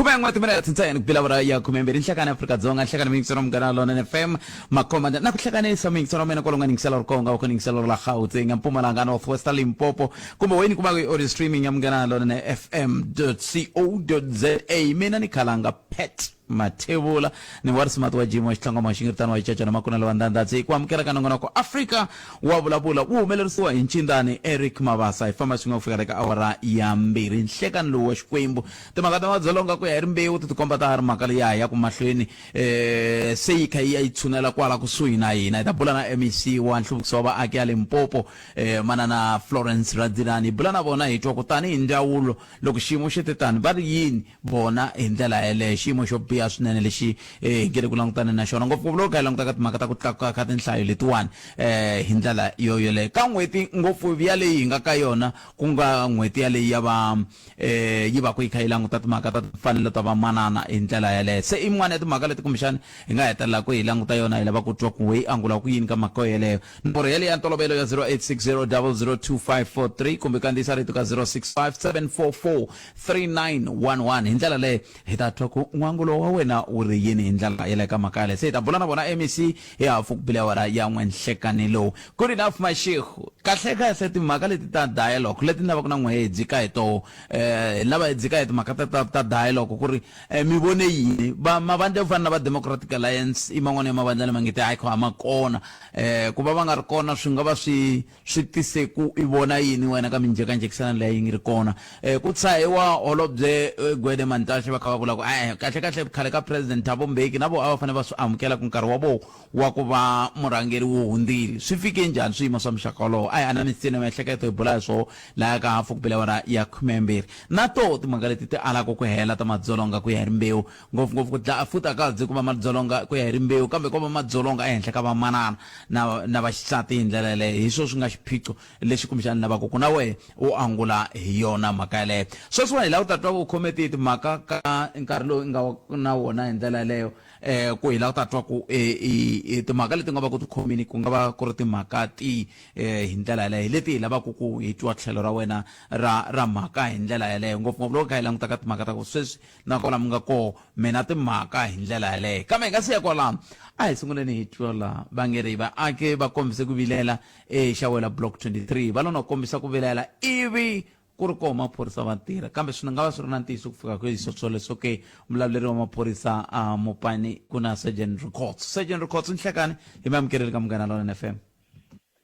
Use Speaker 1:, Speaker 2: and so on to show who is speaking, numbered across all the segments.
Speaker 1: Khumen'we timinete ntsena ku bila awara ya khumembirhi nhlekani Afrika-Dzonga nhlekani miyingiselo Munghana Lonene FM makhomanda na ku hlekanisa miyingiselo wa mina kwalomu ka yingiselo ri konga ku yingiselo la Gauteng Mpumalanga North West Limpopo kumbe wena kuma ku audio streaming ya Munghana Lonene FM .co.za mina ni khalanga Pat Mathebula ni wa risimati wa Jim wa Xitlangoma wa Xingiritana wa Xichachana Makunelo wa Ndandhatsi ku amukela ka nongonoko Afrika wa vulavula wu humelerisiwa hi ncindani Eric Mabasa hi famba swin'we ku fikela eka awara ya mbirhi nhlekani lowu wa Xikwembu timhaka ta madzolonga ku ya hi rimbewu ti tikomba ta ha ri mhaka leyi ya ha yaku mahlweni um se yi kha yi ya yi tshunela kwala kusuhi na hina hi ta bula na MEC wa nhluvukiso wa vaaki ya Limpopo um manana Florence Radzilani hi bula na vona hi twa ku tanihi ndzawulo loko xiyimo xi te tani va ri yini vona hi ndlela yeleyo xiyimo xo biha swinene lexi hi nge le ku langutane na xona ngopfungopfu loko kha hi languta ka timhaka ta ku tlakuka ka tinhlayo letiwani um hi ndlela yo yoleyo ka n'hweti ngopfu yaleyi hi nga ka yona ku nga n'hweti yaleyi ya va um yi va ku yi kha yi languta timhaka ta timfanelo ta vamanana hi ndlela yeleyo se i yin'wana ya timhaka leti kumbexani hi nga hetelela ku hi languta yona hi lava ku twa ku yi angula ku yini ka mhaka yeleyo nomboro yaleyo ya ntolovelo ya 0860 002543 kumbe kandziyisa rito ka 065 744 3911 hi ndlela leyo hi ta twa ku n'wangulo wa wena wu ri yini hi ndlela yeleyo ka mhaka yaleyo se hi ta bula na vona mec hi hafu ku bile awara ya n'we nhlekani lowu good enough mashego kahle kahle timhaka leti ta dialogue leti ni lavaka na n'we hi dzika hi toho eh lava hi dzika hi timhaka ta ta ta dialogue ku ri eh, mi vone yini va mavandla yo fana na va Democratic Alliance i man'wana ya mavandla lama nge te hayi kho a ma kona eh ku va va nga ri kona swi nga va swi swi tise ku i vona yini wena ka minjhekanjhekisano leyi yi ngi ri kona eh ku tshahiwa holobye eh, Gwede Mantashe va kha va vula ku eh kahle kahle khale ka president Thabo Mbeki na vo a va fanele va swi amukela ku nkarhi wa vo wa ku va murhangeri wu hundzile swi fike njhani swiyimo swa muxaka wolowo a hi anamiseni miehleketo hi bula hi swoho laya ka hafu ku bile awara ya khumembirhi na toho timhaka leti ti alaka ku hela ta madzolonga ku ya hi rimbewu ngopfungopfu ku dlaya futhi a ka ha dzi ku va madzolonga ku ya hi rimbewu kambe ko va madzolonga ehenhla ka vamanana na na vaxisati hi ndlela yeleyo hi swo swi nga xiphiqo lexi kumbexana lavaka ku na wehe u angula hi yona mhaka yeleyo sweswiwani hi lava ku ta twa u khome tihi timhaka ka nkarhi lowu i nga na wona hi ndlela yeleyo eh ku hi lava ku ta twa ku eh, timhaka leti nga va ku ti khomini ku nga va ku ri timhaka ti eh, hi ndlela yeleyo hi leti hi lavaka ku hi twa tlhelo ra wena ra ra mhaka hi ndlela yeleyo ngopfungopfu loko kha hi languta ka timhaka ta ku sweswi na kwala mi nga koho mina timhaka hi ndlela yeleyo kambe hi nga si ya kwalano a hi sunguleni hi twa la va nge ri vaaki va kombise ku vilela exawela block 23 va lo na kombisa ku vilela ivi ku ri koho maphorisa va tirha kambe swi nga va swi ri na ntiyiso ku fika kwihi swoleswo ke mulavuleri wa maphorisa a mopani ku na surgeon records surgeon records nhlekani hi mi amukeleli ka Munghana Lonene FM.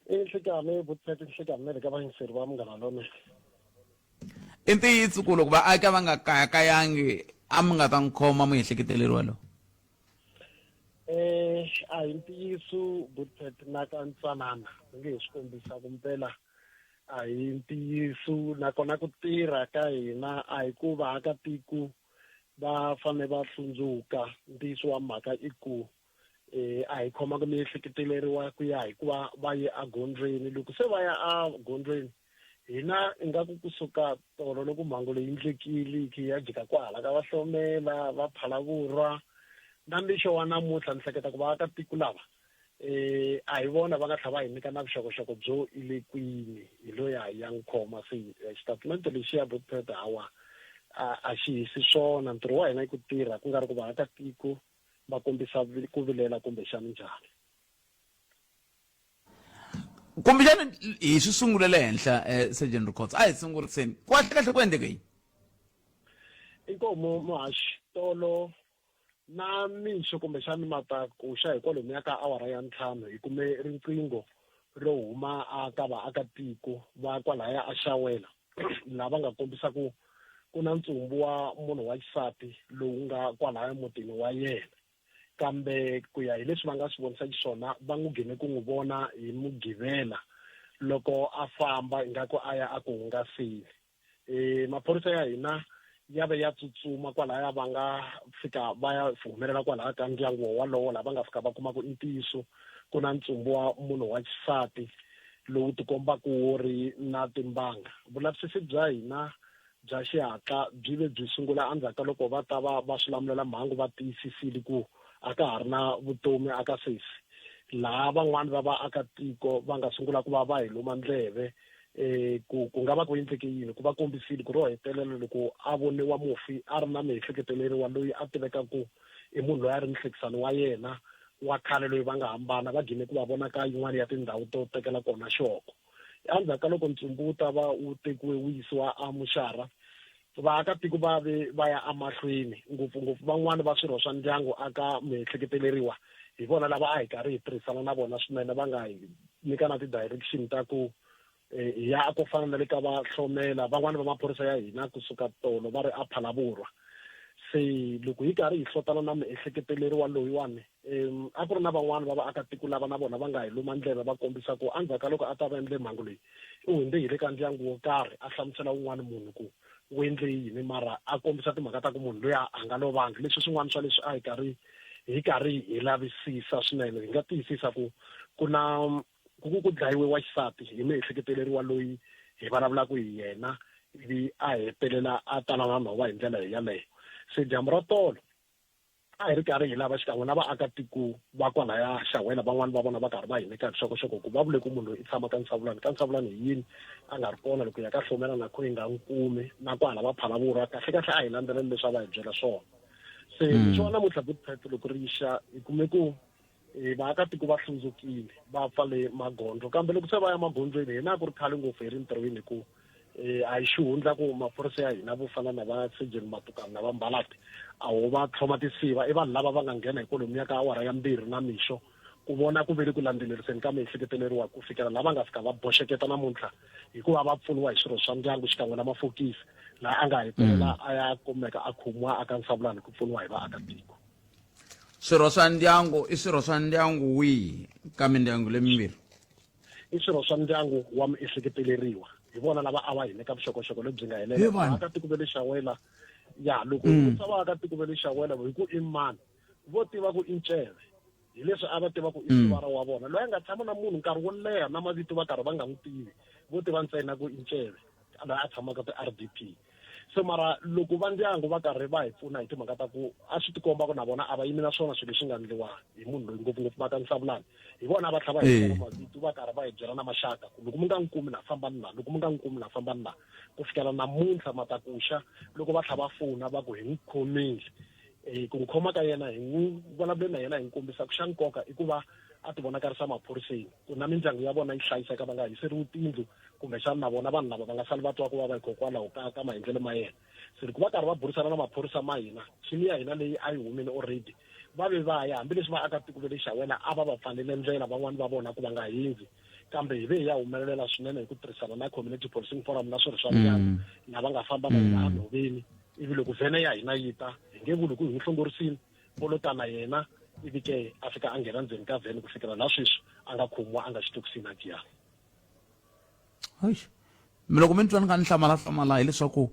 Speaker 2: I nhlekani vutitete nhlekani na le ka vayingiseri va Munghana Lonene.
Speaker 1: I ntiyiso ku loko vaaki a va nga kayakayangi a mi nga ta n'wi khoma muehleketeleriwa lowu?
Speaker 2: Eh a hi ntiyiso Butpet na ka ntsanana ni nge hi swi kombisa ku mpela a hi ntiyiso nakona ku tirha ka hina a hi ku vaakatiko va fanele va hlundzuka ntiyiso wa mhaka i ku eh a hi khomanga miehleketeleriwa ku ya hi ku va va ye egondzweni loko se va ya egondzweni hina ingaku kusuka tolo loko mhangu leyi ndlekile yi khe ya jika kwahala ka vahlomela va phalavurwa na mixo wa namuntlha ni hleketa ku vaakatiko lava eh a hi vona va nga tlha va hi nyika na vuxokoxoko byo i le kwini hi loyi a ya n'wi khoma se xitatimende lexiya botpet hawa a xi hisi swona ntirho wa hina i ku tirha ku nga ri ku vaakatiko va kombisa ku vilela kumbexani njhani.
Speaker 1: Kumbexana hi swi sungule le henhla eh, Sergeant Rikhotso a hi sunguriseni kahle kahle ku endleke yini?
Speaker 2: Inkomu muhaxi tolo na mixo kumbexani matakuxa hi kwalomuya ka awara ya ntlhanu hi kume riqingho ro huma a ka vaakatiko va kwalaya a Xawela lava nga kombisa ku ku na ntsumbu wa munhu wa xisati lowu nga kwalaya mutini wa yena kambe ku ya hi leswi va nga swi vonisa xiswona va n'wi gine ku n'wi vona hi mugqivela loko a famba ingaku a ya a ku hungaseni e maphorisa ya hina ya ve ya tsutsuma kwalaya va nga fika va ya humelela kwalaya ka ndyangu wolowo laha va nga fika va kuma ku i ntiyiso ku na ntsumbu wa munhu wa xisati lowu tikombaka wu ri na timbanga vulavisisi bya hina bya xihatla byi ve byi sungula endzhaku ka loko va ta va va swilamulelamhangu va tiyisisile ku a ka ha ri na vutomi a ka sesi laha van'wani va vaakatiko va nga sungula ku va va hi luma ndleve. um ku ku nga va ku endleke yini ku va kombisile ku ro hetelela loko a voniwa mufi a ri na miehleketeleriwa loyi a tiveka ku i munhu loyi a ri muhlekisani wa yena wa khale loyi va nga hambana va gine ku va vona ka yin'wana ya tindhawu to tekela kona xoko endzhaku ka loko ntsumbu wu ta va wu tekiwe wu yisiwa emuxara vaakatiko va ve va ya emahlweni ngopfungopfu van'wani va swirho swa ndyangu aka miehleketeleriwa hi vona lava a hi karhi hi tirhisana na vona swinene va nga hi nyika na ti-direction ta ku eh, hi ya ku fana na le ka va hlomela van'wani va maphorisa ya hina kusuka tolo va ri a phalavurwa se loko hi karhi hi hlotana na miehleketeleriwa loyiwani um a ku ri na van'wani va vaakatiko lava na vona va nga hi luma ndleve va kombisa ku endzhaku ka loko a ta va endle mhangu leyi u hundze hi le ka ndyangu wo karhi a hlamusela wun'wana munhu ku u endle yini mara a kombisa timhaka ta ku munhu loyi a nga lovangi leswi swin'wana swa leswi a hi karhi hi karhi hi lavisisa swinene hi nga tiyisisa ku ku na ku ku ku dlayiwe wa xisati hi miehleketeleriwa loyi hi vulavulaka hi yena ivi a hetelela a tala na nhova hi ndlela yaleyo se dyambu ra tolo a hi ri karhi hi lava xikan'we na vaakatiko va kwalaya Xawela van'wani va vona va karhi va hi nyika vuxokoxoko ku va vule ku munhu loyi i tshama ka Nsavulani ka Nsavulani hi yini a nga ri kona loko hi ya ka Hlomela na kho hi nga n'wi kumi na kwala va Phalaborwa kahle kahle a hi landzeleli leswi a va hi byela swona se mm. swa namuntlha good pet loko ri xa hi kume ku eh, vaakatiko va hlundzukile va pfale magondzo kambe loko se va ya magondzweni hina a ku ri khale ngopfu hi ri ntirhweni hi ku eh, a hi xihundla ku maphorisa ya hina vo fana na va surgeon matukana na va mbalati a wo va tlhoma tisiva i vanhu lava va nga nghena hi kwalomuya ka awara ya mbirhi na mixo ku vona ku ve le ku landzeleriseni ka miehleketeleriwa ku fikela laha va nga fika va boxeketa namuntlha hikuva va pfuniwa hi swirho swa ndyangu xikan'we na mafokisi laha a nga hetelela mm. a ya kumeka a khomiwa aka nsavulani ku pfuniwa hi vaakatiko
Speaker 1: swirho swa ndyangu i swirho swa ndyangu wihi ka mindyangu lemimbirhi
Speaker 2: I swirho swa ndyangu wa muehleketeleriwa hi vona lava a va hi nyika vuxokoxoko lebyi nga helela vaakatiko va le xawela ya loko mm. vutisa vaakatiko va le xawela hi ku i mani vo tiva ku i nceve hi leswi a va tiva ku i mm. sivara wa vona loyi a nga tshama na munhu nkarhi wo leha na mavito va karhi va nga n'wi tivi vo tiva ntsena ku i nceve laha a tshamaka ti-r d p se mara loko va ndyangu va karhi va hi pfuna hi timhaka ta ku a swi tikomba ku na vona a va yimi na swona swilo leswi nga ndliwa hi munhu loyi ngopfungopfu va ka nsavulani hi vona va tlha va hi byela mavito va karhi va hi byela na maxaka ku loko mi nga n'wi kumi na fambani na loko mi nga n'wi kumi na fambani na ku fikela namuntlha matakuxa loko va tlha va fona va ku hi n'wi khomile um ku n'wi khoma ka yena hi n'wi vulavule na yena hi n'wi kombisa ku xa nkoka i ku va a ti vonakarisa maphoriseni ku na mindyangu ya vona yi hlayiseka va nga hiseriwi tindlu kumbexana na vona vanhu lava va nga sali va twa ku vava hikokwalaho ka ka maendlelo ma yena se loko va karhi va burisana na maphorisa ma hina team ya hina leyi a yi humile already va ve va ya hambileswi vaakatiko va le xawela a va va pfalele ndlela van'wani va vona ku va nga hindzi kambe hi ve hi ya humelelela swinene hi ku tirhisana na community policing forum na swirho swa ndyangu mm. lava nga famba na hina mm. enhoveni ivi loko vhene ya hina yi ta hi nge vuli ku hi n'wi hlongorisile vo ta na yena ivi ke a fika a nghena ndzeni ka vhene ku fikela la sweswi a nga khomiwa a nga xitokisini a giyani
Speaker 1: Eish. Mi loko mi ni twa ni kha ni hlamala hlamala hileswaku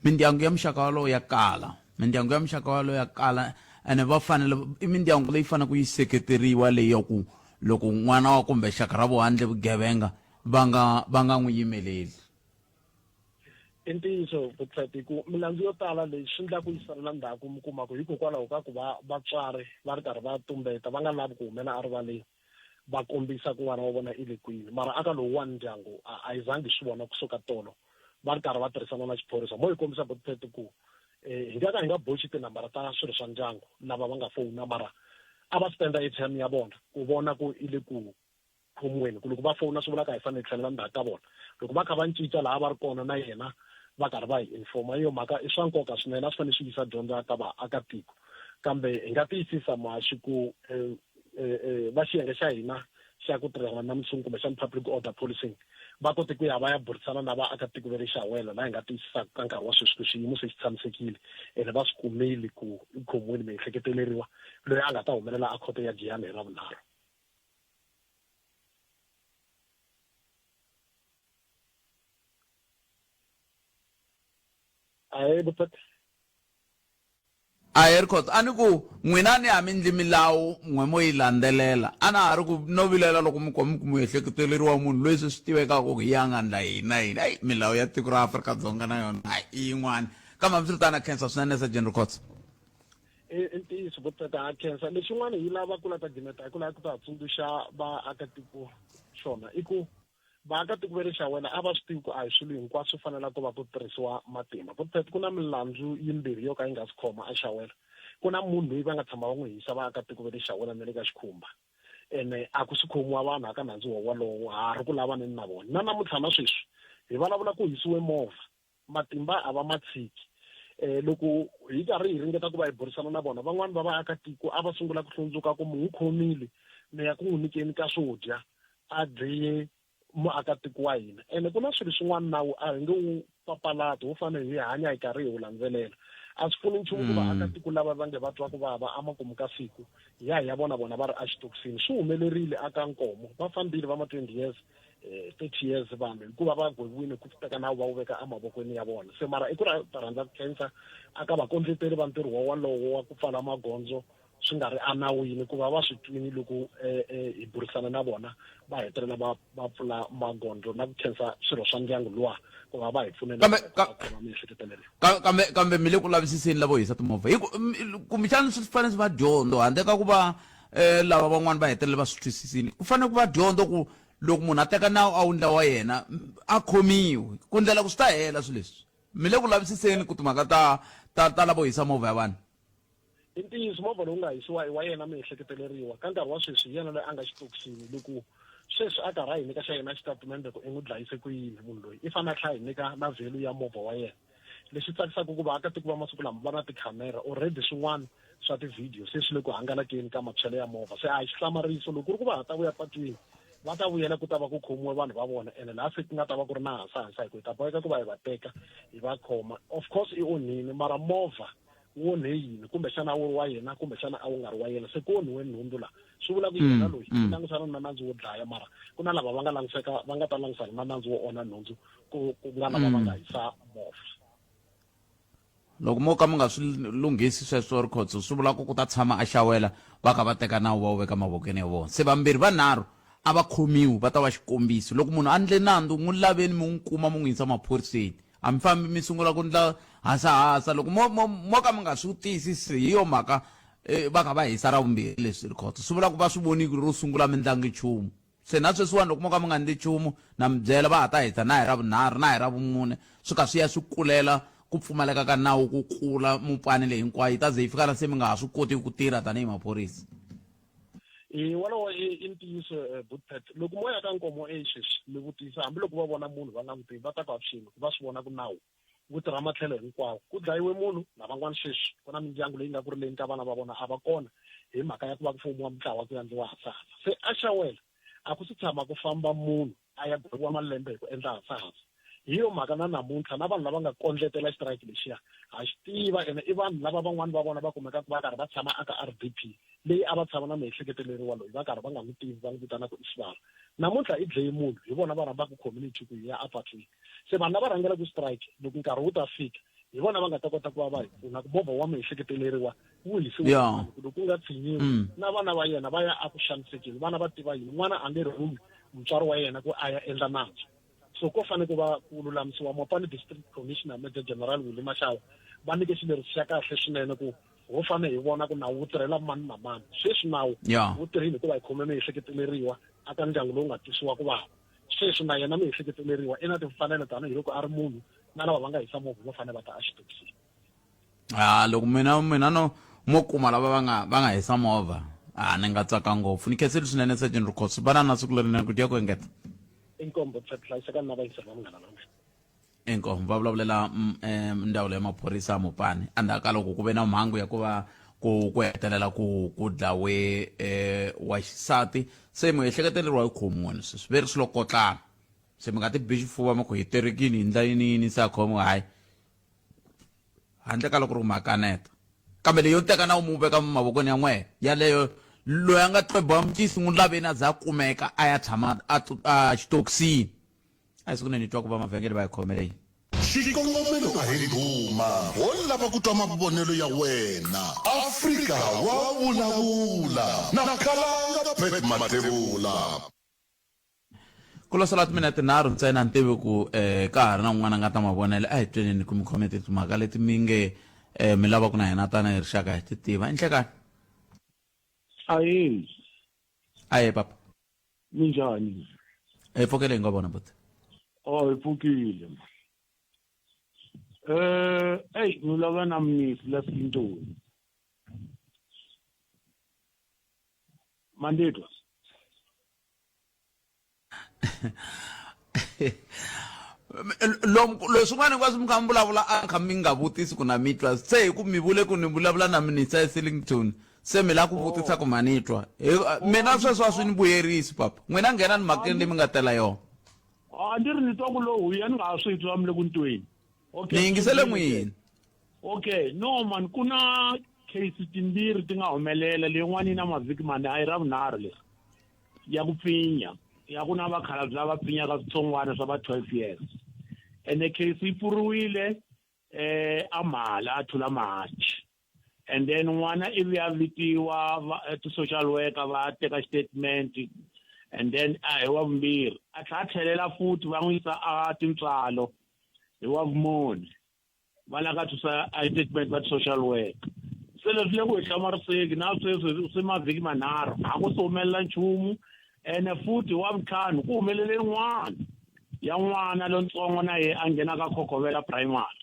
Speaker 1: mindyangu ya muxaka walowo ya kala mindyangu ya muxaka walowo ya kala ene va fanele i mindyangu leyi faneleke yi seketeriwa leyi ya ku loko n'wana wa kumbe xaka ra vo handle vugevenga va nga va nga n'wi yimeleli
Speaker 2: i ntiyiso vutlhati ku milandzu yo tala leyi swi endla ku yi salela ndzhaku mi kuma ku hikokwalaho ka ku va vatswari va ri karhi va tumbeta va nga lavi ku humela erivaleni va kombisa ku n'wana wa vona i le kwini mara aka lowuwani ndyangu a a yi zangi swi vona kusuka tolo va ri karhi va tirhisana na xiphorisa mo hi kombisa botpet ku um hi nga ka hi nga boxi tinambara ta swirho swa ndyangu lava va nga fowuna mara a va spenda airtime ya vona ku vona ku i le ku khomiweni ku loko va fowuna swi vula ka hi fanele hi tlhelela ndzhaku ka vona loko va kha va cinca laha va ri kona na yena va karhi va hi informa iyo mhaka i swa nkoka swinene a swi fanele swi yisa dyondzo ya ka vaakatiko kambe hi nga tiyisisa muhaxi ku eh, eh, eh, va xiyenge xa hina xa ku tirhana na mutshungu kumbexana public order policing va kote ku ya va ya burisana na vaakatiko va le xawela laha hi nga tiyisisaka ka nkarhi wa sweswi ku xiyimo se xi tshamisekile ene va swi kumile ku i khomiwile miehleketeleriwa loyi a nga ta humelela a khoto ya giyani hi ravunharhu ahee vutati
Speaker 1: Ahee Rikhotso, a ni ku n'wina ni a mi ndli milawu n'we mo yi landzelela. A na ha ri ku no vilela loko mi kuma mi ku muehleketeleriwa munhu loyi se swi tivekaka ku hi ya nga ndla yini na yini. Ayi milawu ya tiko ra Afrika-Dzonga na yona hayi i yin'wana. Kambe hambiswiritano na khensa swinene Sergeant Rikhotso.
Speaker 2: I i ntiyiso vo tata ha khensa lexin'wana hi lava ku la ta gimeta hi ku lava ku ta tsundzuxa vaakatiko xona i ku Vaakatiko va le Xawela a va swi tivi ku a hi swilo hinkwaswo swi fanelaka ku va ku tirhisiwa matimba. Botpet, ku na milandzu yimbirhi yo ka yi nga si khoma eXawela. Ku na munhu loyi va nga tshama va n'wi hisa vaakatiko va le Xawela na le ka Xikhumba. Ene a ku si khomiwa vanhu aka nandzu wo wolowo, ha ha ri ku lavaneni na vona. Na namuntlha na sweswi hi vulavula ku hisiwe movha. Matimba a va ma tshiki. Loko hi karhi hi ringeta ku va hi burisana na vona, van'wana va vaakatiko a va sungula ku hlundzuka ku mi n'wi khomile mi ya ku n'wi nyikeni ka swo dya a dleye muakatiko wa hina. Ene ku na swilo swin'wana nawu a hi nge wu papalati, ho fanele hi hanya hi karhi hi wu landzelela. A swi pfuni nchumu ku vaakatiko lava va nge va twa ku vava emakumu ka siku hi ya hi ya vona vona va ri exitokisini. Swi humelerile aka Nkomo, va fambile va ma 20 years 30 years vanhu hikuva va gweviwile ku teka nawu va wu veka emavokweni ya vona. Se mara i ku ta rhandza ku khensa aka vakondleteri va ntirho wa walowo wa ku pfala magondzo swi nga ri enawini, ku va va swi twini loko hi burisana na vona va hetelela va va pfula magondzo, na ku khensa swirho swa ndyangu luwa ku va va hi pfunela
Speaker 1: Kambe
Speaker 2: ku va khoma miehleketo leyo.
Speaker 1: Kambe kambe mi le ku lavisiseni lavo hisa timovha hi ku kumbexana swi fanele swi va dyondzo handle ka ku va lava van'wana va hetelela va swi twisisini, ku fanele ku va dyondzo ku loko munhu a teka nawu a wu ndla wa yena a khomiwi ku ndlela ku swi ta hela swilo leswi. Mi le ku lavisiseni ku timhaka ta ta ta lavo hisa movha ya vanhu.
Speaker 2: I ntiyiso, movha lowu nga hisiwa i wa yena miehleketeleriwa. Ka nkarhi wa sweswi hi yena loyi a nga xitokisini. Loko sweswi a karhi a hi nyika xa yena xitatimende ku i n'wi dlayise ku yini munhu loyi, i fanele a tlhela a hi nyika na value ya movha wa yena. Lexi tsakisaka ku vaakatiko va masiku lama va na tikhamera already, swin'wana swa ti-video se swi le ku hangalakeni ka matshwelo ya movha. Se a hi xihlamariso loko ku ri ku va ha ta vuya patwini, va ta vuyela ku ta va ku khomiwe vanhu va vona, ene laha se ku nga ta va ku ri na hasahasa hi ku hi ta boheka ku va hi va teka hi va khoma. Of course i onhile, mara movha wu onhe yini? Kumbexana a wu ri wa yena, kumbexana a wu nga ri wa yena. Se ku onhiwe nhundzu laha, swi vula ku yena loyi u langusana na nandzu wo dlaya, mara ku na lava va nga languseka va nga ta langusana na nandzu wo onha nhundzu ku ku nga lava va nga hisa movha.
Speaker 1: Loko mo ka mi nga swi lunghisi sweswo Rikhotso, swi vula ku ku ta tshama a xawela va kha va teka nawu va wu veka mavokweni ya vona. Se vambirhi vanharhu a va khomiwi va ta va xikombiso. Loko munhu a ndle nandzu n'wi laveni mi n'wi kuma mi n'wi yisa maphoriseni. A mi fambi mi sungula ku ndla hasahasa. Loko mo mo mo ka mi nga swi tiyisisi hi yo mhaka va kha va hisa ra vumbirhi leswi Rikhotso. Swi vula ku va swi vonile ro sungula mi ndlangi nchumu. Se na sweswiwani loko mo ka mi nga ndli nchumu na mi byela va ha ta hisa na hi ra vunharhu na hi ra vumune, swi kha swi ya swi kulela ku pfumaleka ka nawu ku kula mupani leyi hinkwayo yi ta ze yi fika la se mi nga ha swi koti ku tirha tanihi maphorisa.
Speaker 2: E wolowo i ntiyiso Bootpet. Loko mo ya ka Nkomo A sweswi mi vutisa, hambiloko va vona munhu va nga n'wi tivi va ta ku avuxeni, va swi vona ku nawu wu tirha matlhelo hinkwawo. Ku dlayiwe munhu, lavan'wana sweswi ku na mindyangu leyi nga ku rileni ka vana va vona a va kona hi mhaka ya ku va ku fomiwa mintlawa ku ya ndliwa hasahasa. Se a Xawela a ku si tshama ku famba munhu a ya gweviwa malembe hi ku endla hasahasa. Hi yo mhaka na namuntlha na vanhu lava nga kondletela xitirayiki lexiya ha xi tiva, ene i vanhu lava van'wana va vona va kumekaka va karhi va tshama aka RDP leyi a va tshama na muehleketeleriwa loyi va karhi va nga n'wi tivi va n'wi vitana ku i Sivara. Namuntlha i dlaye munhu, hi vona va rhambaka community ku yi ya apatwini. Se vanhu lava rhangelaka strike loko nkarhi wu ta fika hi vona va nga ta kota ku va va hi pfuna ku movha wa muehleketeleriwa wu hisiwe ku loko ku nga tshinyiwi na vana va yena va ya eku xanisekeni. Vana va tiva yini? N'wana a nge rhumi mutswari wa yena ku a ya endla nandzu. So ko fanele ku va ku lulamisiwa. Mopani District Commissioner Major General Willie Mashaba va nyike xileriso xa kahle swinene ku ho fanele hi vona ku nawu wu tirhela mani na mani. Sweswi nawu wu tirhile hikuva hi khome miehleketeleriwa aka ndyangu lowu nga twisiwa ku vava. Sweswi na yena miehleketeleriwa i na timfanelo tanihiloko a ri munhu, na lava va nga hisa movha va fanele va ta exitokisini.
Speaker 1: A loko mina mina no mo kuma lava va nga va nga hisa movha, a ni nga tsaka ngopfu. Ni khensile swinene Sergeant Rikhosi, vana na siku lerinene ku dya ku engeta.
Speaker 2: Inkombo hlayiseka na vayingiseri va Munghana Lonene.
Speaker 1: Inkomu va vulavulela ndzawulo ya maphorisa ya Mopani endzhaku ka loko ku ve na mhangu ya ku va ku ku hetelela ku ku dlawe wa xisati, se muehleketeleriwa yi khomiwini sweswi ve ri swilo kotlana, se mi nga ti bi xifuva mi ku hi terekini hi ndla yini yini se a khomiwa, hayi handle ka loko ri ku makaneta. Kambe leyi yo teka nawu mu veka mavokweni ya n'wehe yaleyo, loyi a nga tlwebiwa micisi n'wi laveni a za a kumeka a ya tshama a xitokisini. A hi siku ni twa ku va mavhengele va hi khomele yini.
Speaker 3: Xikongomelo a hi ndhuma, ho lava ku twa mavonelo ya wena. Afrika wa vulavula na Khalanga Pat Mathebula.
Speaker 1: Ku lo sala timinete tinharhu ntsena, ni tivi ku um ka ha ri na un'wana a nga ta mavonelo. A hi tweneni ku mi khome timhaka leti mi nge um mi lava ku na hina tanihi rixaka hi ti tiva. I nhlekani.
Speaker 4: Ahee.
Speaker 1: Ahee papa.
Speaker 4: Minjhani?
Speaker 1: Hi pfukele hi nga vona buti.
Speaker 4: Oh, hi pfukile. Eh, ey, ni lava na mnisi la Sintoni. Manditwa.
Speaker 1: Lom leswin'wana hinkwaswo mi kha mi vulavula a kha mi nga vutisi ku na mi twa se hi ku mi vule ku ni vulavula na minista eSillington se mi lava ku vutisa ku ma ni twa mina sweswo a swi ni vuyerisi papa n'wina nghenani mhakeni leyi mi nga tela yona.
Speaker 4: A ni ri ni twa ku lo huya ni nga ha swi twa mi le ku ni tweni.
Speaker 1: Okay. Ni yingisele n'wina.
Speaker 4: Okay, no man ku na case timbirhi ti nga humelela leyin'wana yi na mavhiki mane a yi ra vunharhu leri ya ku pfinya ya ku na vakhalabye lava pfinyaka switsongwana swa va 12 years ene case yi pfuriwile eh amhala a thula mahachi and then n'wana ivi a vitiwa ti-social worker va teka statement and then a hi wa vumbirhi a tlhela a tlhelela futhi va n'wi yisa a tintswalo hi wa vumune va lava ka thusa a statement va ti-social work se leswi le ku hi hlamariseki na sweswi swi mavhiki manharhu a ku si humelela nchumu ene futhi wa vutlhanu ku humelele yin'wana ya n'wana lontsongo na ye a nghena ka khokhovela primary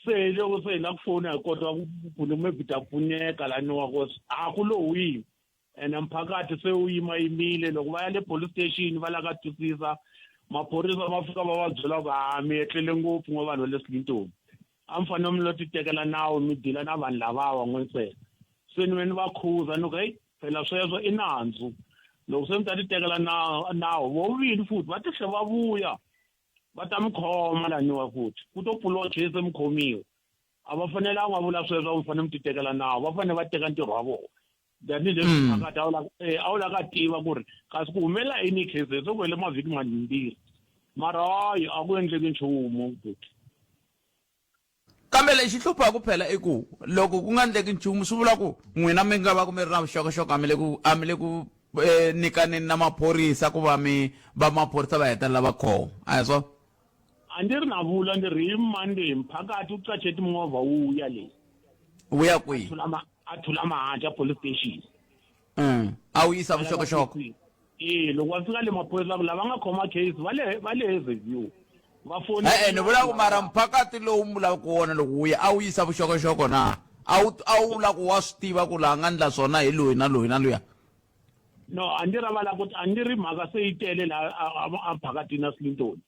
Speaker 4: se hi loko se hi la ku fona hi kota ku maybe ta pfuneka laniwa cause a ku lo wihi ene mphakati se wu yimayimile loko va ya le police station va lava ka twisisa maphorisa ma fika va va byela ku ha mi etlele ngopfu n'we vanhu va le Slinton a mi fanele mi lo ti tekela nawu mi dila na vanhu lavawa n'we ntsena se ni ve ni va khuza ni ku heyi phela sweswo i nandzu loko se mi ta ti tekela nawu vo vini futhi va ti tlhe va vuya va ta mi khoma laniwa futhi ku to pfuriwa case mi khomiwa a va fanelanga va vula sweswo va fanele mi ti tekela nawu va fanele va teka ntirho wa vona tanihileswi mm. phakati eh, a wu lava ka tiva ku ri kasi ku humelela yini case se ku hele mavhiki mambirhi mara hayi a ku endleki nchumu buti
Speaker 1: kambe lexi hluphaka phela i ku loko ku nga endleki nchumu swi vula ku n'wina mi nga va ku mi ri na vuxokoxoko a mi le ku a mi le ku eh, nyikaneni na maphorisa ku va mi va maphorisa va hetelela va khoma a hi swona
Speaker 4: A ndzi ri na vula ndzi ri hi Monday mphakati wu qache timovha wu ya le.
Speaker 1: Wu ya kwihi?
Speaker 4: A thula mahanti a police station.
Speaker 1: Mm. A wu yisa vuxokoxoko.
Speaker 4: Eh, loko va fika le maphorisa ku lava nga khoma case va le va le Hazyview. Va fona.
Speaker 1: Eh, ni vula ku mara mphakati lowu mi vulaka wona loko wu ya a wu yisa vuxokoxoko na? A wu a wu vula ku wa swi tiva ku laha nga ndla swona hi loyi na loyi na luya.
Speaker 4: No, a ndzi ra va la ku a ndzi ri mhaka se yi tele la a mphakatini a Slinton.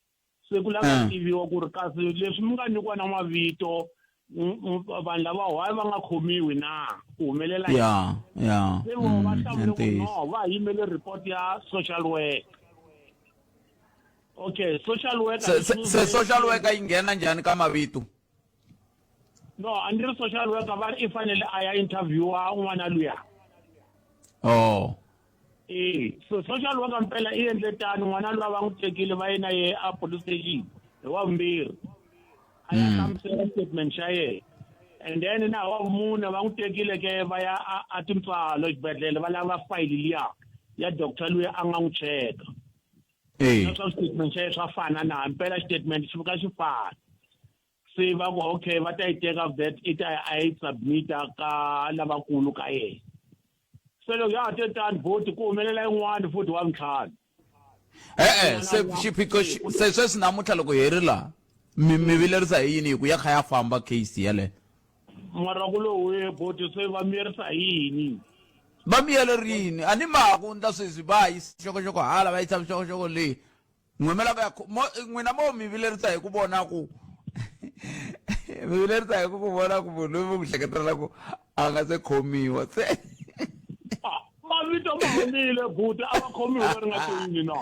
Speaker 4: Se ku lava mm. tiviwa ku ri kasi leswi mi nga nyikiwa na mavito vanhu lava why va nga khomiwi na ku humelela
Speaker 1: ya ya
Speaker 4: se vo va mm, hlamule ku no va yimele report ya social work okay social worker
Speaker 1: se social worker yi nghena njhani ka mavito
Speaker 4: no a ni ri social worker va ri i fanele a ya interviewa n'wana luya
Speaker 1: oh
Speaker 4: e so social worker mpela i endle tano n'wana luya va n'wi tekile va ye na ye a police station hi wa vumbirhi a ya hmm. hlamusela statement xa yena and then na wa vumune va n'wi tekile ke va ya a tintswalo exibedhlele va lava fayili liya ya doctor luya a nga n'wi cheka
Speaker 1: na
Speaker 4: swa statement xa yena swa fana na mpela statement xi fika xi fana se va ku okay va ta yi teka that i ta a yi submita ka lavakulu ka yena se loko ya ha te tani boti ku humelela yin'wana futhi wa ntlhanu
Speaker 1: e-e se xiphiqo se sweswi namuntlha loko hi ri laha mi mi vilerisa hi yini hi ku ya kha ya famba case yeleyo
Speaker 4: mara ku lo we boti se va miyerisa hi yini
Speaker 1: va miyelerini a ni ma ha ku ndla sweswi va yisa xokoxoko hala va yisa vuxokoxoko leyi n'we mi lava ku ya n'wina mo mi vilerisa hi ku vona ku mi vilerisa hi ku ku vona ku munhu loyi mi ku hleketelela ku a nga se khomiwa se
Speaker 4: ah, mavito ma humile buti a va khomiwi va ri nga tiyini na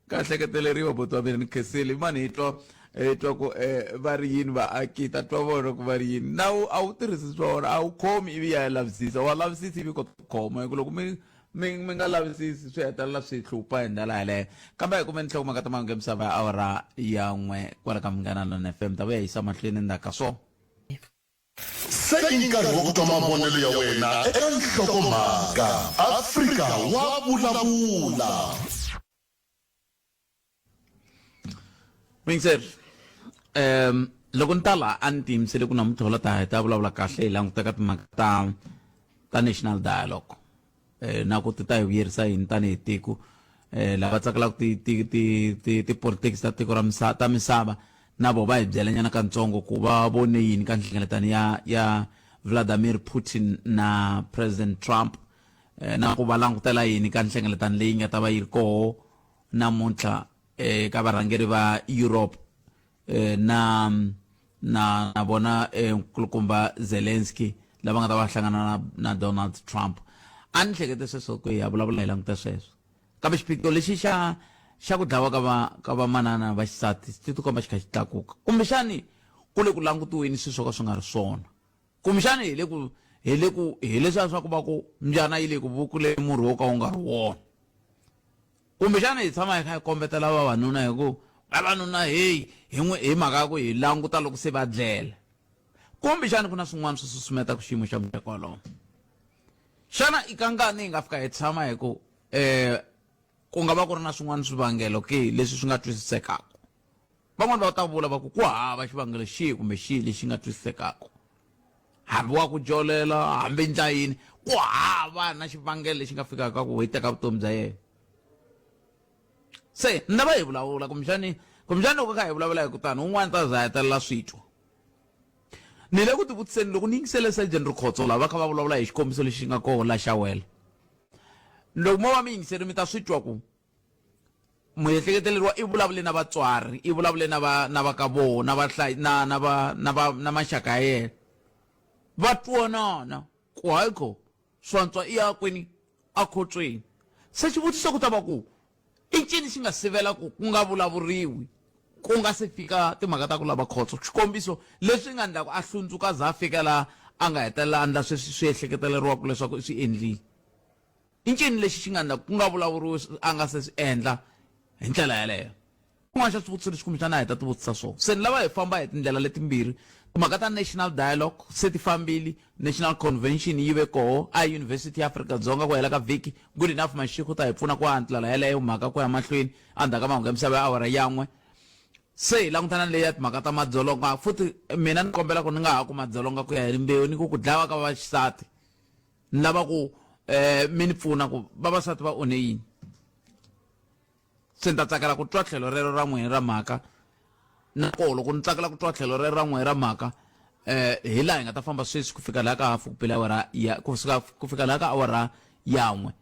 Speaker 1: ka hleketeleriwa buti wa mina ni khensile mani hi twa hi twa ku um va ri yini vaaki ta twa vona ku va ri yini na wu a wu tirhisi swona a wu khomi ivi ya lavisisa wa lavisisa ivi kota ku khoma hi ku loko mi mi mi nga lavisisi swi hetelela swi hlupha hi ndlela yaleyo kambe hi kumeni nhlokomhaka ta mahungu ya misava ya awara ya n'we kwala ka Munghana Lonene FM ta vuya yisa mahlweni endzhaku ka swona
Speaker 3: Se i nkarhi wa ku twa mavonelo ya wena eka nhlokomhaka. Afrika wa vulavula.
Speaker 1: Muyingiseri um loko ni ta laha a ni tiyimisele ku namuntlha la ta hi ta vulavula kahle hi languta ka timhaka ta ta national dialogue eh, na ku ti ta hi vuyerisa yini tanihi tiko eh lava tsakelaka ti ti ti ti tipolitiki ta tiko ra misava ta misava na vo va hi byelanyana kantsongo ku va vone yini ka nhlengeletano ya ya Vladimir Putin na President Trump eh, na ku va langutela yini ka nhlengeletano leyi nga ta va yi ri koho namuntlha eh, ka varhangeri va Europe eh, na na na vona eh, nkulukumba Zelensky lava nga ta va hlangana na, na Donald Trump a ni hlekete sweswo ku ya vulavula hi languta sweswo kambe xiphiqo lexi xa xa ku dlawa ka va ka vamanana va xisati xi tikomba xi kha xi tlakuka kumbexani ku le ku langutiweni swilo swo ka swi nga ri swona kumbexani hi le ku hi le ku hi leswiya swa ku va ku mbyana yi le ku vukuleni murhi wo ka wu nga ri wona kumbexana hi tshama hi kha hi kombetela vavanuna hi ku vavanuna heyi hi n'wi hi mhaka ya ku hi languta loko se va dlela kumbexana ku na swin'wana swi susumetaka xiyimo xa muxaka wolowo xana i kangani hi nga fika hi tshama hi ku um ku nga va ku ri na swin'wana swivangelo ke leswi swi nga twisisekaka van'wani va ta vula va ku ku hava xivangelo xihi kumbe xihi lexi nga twisisekaka hambi wa ku jolela hambi ndla yini ku hava na xivangelo lexi nga fikaka ku hi teka vutomi bya yena se ni lava hi vulavula kumbexani kumbexani loko kha hi vulavula hi kutani un'wana ta za hetelela swi twa ni le ku tivutiseni loko ni yingisele surgeon rikhotso lava kha va vulavula hi xikombiso lexi nga koho la xawela loko mo va mi yingiseri mi ta swi twa ku muehleketeleriwa i vulavule na vatswari i vulavule na va na va ka vona na vahlayi na na va na va na maxaka ya yena va twanana ku hayi ko swantswa i ya kwini akhotsweni se xivutiso ku ta va ku i ncini xi nga sivela ku ku nga vulavuriwi ku nga se fika timhaka ta ku lava khotso xikombiso leswi nga endlaku a hlundzuka za a fika laha a nga hetelela a endla sweswi swi ehleketeleriwaka leswaku i swi endlile I ncini lexi xi nga endla ku nga vulavuriwi a nga se swi endla hi ndlela yeleyo? Xin'wana xa swivutiso leswi kumbexana a hi ta tivutisa swona. Se ni lava hi famba hi tindlela letimbirhi. Timhaka ta National Dialogue se ti fambile, National Convention yi ve koho a University ya Afrika-Dzonga ku hela ka vhiki. Good enough Mashiko u ta hi pfuna ku andlala yeleyo mhaka ku ya mahlweni endzhaku ka mahungu ya misava ya awara yan'we. Se hi langutana ni leyi ya timhaka ta madzolonga futhi mina ni kombela ku ni nga ha ku madzolonga ku ya hi rimbewu ni ku ku dlawa ka vaxisati. Ni lava ku eh mi ni pfuna ku vavasati va onhe yini se ni ta tsakela ku twa tlhelo rero ra n'wina ra mhaka na koho loko ni tsakela ku twa tlhelo rero ra n'wina ra mhaka eh hi laha hi nga ta famba sweswi ku fika laha ka hafu ku pela awara ya ku fika ku fika laha ka awara yan'we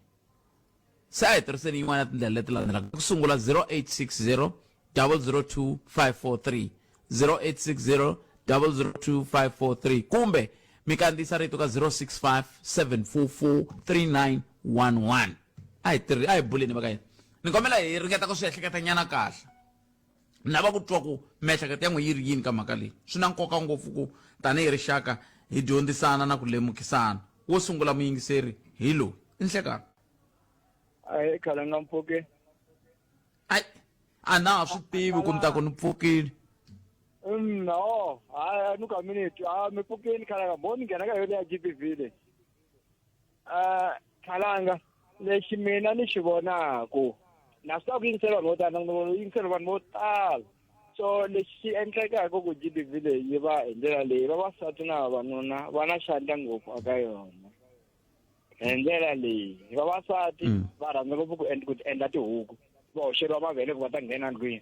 Speaker 1: Se a hi tirhiseni yin'wana ya tindlela leti landzelaka. Ku sungula 0860 002 543 0860 002 543 kumbe mi kandziyisa rito ka 065 744 3911. A hi tirhi a hi buleni va ka hina. Ni kombela hi ringeta ku swi ehleketa nyana kahle. Ni lava ku twa ku miehleketo ya n'we yi ri yini ka mhaka leyi. Swi na nkoka ngopfu ku tanihi rixaka hi dyondzisana na ku lemukisana. Wo sungula muyingiseri hi loyi. I nhlekani.
Speaker 5: Ahe khalanga mpfuke.
Speaker 1: Ai a na ha swi tivi ku ni ta ku ni pfukile.
Speaker 5: No, hayi nuka minute. Ah, mi pfukile khalanga. Bo ni nghena ka yona ya GBV leyi. Ah, khalanga lexi mina ni xi vonaku na swi tiva ku yingisela vanhu vo tala na yingisela vanhu vo tala so lexi xi endlekaka ku GBV leyi yi va hi ndlela leyi vavasati na vavanuna va na xandla ngopfu eka yona hi ndlela leyi vavasati mm. va rhandza ngopfu ku ku endla tihuku va hoxeriwa mavele ku va ta nghena ndlwini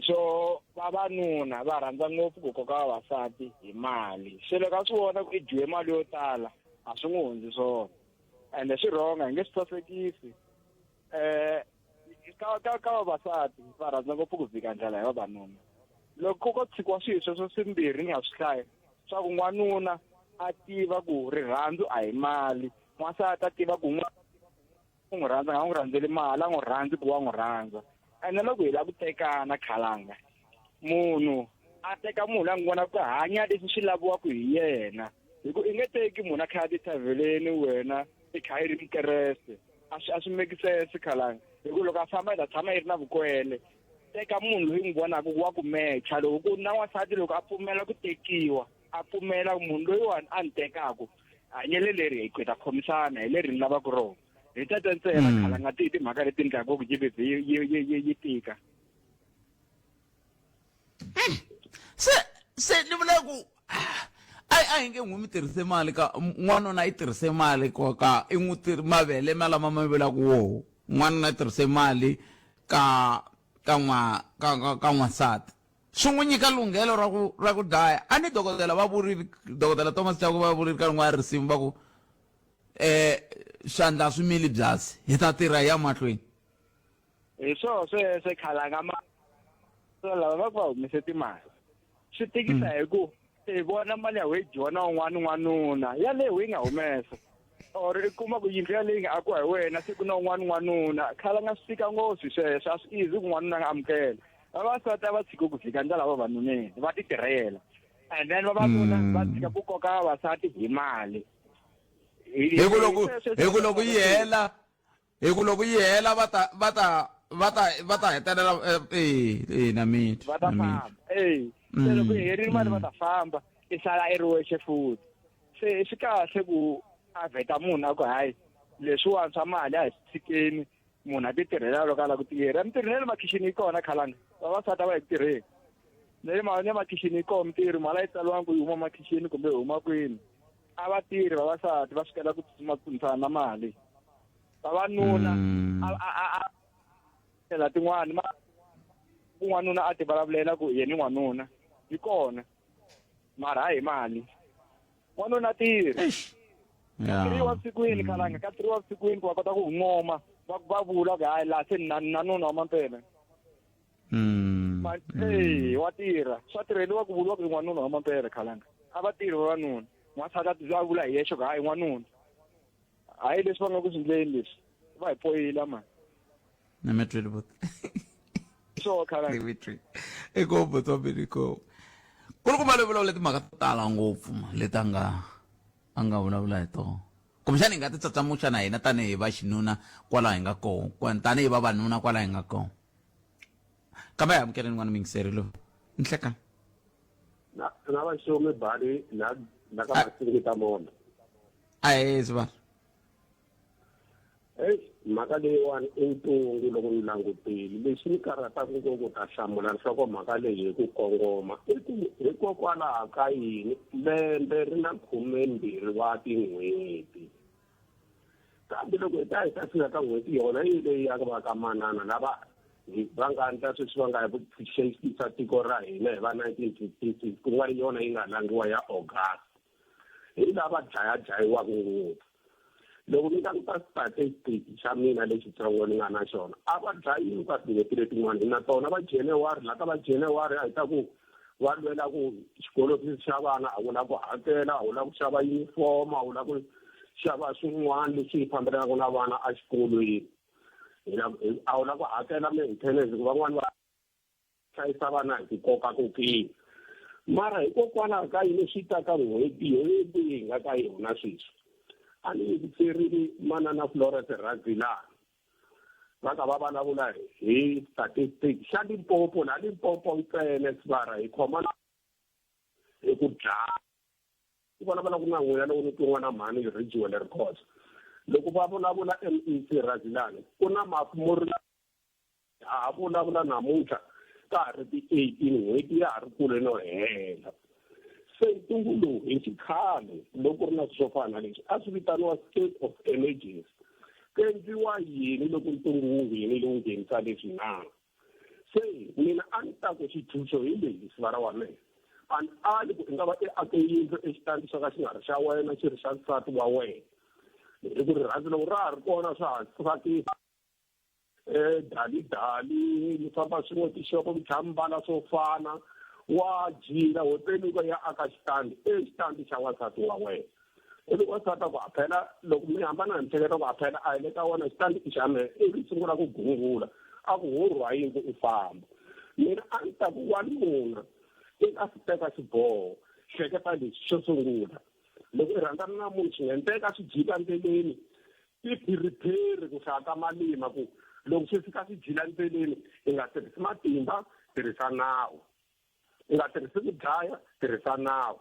Speaker 5: so vavanuna va rhandza ngopfu ku koka vavasati hi mali se loko a swi vona ku i dyiwe mali yo tala a swi n'wi hundzi swona ende swi rhonga hi nge swi sasekisi um ka ka ka vavasati va rhandza ngopfu ku vhika ndlela hi vavanuna loko ko tshikiwa swilo sweswo swimbirhi ni nga swi hlaya swa ku n'wanuna a tiva ku rirhandzu a hi mali n'wansati a tiva ku u n'wi rhandza nga n'wi rhandzeli mali a n'wi rhandzi ku wa n'wi rhandza ene loko hi lava ku tekana khalanga munhu a teka munhu la n'wi vona ku hanya leswi swi laviwaka hi yena hi ku i nge teki munhu a kha a tithavheleni wena i kha i ri mukreste a swi a swi make sense khalanga hi ku loko a famba i ta tshama i ri na vukwele teka munhu loyi n'wi vonaka ku wa ku mecha loko ku na wansati loko a pfumela ku tekiwa a pfumela munhu loyiwani a ni tekaku hanyelo leri hi ta khomisana hi leri ni lavaka rona hi tete ntsena mm. khalanga ti timhaka leti ndlaku ku GBV yi yi yi tika
Speaker 1: hmm. se se ni vula ku a a hi nge n'wi mi tirhise mali ka n'wanuna i tirhise mali ko ka i n'wi mavele ma lama ma vulaka woho N'wanuna tirhise mali ka ka n'wa ka ka, ka n'wansati swi n'wi nyika lunghelo ra ku ra ku dlaya a ni dokodela va vurile dokodela Thomas Chauke va vurile ka rin'wana risimu va ku eh swandla swi mili byasi hi ta tirha hi ya mahlweni
Speaker 5: hi swona sweswo khalanga ma lava va ku va humese timali swi tikisa hi ku i vona mali ya wehe dyiwa na un'wana n'wanuna yaleyo yi nga humesa or i kuma ku yindlu yaleyi nga akiwa hi wena se ku na un'wana n'wanuna khala nga swi tika ngopfu sweswo a swi easy ku n'wanuna a nga amukela vavasati a va tshiki ku vhika ndlala vavanuneni va ti tirhela and then vavanuna va tshika ku koka vavasati hi mali
Speaker 1: hi ku loko hi ku loko yi hela hi ku loko yi hela va ta va ta va ta va ta hetelela eh eh na mitwa
Speaker 5: va ta famba eh se loko yi herile mali va ta famba i sala i ri wexe futhi se swi kahle ku a vheta munhu a ku hayi leswiwani swa mali a hi swi tshikeni munhu a ti tirhela loko a lava ku tirha mintirho na le makhixini yi kona khalanga vavasati a va yi ku tirheni na le na makhixini yi kona mintirho mali a yi tsariwangi ku yi huma makhixini kumbe yi huma kwini a va tirhi vavasati va sukela ku tsutsuma tsutsumana na mali vavanuna a a a ndlela tin'wani ma ku n'wanuna a ti vulavulela ku yena n'wanuna yi kona mara hayi hi mali n'wanuna a tirhi tirhiwa vusikwini khalanga ka tirhiwa vusikwini ku va kota ku ngoma va va vula ku hayi laha se na na nuna wa mampela e wa tirha swa tirheliwa ku vuriwa ku i n'wanuna wa mampela khalanga a va tirhi vavanuna n'wansati a a vula hi yexe ku hayi n'wanuna hayi leswi va nga ku swi ndleni leswi va hi poyila mani
Speaker 1: na mi twile buti
Speaker 5: swo khalanga
Speaker 1: ni mi twile i ko buti wa mina i ko kulukumba loyi vulavula timhaka to tala ngopfu ma leti a nga a nga vulavula hi tona kumbexana hi nga ti tsatsamuxa na hina tanihi va xinuna kwalaho hi nga kona tanihi vavanuna kwalaho hi nga kona kambe hi amukeleni n'wana muyingiseri loyi nhlekani
Speaker 6: na na vaxomi bali na na ka masingita mona
Speaker 1: ahee sivana
Speaker 6: Eyi mhaka leyiwani i ntungu loko ni langutile lexi ni karhataka ngopfu ta hlamula nhlokomhaka leyi hi ku kongoma i ku hikokwalaho ka yini lembe ri na khumembirhi wa tin'hweti kambe loko hi ta hi ta fika ka n'hweti yona yi leyi ya va ka manana lava va nga endla sweswi va nga xiyisisa tiko ra hina hi va 1956 ku nga ri yona yi nga langiwa ya August hi lava dlayadlayiwaka ngopfu loko ni languta statistic xa mina lexitsongo ni nga na xona a va dlayiwi ka tin'hweti letin'wana na tona va January la ka va January a hi ta ku va lwela ku xikolo xa vana a wu la ku hakela a wu la ku xava uniform a wu la ku xava swin'wana leswi fambelanaka na vana exikolweni a wu la ku hakela maintenance ku van'wani va hlayisa vana hi ku koka kokeni mara hikokwalaho ka yini swi ta ka n'hweti yoleyi hi nga ka yona sweswi a ni yingiserile manana Florence Radzilani va ka va vulavula hi statistic xa Limpopo la Limpopo ntsena sivara hi khoma hi ku dlaya ku vulavula ku na n'wina loko ni twa n'wana mhani hi Ridgewell Records loko va vulavula MEC Radzilani ku na mafu mo ri ha ha vulavula namuntlha ka ha ri ti-18 n'hweti ya ha ri kule no hela se ntungu lowu hi xikhale loko ku ri na swilo swo fana na leswi a swi vitaniwa state of emergency ku endliwa yini loko ntungu wu nghenile wu nghenisa leswi na se mina a ni ta ku xitshunxo hi lexi sivara wa mina a ni ali ku i nga va i ake yindlu exitandi xo ka xi nga ri xa wena xi ri xa nsati wa wena hi ku rirhandzu loko ra ha ri kona swa ha tsakisa eh dali dali mi famba swin'we tixopo mi tlhela mi mbala swo fana wa jila hoteluka ya aka xitandi exitandi xa wansati wa wena ivi wansati a ku a phela loko mi hambana hi miehleketo ku a phela a hi le ka wena xitandi i xa mehe ivi sungula ku gungula a ku ho rhwa yindlu u famba mina a ni ta ku wanuna i nga si teka xiboho hleketa lexi xo sungula loko i rhandzana na munhu swi nga endleka swi jika ndleleni i phiriphiri ku hlaya ka malima ku loko swi fika swi jila ndleleni i nga tirhisi matimba tirhisa nawu i nga tirhisi ku dlaya tirhisa nawu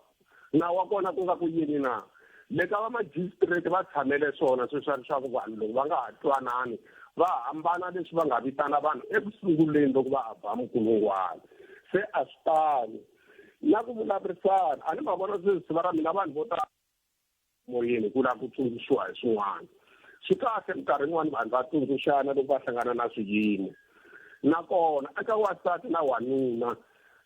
Speaker 6: nawu wa kona ku nga ku yini na le ka va magistrate va tshamele swona sweswiya leswaku vanhu loko va nga ha twanani va hambana leswi va nga vitana vanhu eku sunguleni loko va ba minkulungwana se a swi tani na ku vulavurisana a ni ma vona sweswi siva ra mina vanhu vo tala moyeni ku lava ku tsundzuxiwa hi swin'wana. Swi kahle minkarhi yin'wani vanhu va tsundzuxana loko va hlangana na swiyimo. Nakona eka wansati na wanuna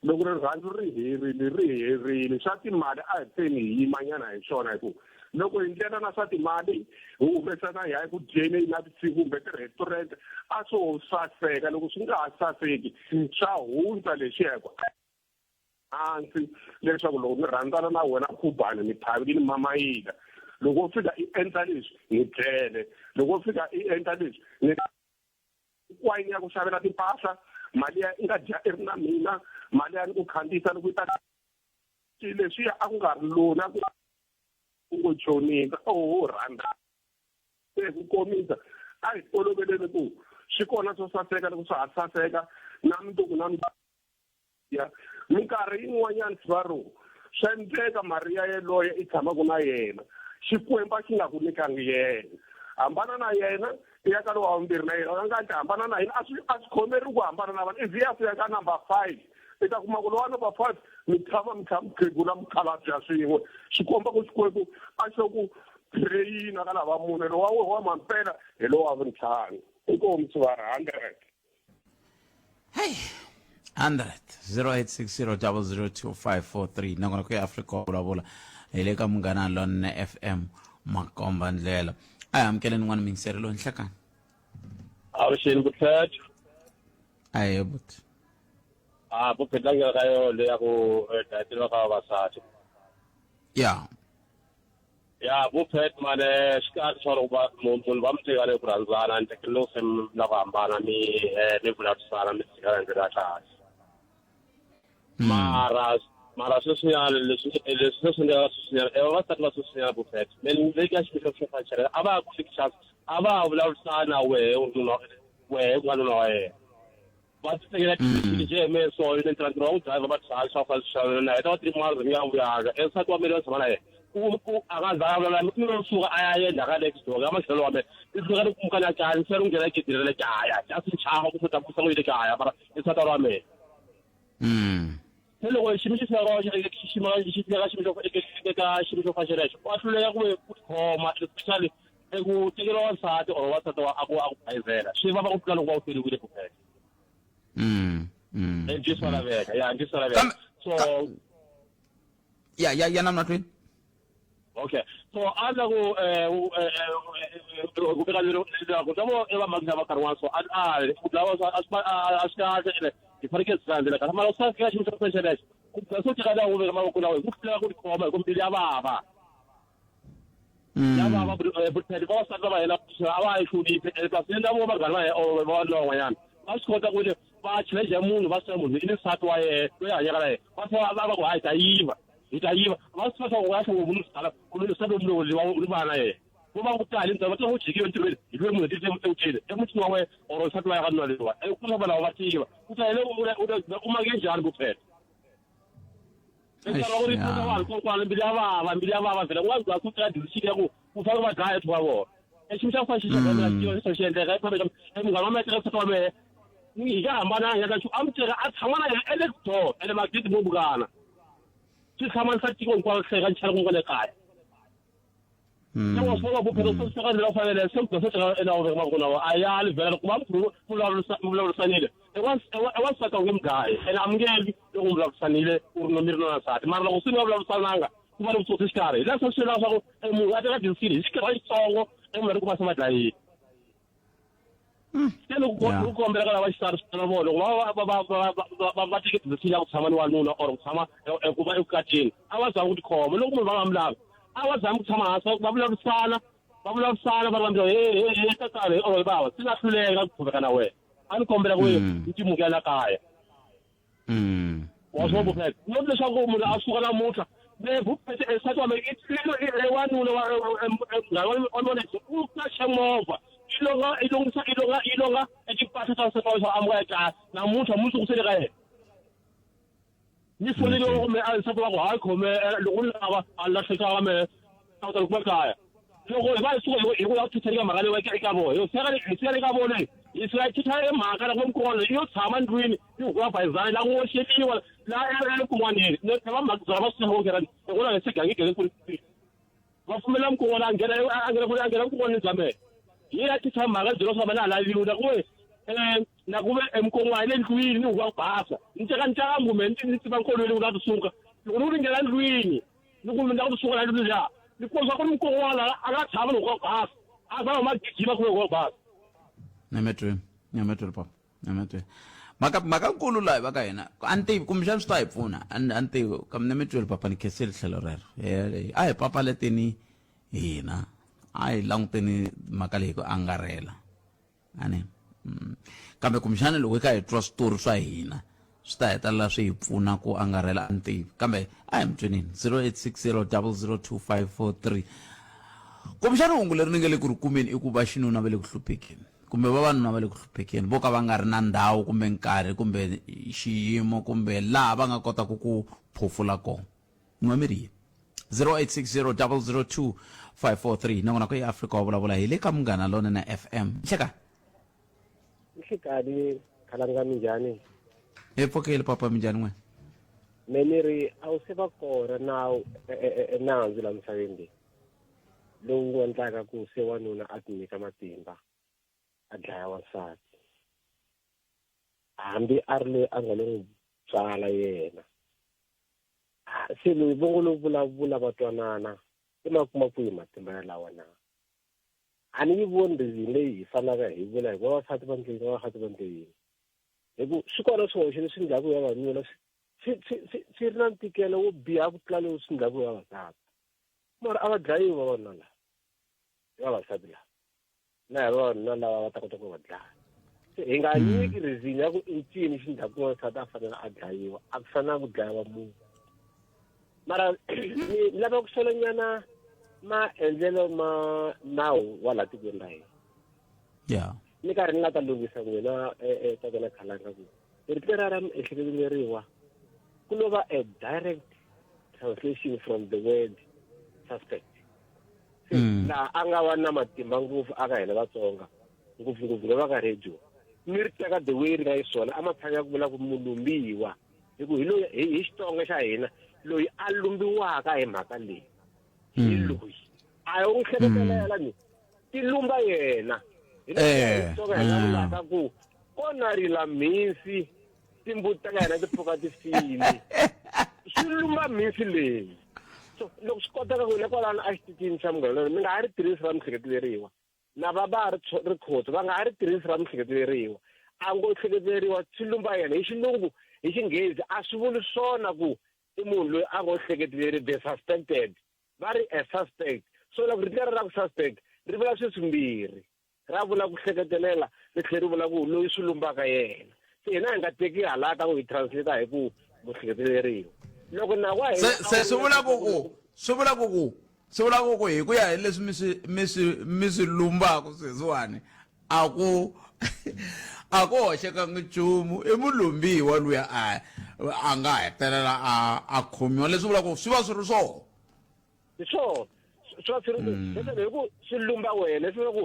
Speaker 6: loko rirhandzu ri herile ri herile swa timali a hi pfeni hi yimanyana hi swona hi ku loko hi ndlela na swa timali hi humesana hi ya eku dyeni na vusiku kumbe ti-restaurant a swo saseka loko swi nga ha saseki swa hundza leswiya hi ku hansi leswaku loko ni rhandzana na wena khubani ni phavile ni mamayila loko wo fika i endla leswi ni byele loko wo fika i endla leswi ni wayini ya ku xavela timpahla mali ya i nga dya i ri na mina mali ya ni ku khandziyisa loko yi ta leswiya a ku nga ri lona ku ngo chonisa oho rhandza se ku komisa a hi toloveleni ku swi kona swo saseka loko swa ha saseka na mundzuku na ya minkarhi yin'wanyana sivaro swa endleka mariya yelloye i tshamaka na yena xikwembu a xi nga ku nyikangi yena hambana na yena i ya ka lowa wa vumbirhi na yena a nga ti hambana na yena a swi a swi khomeri ku hambana na vanhu ivi ya fika ka number five i ta kuma ku lowa number five mi tshama mi kha mi khegula mukhalabya swin'we swi komba ku xikwembu a xo ku train-a ka lava mune lowa wa mampela hi lowa vuntlhanu inkomu sivara hundred
Speaker 1: hey 100 0860002543 nakona ku ya afrika wa vulavula hi le ka munghana lonene fm makomba ndlela a hi amukeleni n'wana mingiseri loyi nhlekani
Speaker 7: avuxeni vutlhetho
Speaker 1: a hi buti
Speaker 7: a ku phindlangela ka yona leyi ya ku dlayeteriwa ka vavasati
Speaker 1: ya
Speaker 7: ya vu phet mane swi kahle swa loko munhu va mi tshika le ku rhandzana ni tekeli loko se mi la ku hambana mi eh, mi vulavurisana mi tshikana hi ndlela ya kahle hmm. mara mara sweswinyana leswi leswi se swi endleka sweswinyana e vavasati va sweswinyana vu phet me le ka xiviko xo fanxela a va ha ku nyiki chance a va ha vulavurisana wehe u ri nuna wehe ku nga nuna wa yena va ti tekela mm. njhe me so ni ntirha ntirho wa ku driver va tirha swa fa swa na heta wa three months ni nga vuyanga e nsati wa mina wa tshama na yena ku a nga za vulavula mi lo suka a ya yendla ka next door ka maxelo wa mina i suka ni kumukana kaya ni sele nghena gedi ra le kaya a swi chava ku futa ku yile kaya mara i nsati wa mina
Speaker 1: mm.
Speaker 7: Se loko xiyimo xi fika xi xi fika xiyimo xo eka xiyimo xo fana xelexo wa hluleka ku ku tikhoma especially eku tekeriwa wansati or wansati wa a ku a ku phayizela swi vava ku tlula loko va u hleriwile ku phela
Speaker 1: mm, mm,
Speaker 7: ntiyiso wa laveka ya ntiyiso wa laveka so
Speaker 1: ya ya ya na mahlweni
Speaker 7: okay so a ndla ku eh, eh, eh, ku veka leswaku ta vo i vamaki lava nkarhi wa so a a ku dlawa a swi a swi kahle ene hi fanekele swi landzela kahle mara swa fika xilo xa xelexo ku swo tika la ku veka mavoko lawa hi ku hluleka ku tikhoma hi ku mbilu ya vava ya vava vutlhelo vavasati va va yena a va yi hloniphi ene kasi na vo vanghana va yena or va van'wanyana va swi kota ku va challenge munhu va swi munhu i ni nsati wa yena loyi a hanyaka na yena va tlhela va va ku hayi ta yiva hi ta yiva va swi tiva swa ku ya hlovo munhu sala munhu nsati lowu ni vana na yena vo va ku tali ntsena va tiva ku jikiwe entirhweni hi loyi munhu etile emutini wa wena or nsati wa ya ka nuna leyiwa ku na vanhu va tiva ku ta yena u make njhani ku phela nkarhi wa ku ri pfuna vanhu kokwana mbilu ya vava mbilu ya vava vhela ku nga za ku teka decision ya ku ku fanele va dlaya ethu wa vona e xilo xa ku fana xi xa xi endleka e munghana wa mina teka nsati wa mehe hi nga hambananga ya ka a mi teka a tshama na yena e-next door ene magidi mo bukana swi hlamarisa tiko hinkwaro hleka ni chela ku nga le kaya loko swo va ku phela swi saka ndlela fanele se ku se teka ena veka mavoko lawa a ya li vhela loko va vulavurisanile ewansati a wu nge mi dlayi ene a mi nge lwi loko mi vulavurisanile u ri no mi ri na nsati mara loko se mi nga vulavurisananga ku va ni vutsotsi xikarhi hi laha swi lava swa ku munhu a teka decision hi xikarhi xitsongo emunhu a ri ku va se va dlayile se loko ku kombela ka lava xisati swi na vona loko va va teke decision ya ku tshama ni wanuna or ku tshama ku va evukatini a va zami ku tikhoma loko munhu va nga mi lavi a va zami ku tshama hansi va vulavurisana va vulavurisana va ri vambirhi he he he tatana he or bava se na hluleka ku qhuveka na wena a ni kombela ku ni timukela kaya wa swi vona not leswaku munhu a suka namuntlha nsati wa mina wanuna wa u kaxa movha yi longa yi longisa yi longa yi longa etimpahla ta nsati wa leswaku amuka ekaya namuntlha mundzuku se le ka yena ni fonele kumbe a nsati wa ku hayi khome loko ni lava a lahlekanga mehe a ta kuma kaya loko hi va hi suka hi ku ya ku thuthela mhaka leyi eka vona hi fika hi fika le ka vona hi fika hi thutha emhaka loko mukona yo tshama ndlwini yi huwa bayizana la ku woxeliwa la ekun'waneni va mhaka byala va swi ku nghena hi kona hi se gangi genge ku va pfumela mukona a nghena a nghena a nghena kun'wanini bya mehe. Hi ya tisa mhaka byela swa vana laviwi na ku ve na ku ve emkon'wana le ndlwini ni huwa ku basa ni teka ni teka ngume ni tiva nkolweni ku na tisuka loko ni ku ni nghena ndlwini ni ku ni la ku tisuka la ndlwini liya ni kuma swa ku ri mkon'wana a nga tshama ni huwa ku basa a za huma gijima ku ve huwa ku basa.
Speaker 1: Nyametweni nyametweni papa nyametweni mhaka mhaka nkulu laha va ka hina a ni tivi kumbexana swi ta hi pfuna a ni tivi kambe nyametweni papa ni khensile tlhelo rero a hi papalateni hina a hi languteni mhaka leyi ku angarhela ani kambe kumbexana loko hi kha hi twa switori swa hina swi ta hetelela swi hi pfuna ku angarhela a ni tivi kambe a hi mi twenini 0860 002 543 kumbexana hungu leri ni nga le ku ri kumeni i ku va xinuna va le ku hluphekeni kumbe vavanuna va le ku hluphekeni vo ka va nga ri na ndhawu kumbe nkarhi kumbe xiyimo kumbe laha va nga kotaka ku phofula kona. N'we mi ri yini? 0860 002 543 nongonoko ya Afrika wa vulavula hi le ka Munghana Lonene FM. Nhlekani.
Speaker 8: Nhlekani khalanga minjhani?
Speaker 1: Hi pfukile papa minjhani n'wina?
Speaker 8: Me ni ri a wu se va kona nawu nandzu la misaveni leyi lowu endlaka ku se wanuna a tinyika matimba a dlaya wansati hambi a ri loyi a nga lo n'wi tswala yena se loyi vo ngo lo vulavula va twanana i ma kuma kwihi matimba yalawa na a ni yi voni reason leyi hi fanaka hi vula hi vavasati va ndle yini vavasati va ndle yini hi ku swi kona swihoxo leswi ndlaku hi vavanuna swi ri na ntikelo wo biha ku tlula lowu swi ndlaku hi vavasati mara a va dlayiwi vavanuna lava hi vavasati lava na hi vavanuna lava va ta kota ku va dlaya se hi nga nyiki reason ya ku i ncini xi ndlaku wansati a fanele a dlayiwa a ku fanelanga ku dlayiwa munhu mara ni lava ku solanyana maendlelo ma nawu wa laha tikweni ra hina
Speaker 1: yeah
Speaker 8: ni karhi ni nga ta lunghisa n'wina tatana Khalanga ku rito lera ra miehleketeleriwa ku lo va a direct translation from the word suspect se laha a nga va na matimba ngopfu aka hina Vatsonga ngopfungopfu nga va ka radio mi ri teka the way ri nga xiswona a matshan'wini ya ku vula ku mulumbiwa hi ku hi loyi hi Xitsonga xa hina loyi a lumbiwaka hi mhaka leyi hi loyi a yo n'wi hleketelela ni ti lumba yena hi Xitsonga hi nga vulaka ku kona rila mhinsi timbuti ta ka hina ti pfuka ti file swi lumba mhinsi leyi so loko swi koteka ku le kwalano a xitichini xa munghana mi nga ha ri tirhisi ra mihleketeleriwa na va ba ri khotso va nga ha ri tirhisi ra mihleketeleriwa a ngo hleketeleriwa swi lumba yena hi xilungu hi xinghezi a swi vuli swona ku i munhu loyi a ngo hleketeleri the suspected va ri a suspect so loko rito leri ra ku suspect ri vula swilo swimbirhi ra vula ku hleketelela ri tlhela ri vula ku loyi swi lumbaka yena se hina hi nga teki hala ka ku hi translate hi ku muhleketeleriwa loko nawu wa hina
Speaker 1: se swi vula ku ku swi vula ku ku swi vula ku ku hi ku ya hi leswi mi swi mi swi mi swi lumbaku sweswiwani a ku a ku hoxekangi nchumu i mulumbiwa luya a a nga hetelela a a khomiwa leswi vulaka ku swi va swi ri swona
Speaker 8: hi swona swi va swi ri leswaku hi ku swi lumba wena leswi ku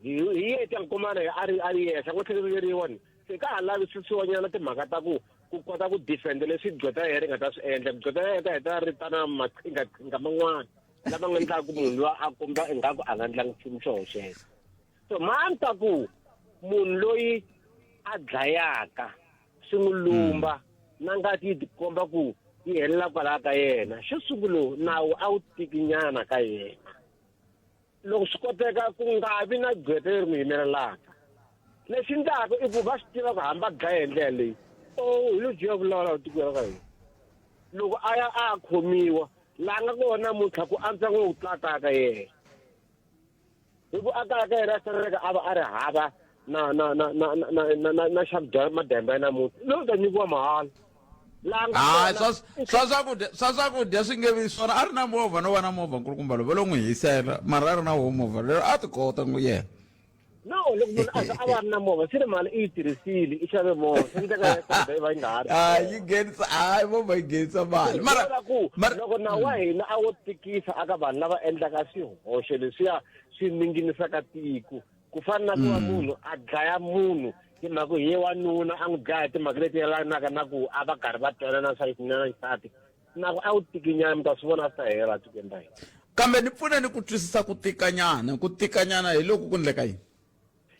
Speaker 8: hi yete nkomana a ri a ri yexe a ngo tlheleriwa ni se ka ha lavi swisiwanyana timhaka ta ku ku kota ku defend leswi gqweta ya ri nga ta swi endla gqweta ya ta heta ri ta na maqhingaqhinga man'wana lama nga endlaka ku munhu loyi a komba ingaku a nga endlangi nchumu xo hoxeka so mani ta ku munhu loyi a dlayaka swi n'wi lumba na ngati yi tikomba ku yi helela kwalaha ka yena xo sungula nawu a wu tikinyana ka yena loko swi koteka ku nga vi na gqweta leri n'wi yimelelaka lexi ndlaka i ku va swi tiva ku hamba dlaya hi ndlela leyi o hi lo jiya vulavula tikweni ra ka hina loko a ya a khomiwa laha nga kona namuntlha ku antswa ngo ku tlula kaya ka yena hi ku a kaya ka yena a saleleka a va a ri hava na na na na na na na na xa kudya mademba ya namuntlha lowu ta nyikiwa mahala laha nga
Speaker 1: hayi
Speaker 8: kona
Speaker 1: swa swakudya swa swakudya swi nge vi swona a ri na movha no va na movha nkulukumba lowu va lo n'wi hisela mara a ri na wo movha lero a ti kota ngo yena
Speaker 8: no loko munhu a za a va ri na movha swi ri mali i yi tirhisile i xave movha swi endleka ya kota yi va yi nga ha ri
Speaker 1: hayi yi nghenisa hayi movha yi nghenisa mali mara
Speaker 8: ku loko nawu wa hina a wo tikisa aka vanhu lava endlaka swihoxo leswiya swi ninginisaka tiko ku fana na ku va munhu a dlaya munhu hi mhaka ku hi ye wanuna a n'wi dlaya hi timhaka leti yelanaka na ku a va karhi va twanana swa xinuna na xisati na ku a wu tikinyana mi ta swi vona swi ta hela tikweni ra hina.
Speaker 1: Kambe ni pfune ni ku twisisa ku tikanyana, ku tikanyana hi loku ku ndleka yini?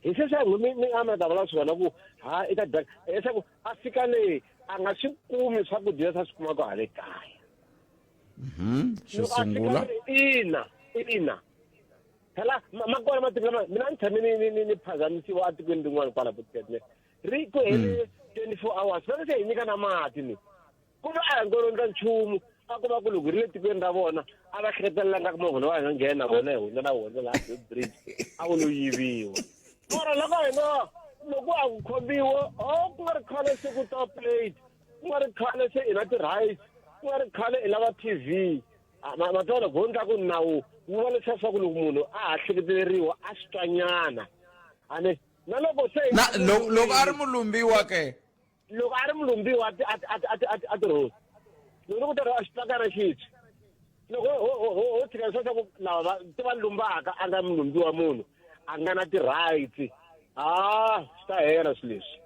Speaker 8: Hi sweswo mi mi a mi ta vula swona ku ha i ta dya leswaku a fika le a nga swi kumi swakudya leswi a swi kumaka hale kaya.
Speaker 1: Xo sungula.
Speaker 8: Ina, ina. Phela ma kona matiko lama mina ni tshame ni ni ni phazamisiwa etikweni rin'wana kwala Botsetne. Ri ku hele 24 hours va se hi nyika na mati ni. Ku va a hi ngo rondza nchumu a ku va ku loko ri le tikweni ra vona a va hleketelelanga ku movha lowu a hi nga nghena na vona hi hundza na wona laha bridge a wu lo yiviwa. Mara loko hi nga loko a ku khombiwa o ku nga ri khale se ku ta plate ku nga ri khale se i na ti-rice ku nga ri khale i lava T_V ma twa loko ho ndla ku nawu wu va leswiya swa ku loko munhu a ha hleketeleriwa a swi twanyana a ne na loko se
Speaker 1: na loko a ri mulumbiwa ke
Speaker 8: loko a ri mulumbiwa a a a a a tirhosi loko ku tirha a xipakana xitshwi loko ho tshika leswa swa ku lava va ti va lumbaka a nga mulumbiwa munhu a nga na ti-rights a swi ta hela swilo leswi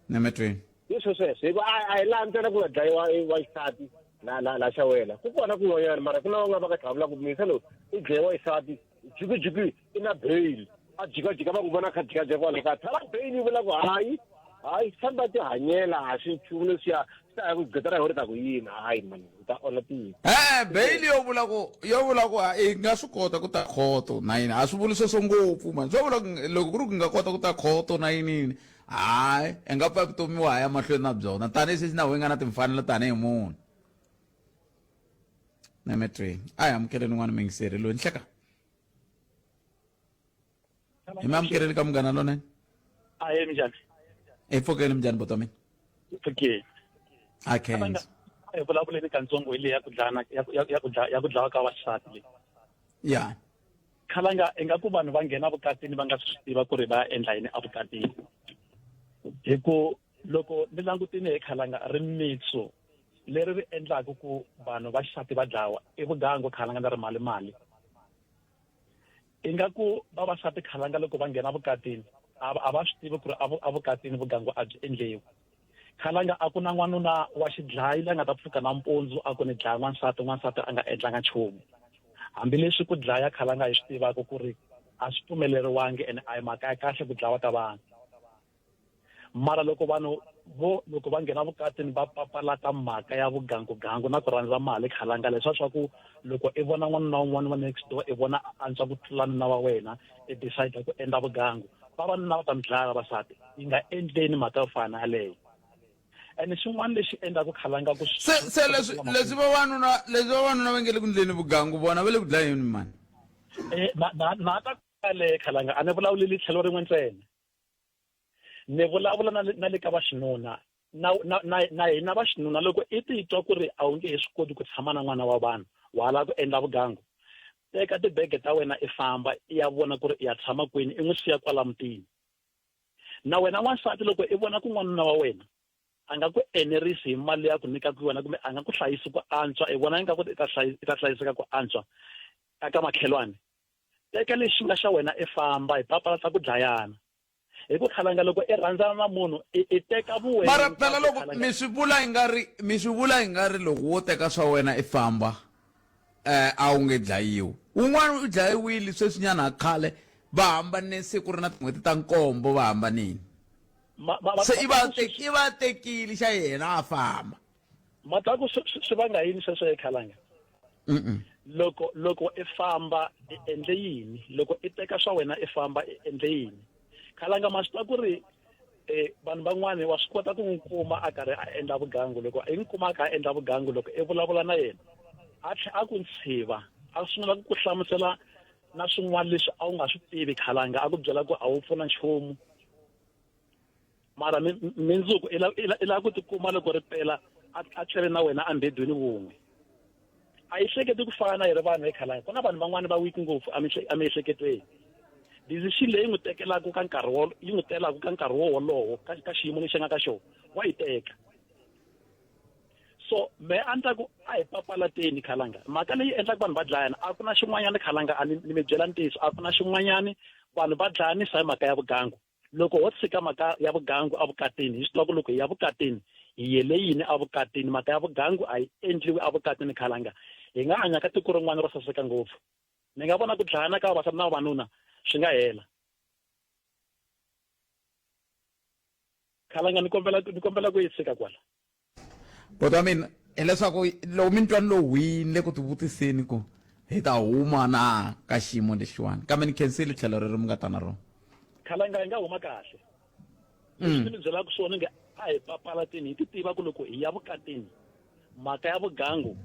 Speaker 1: nemetweni
Speaker 8: hi swo sweswo hikuva a hi laha ntsena ku nga dlayiwa wa xisati la la la xawela ku kona kun'wanyana mara ku na van'wana va ka tlhavula ku misa lowu i dlayiwa xisati jikijiki i na bail a jikajika va ku vona kha jikajika kwala ka thala bail yi vula ku hayi hayi famba ti hanyela a swi nchumu leswiya swi ta ya ku gqita ra ri ta ku yini hayi mani u ta onha tiko
Speaker 1: e bail yo vula ku yo vula ku i nga swi kota ku ta khoto na yini a swi vuli sweswo ngopfu mani swo vula ku loko ku ri ku nga kota ku ta khoto na yinini hayi i nga pfa vutomi wa ha ya mahlweni na byona tanihi sweswi na wena nga na timfanelo tanihi munhu nemetweni a hi amukeleni n'wana mingiseri loyi nhleka hi mi amukeleni ka munghana lonene
Speaker 4: ahe minjhani
Speaker 1: hi pfukeni minjhani bota mina
Speaker 4: pfukeni
Speaker 1: a khensa
Speaker 4: hi vulavuleni katsongo hi leyi ya ku dlana ya ku dlaya ya ku dlawa ka vaxisati leyi
Speaker 1: ya
Speaker 4: khalanga ingaku vanhu va nghena vukatini va nga swi tiva ku ri va ya endla yini evukatini hi ku loko ni langutile hi khalanga rimitsu leri ri endlaka ku vanhu va xisati va dlawa i vugangu khalanga na ri mali mali ingaku vavasati khalanga loko va nghena vukatini a va swi tivi ku ri evukatini vugangu a byi endliwi khalanga a ku na n'wanuna wa xidlayi la nga ta pfuka nampundzu a ku ni dlaya n'wansati n'wansati a nga endlanga nchumu hambileswi ku dlaya khalanga hi swi tivaka ku ri a swi pfumeleriwangi ene a hi mhaka ya kahle ku dlawa ka vanhu mara loko vanhu vo loko va nghena vukatini va papalata mhaka ya vugangugangu na ku rhandza mali khalanga leswa swa ku loko i vona n'wanuna wun'wana wa next door i vona a antswa ku tlula nuna wa wena i decide ku endla vugangu vavanuna va ta mi dlaya vavasati yi nga endleni mhaka yo fana na yaleyo ene xin'wana lexi endlaku khalanga ku
Speaker 1: se se leswi leswi vavanuna leswi vavanuna va nge le ku ndleni vugangu vona va le ku dlayeni mani
Speaker 4: eh, na na na ta kale khalanga a ni vulavuleli tlhelo rin'we ntsena ni vulavula na na le ka vaxinuna na na na na hina vaxinuna loko i titwa ku ri a wu nge he swi koti ku tshama na n'wana wa vanhu wa lava ku endla vugangu teka tibege ta wena i famba i ya vona ku ri i ya tshama kwini i n'wi siya kwala mutini na wena n'wansati loko i vona ku n'wanuna wa wena a nga ku enerisi hi mali leyi a ku nyikaka yona kumbe a nga ku hlayisi ku antswa i vona ingaku i ta i ta hlayiseka ku antswa eka makhelwani teka lexi nga xa wena i famba hi papalata ku dlayana hi ku khalanga loko i rhandzana na munhu i teka vuwena
Speaker 1: mara phela loko mi swi vula i nga ri mi swi vula i nga ri loko wo teka swa wena i famba eh a wu nge dlayiwi wun'wana u dlayiwile sweswinyana khale va hambanile se ku ri na tin'hweti ta nkombo va hambanile se i va i va tekile xa yena a famba
Speaker 4: matlaku swi vanga yini sweswo ekhalanga loko loko i famba i endle yini loko i teka swa wena i famba i endle yini khalanga ma swi tiva ku ri eh vanhu van'wani wa swi kota ku n'wi kuma a karhi a endla vugangu loko i n'wi kuma a kha a endla vugangu loko i vulavula na yena a tlhe a ku ntshiva a sungula ku ku hlamusela na swin'wana leswi a wu nga swi tivi khalanga a ku byela ku a wu pfuna nchumu mara mindzuku i lava ku tikuma loko ri pela a tlele na wena embedweni wun'we a yi hleketi ku fana hi ri vanhu ekhalanga ku na vanhu van'wani va weak ngopfu emiehleketweni decision leyi n'wi tekelaka ka nkarhi wo yi n'wi telaka ka nkarhi wo wolowo ka ka xiyimo lexi nga ka xona wa yi teka so me a ni ta ku a hi papalateni khalanga mhaka leyi endlaka vanhu va dlayana a ku na xin'wanyana khalanga a ni ni mi byela ntiyiso a ku na xin'wanyani vanhu va dlayanisa hi mhaka ya vugangu loko ho tshika mhaka ya vugangu evukatini hi swi tiva ku loko hi ya vukatini hi yele yini evukatini mhaka ya vugangu a yi endliwi evukatini khalanga
Speaker 9: Hi nga hanya ka tiko rin'wana ro saseka ngopfu. Ni nga vona ku dlayana ka vavasati na vavanuna swi nga hela. Khalanga ni kombela ni kombela ku yi tshika kwala.
Speaker 1: Boti wa mina hileswaku loko mi ni twa ni lo hwii ni le ku tivutiseni ku hi ta huma na ka xiyimo lexiwani kambe ni khensile tlhelo rero mi nga ta na rona.
Speaker 9: Khalanga hi nga huma kahle. Leswi ni mi byelaka swona nge a hi papalateni hi ti tiva ku loko hi ya vukatini mhaka ya vugangu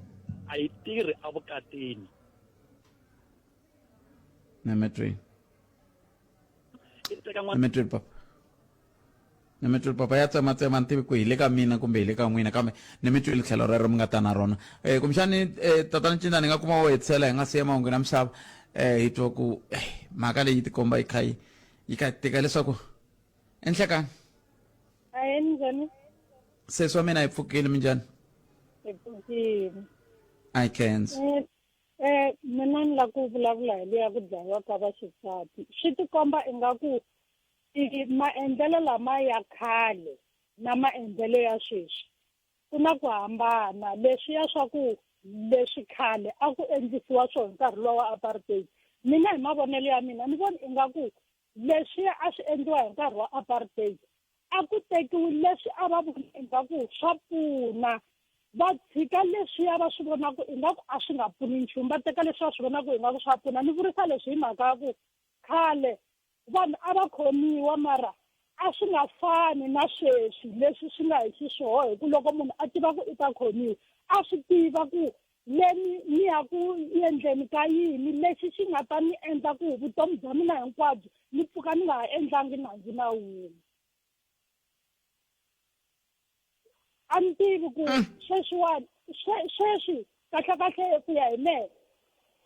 Speaker 9: a yi tirhi evukatini.
Speaker 1: Nemetweni.
Speaker 9: I teka n'wana
Speaker 1: Nemetweni papa. Ni mi twile papa ya tsematsema ni tivi ku hi le ka mina kumbe hi le ka n'wina kambe ni mi twile tlhelo rero mi nga ta na rona um kumbexani um tatana Cinda ni nga kuma wo hetisela hi nga siya mahungu na misava um hi twa ku eh, mhaka leyi tikomba yi kha yi yi kha tika leswaku enhlekani
Speaker 10: Ahee, minjhani?
Speaker 1: Sesi wa mina hi pfukile minjhani?
Speaker 10: Hi pfukile.
Speaker 1: I khensa.
Speaker 10: Eh, eh, mina ni lava ku vulavula hi leya ku dlayiwa ka vaxisati. Swi tikomba ingaku i maendlelo lama ya khale na maendlelo ya sweswi ku na ku hambana. Leswiya swa ku leswi khale a ku endlisiwa swona hi nkarhi luwa wa apartheid, mina hi mavonelo ya mina ni vona ingaku leswiya a swi endliwa hi nkarhi wa apartheid a ku tekiwi leswi a va vona ingaku swa pfuna va tshika leswiya va swi vonaka ingaku a swi nga pfuni nchumu va teka leswi va swi vonaka ingaku swa pfuna ni vurisa leswi hi mhaka ya ku khale vanhu a va khomiwa mara a swi nga fani na sweswi leswi swi nga hi xiswoho hi ku loko munhu a tiva ku i ta khomiwa a swi tiva ku le ni ni ya ku endleni ka yini lexi xi nga ta ni endla ku vutomi bya mina hinkwabyo ni pfuka ni nga ha endlangi nandzu na wun'we a ni tivi ku sweswiwani sweswi kahlekahle ku ya hi mehe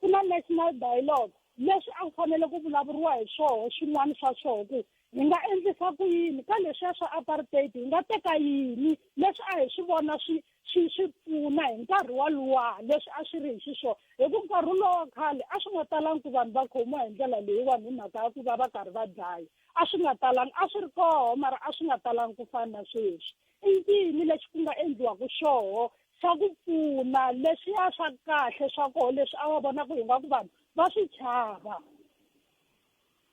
Speaker 10: ku na national dialogue leswi a ku fanele ku vulavuriwa hi swoho swin'wana swa swoho ku hi nga endlisa ku yini ka leswiya swa apartheid hi nga teka yini leswi a hi swi vona swi swi swi pfuna hi nkarhi waluwa leswi a swi ri hi xiswona hi ku nkarhi luwa wa khale a swi nga talangi ku vanhu va khomiwa hi ndlela leyiwani hi mhaka ya ku va va karhi va dlaya a swi nga talangi a swi ri koho mara a swi nga talangi ku fana na sweswi i ncini lexi ku nga endliwaka xoho xa ku pfuna leswiya swa kahle swa koho leswi a va vona ku ingaku vanhu va swi chava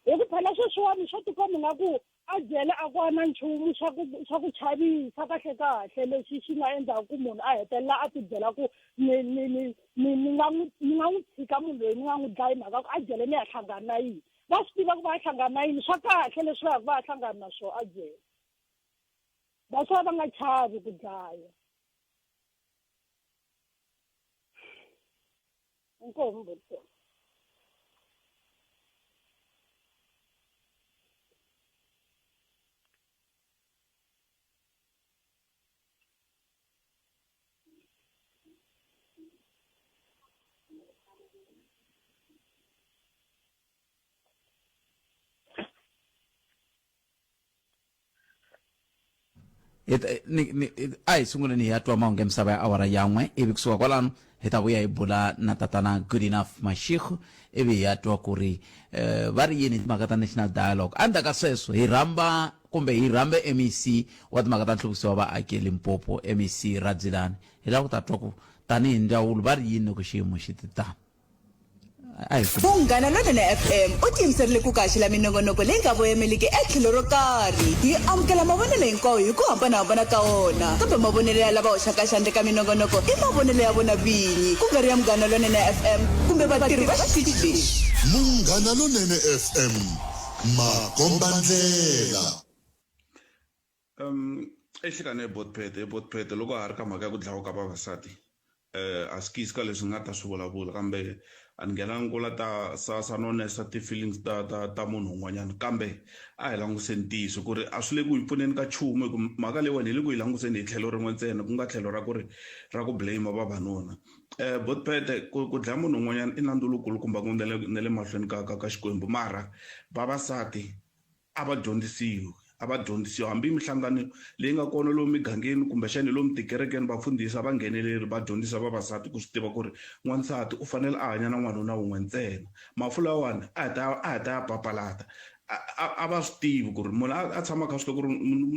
Speaker 10: hi ku phela sweswiwani swo tikomba ingaku a jele a ku na nchumu xa ku xa ku chavisa kahle kahle lexi xi nga endlaka ku munhu a hetelela a tibyela ku ni ni ni ni ni nga n'wi ni nga n'wi tshika munhu loyi ni nga n'wi dlayi mhaka ku a jele ni ya hlangana na yini va swi tiva ku va ya hlangana na yini swa kahle leswi va yaka va ya hlangana na swona a jele that's why va nga chavi ku dlaya inkomu buti
Speaker 1: a hi sunguleni hi ya twa mahungu ya misava ya awara yan'we ivi kusuka kwalano hi ta vuya hi bula na tatana good enough mashikhu ivi hi ya twa ku ri um va ri yini timhaka ta national dialogue endzhaku ka sweswo hi rhamba kumbe hi rhambe mec wa timhaka ta nhluvukiso wa vaaki limpopo mec radzilani hi lava ku ta twa ku tanihi ndzawulo va ri yini loko xiyimo xi ti tano a hi
Speaker 11: Munghana Lonene FM u tiyimiserile ku kaxela minongonoko leyi nga voyameliki etlhelo ro karhi. Hi amukela mavonelo hinkwawo hi ku hambanahambana ka wona, kambe mavonelo ya lava hoxaka xandla eka minongonoko i mavonelo ya vona vinyi, ku nga ri ya Munghana Lonene FM kumbe vatirhi va xitichi lexi.
Speaker 3: Munghana Lonene FM, makombandlela.
Speaker 12: Um exikarhi na botpete botpete loko ha ri ka mhaka ya ku dlawa ka vavasati um a swi ka leswi nga ta swi vulavula kambe a ni nghenangi ku la ta sasa no nesa ti-feelings ta ta ta munhu un'wanyana kambe a hi languseni ntiyiso ku ri a swi le ku hi pfuneni ka nchumu hi ku mhaka leyiwani hi le ku yi languseni hi tlhelo rin'we ntsena ku nga tlhelo ra ku ri ra ku blame vavanuna um botpete ku ku dlaya munhu un'wanyana i nandzu lowukulukumba ku na le na le mahlweni ka ka ka Xikwembu mara vavasati a va dyondzisiwi a va dyondzisiwi hambi minhlangano leyi nga kona lomu migangeni kumbexani lomu tikerekeni vafundhisi a va ngheneleri va dyondzisa vavasati ku swi tiva ku ri n'wansati u fanele a hanya na n'wanuna wun'we ntsena mafu lawani a hi ta a hi ta ya papalata. A va swi tivi ku ri munhu a tshama a kha swi tiva ku ri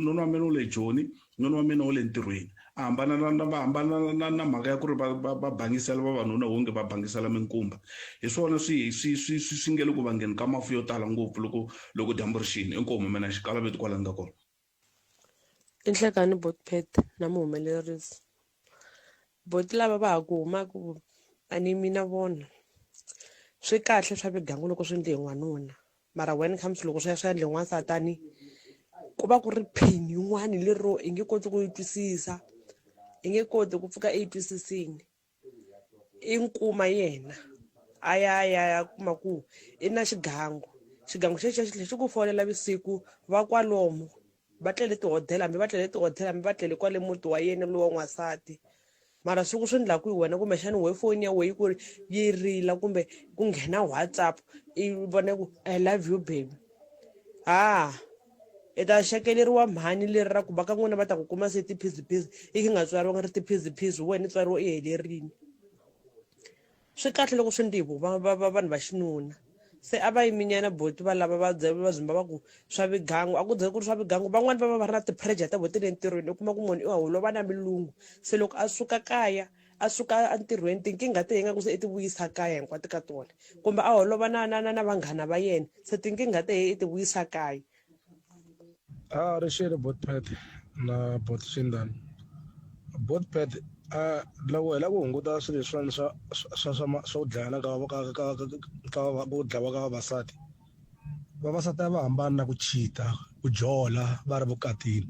Speaker 12: nuna wa mina u le Joni, nuna wa mina u le ntirhweni. A hambana na va hambana na mhaka ya ku ri va bangisela vavanuna wonge va bangisela minkumba. Hi swona swi swi swi swi swi nge le ku vangeni ka mafu yo tala ngopfu loko dyambu ri xini. Inkomu mina xikalaveti kwala ni nga kona.
Speaker 13: I nhlekani Botpet na muhumelerisi. Boti lava va ha ku humaka a ni yimi na vona. Swi kahle swa migangu loko swi endle hi n'wanuna mara when comes loko swi ya swi ya endle hi n'wansati a ni ku va ku ri pain yin'wani lero i nge koti ku yi twisisa i nge koti ku pfuka i yi twisisini. I nkuma yena a ya a ya ya kuma ku i na xigangu xigangu xexo xi tlhela xi ku fonela vusiku va kwalomu va tlele tihodela hambi va tlele tihodela hambi va tlele kwale muti wa yena lowa n'wansati mara siku swi endlaku hi wena kumbexana wehe foni ya wehe yi ku yi rila kumbe ku nghena WhatsApp i vona ku I love you baby ha. I ta xekeleriwa mhani leri ra ku va ka n'wina va ta ku kuma se tiphiziphizi i nga tswariwanga ri tiphiziphizi wena i tswariwe i helerile swi kahle loko swi ndzi va va va vanhu va xinuna se a va yiminyana boti va lava va va zimba va ku swa vigangu a ku ze ku ri swa vigangu van'wani va va va ri na ti-pressure ta vona ta le ntirhweni u kuma ku munhu i holova na mulungu se loko a suka kaya a suka entirhweni tinkingha te ingaku se i ti vuyisa kaya hinkwato ka tona kumbe a holova na vanghana va yena se tinkingha te i ti vuyisa kaya.
Speaker 14: A ri xele Botpet na Bot Swindani. Botpet a loko hi lava ku hunguta swilo leswiwani swa swa ku dlayana ka ka ku dlawa ka vavasati vavasati a va hambani na ku cheat-a ku jola va ri vukatini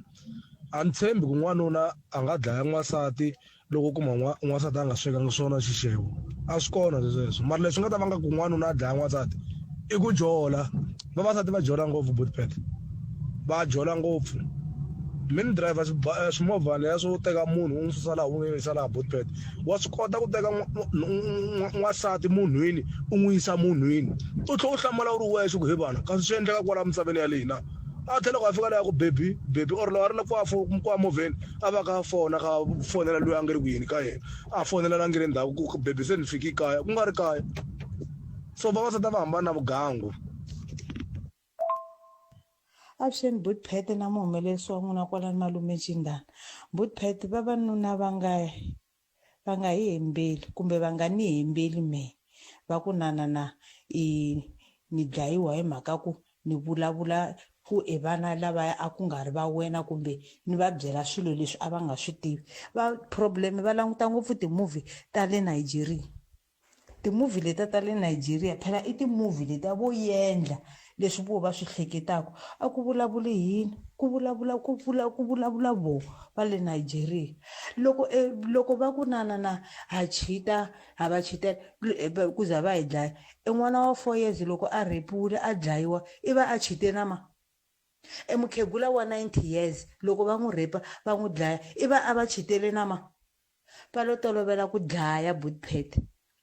Speaker 14: a ni tshembi ku n'wanuna a nga dlaya n'wansati loko u kuma n'wansati a nga swekanga swona xixevo a swi kona sweswo mara leswi nga ta vanga ku n'wanuna a dlaya n'wansati i ku jola vavasati va jola ngopfu botpet va jola ngopfu mini driver swimovhana ya swo teka munhu u n'wi susa laha u n'wi yisa laha botpet wa swi kota ku teka n'wansati munhwini u n'wi yisa munhwini u tlhela u hlamala u ri wexe ku he vana kasi swi endleka kwala misaveni ya lena a tlhela loko a fika laha ku baby baby or loko a ri la kwa movheni a va ka fona ka fonela loyi a nga ri ku yeni ka yena a fonela la nge le ndzhaku ku baby se ni fiki kaya ku nga ri kaya so vavasati a va hambani na vugangu.
Speaker 15: Avuxeni buti Pat na muhumelerisi wa n'wina kwalani malume Cindana. Buti Pat vavanuna va nga va nga hi hembeli kumbe va nga ni hembeli mehe va ku na na na i ni dlayiwa hi mhaka ku ni vulavula ku e vana lavaya a ku nga ri va wena kumbe ni va byela swilo leswi a va nga swi tivi va problem va languta ngopfu ti-movie ta le Nigeria. Ti-movie letiya ta le Nigeria phela i ti-movie letiya vo endla leswi vo va swi hleketaka a ku vulavuli hina ku vulavula ku vula ku vulavula vo va le Nigeria loko loko va ku na na na ha cheat-a ha va cheat-ela ku za va hi dlaya e n'wana wa 4 years loko a rhepiwile a dlayiwa i va a cheat-e na mani e mukhegula wa 90 years loko va n'wi rhepa va n'wi dlaya i va a va cheat-ele na mani. Va lo tolovela ku dlaya Butpet.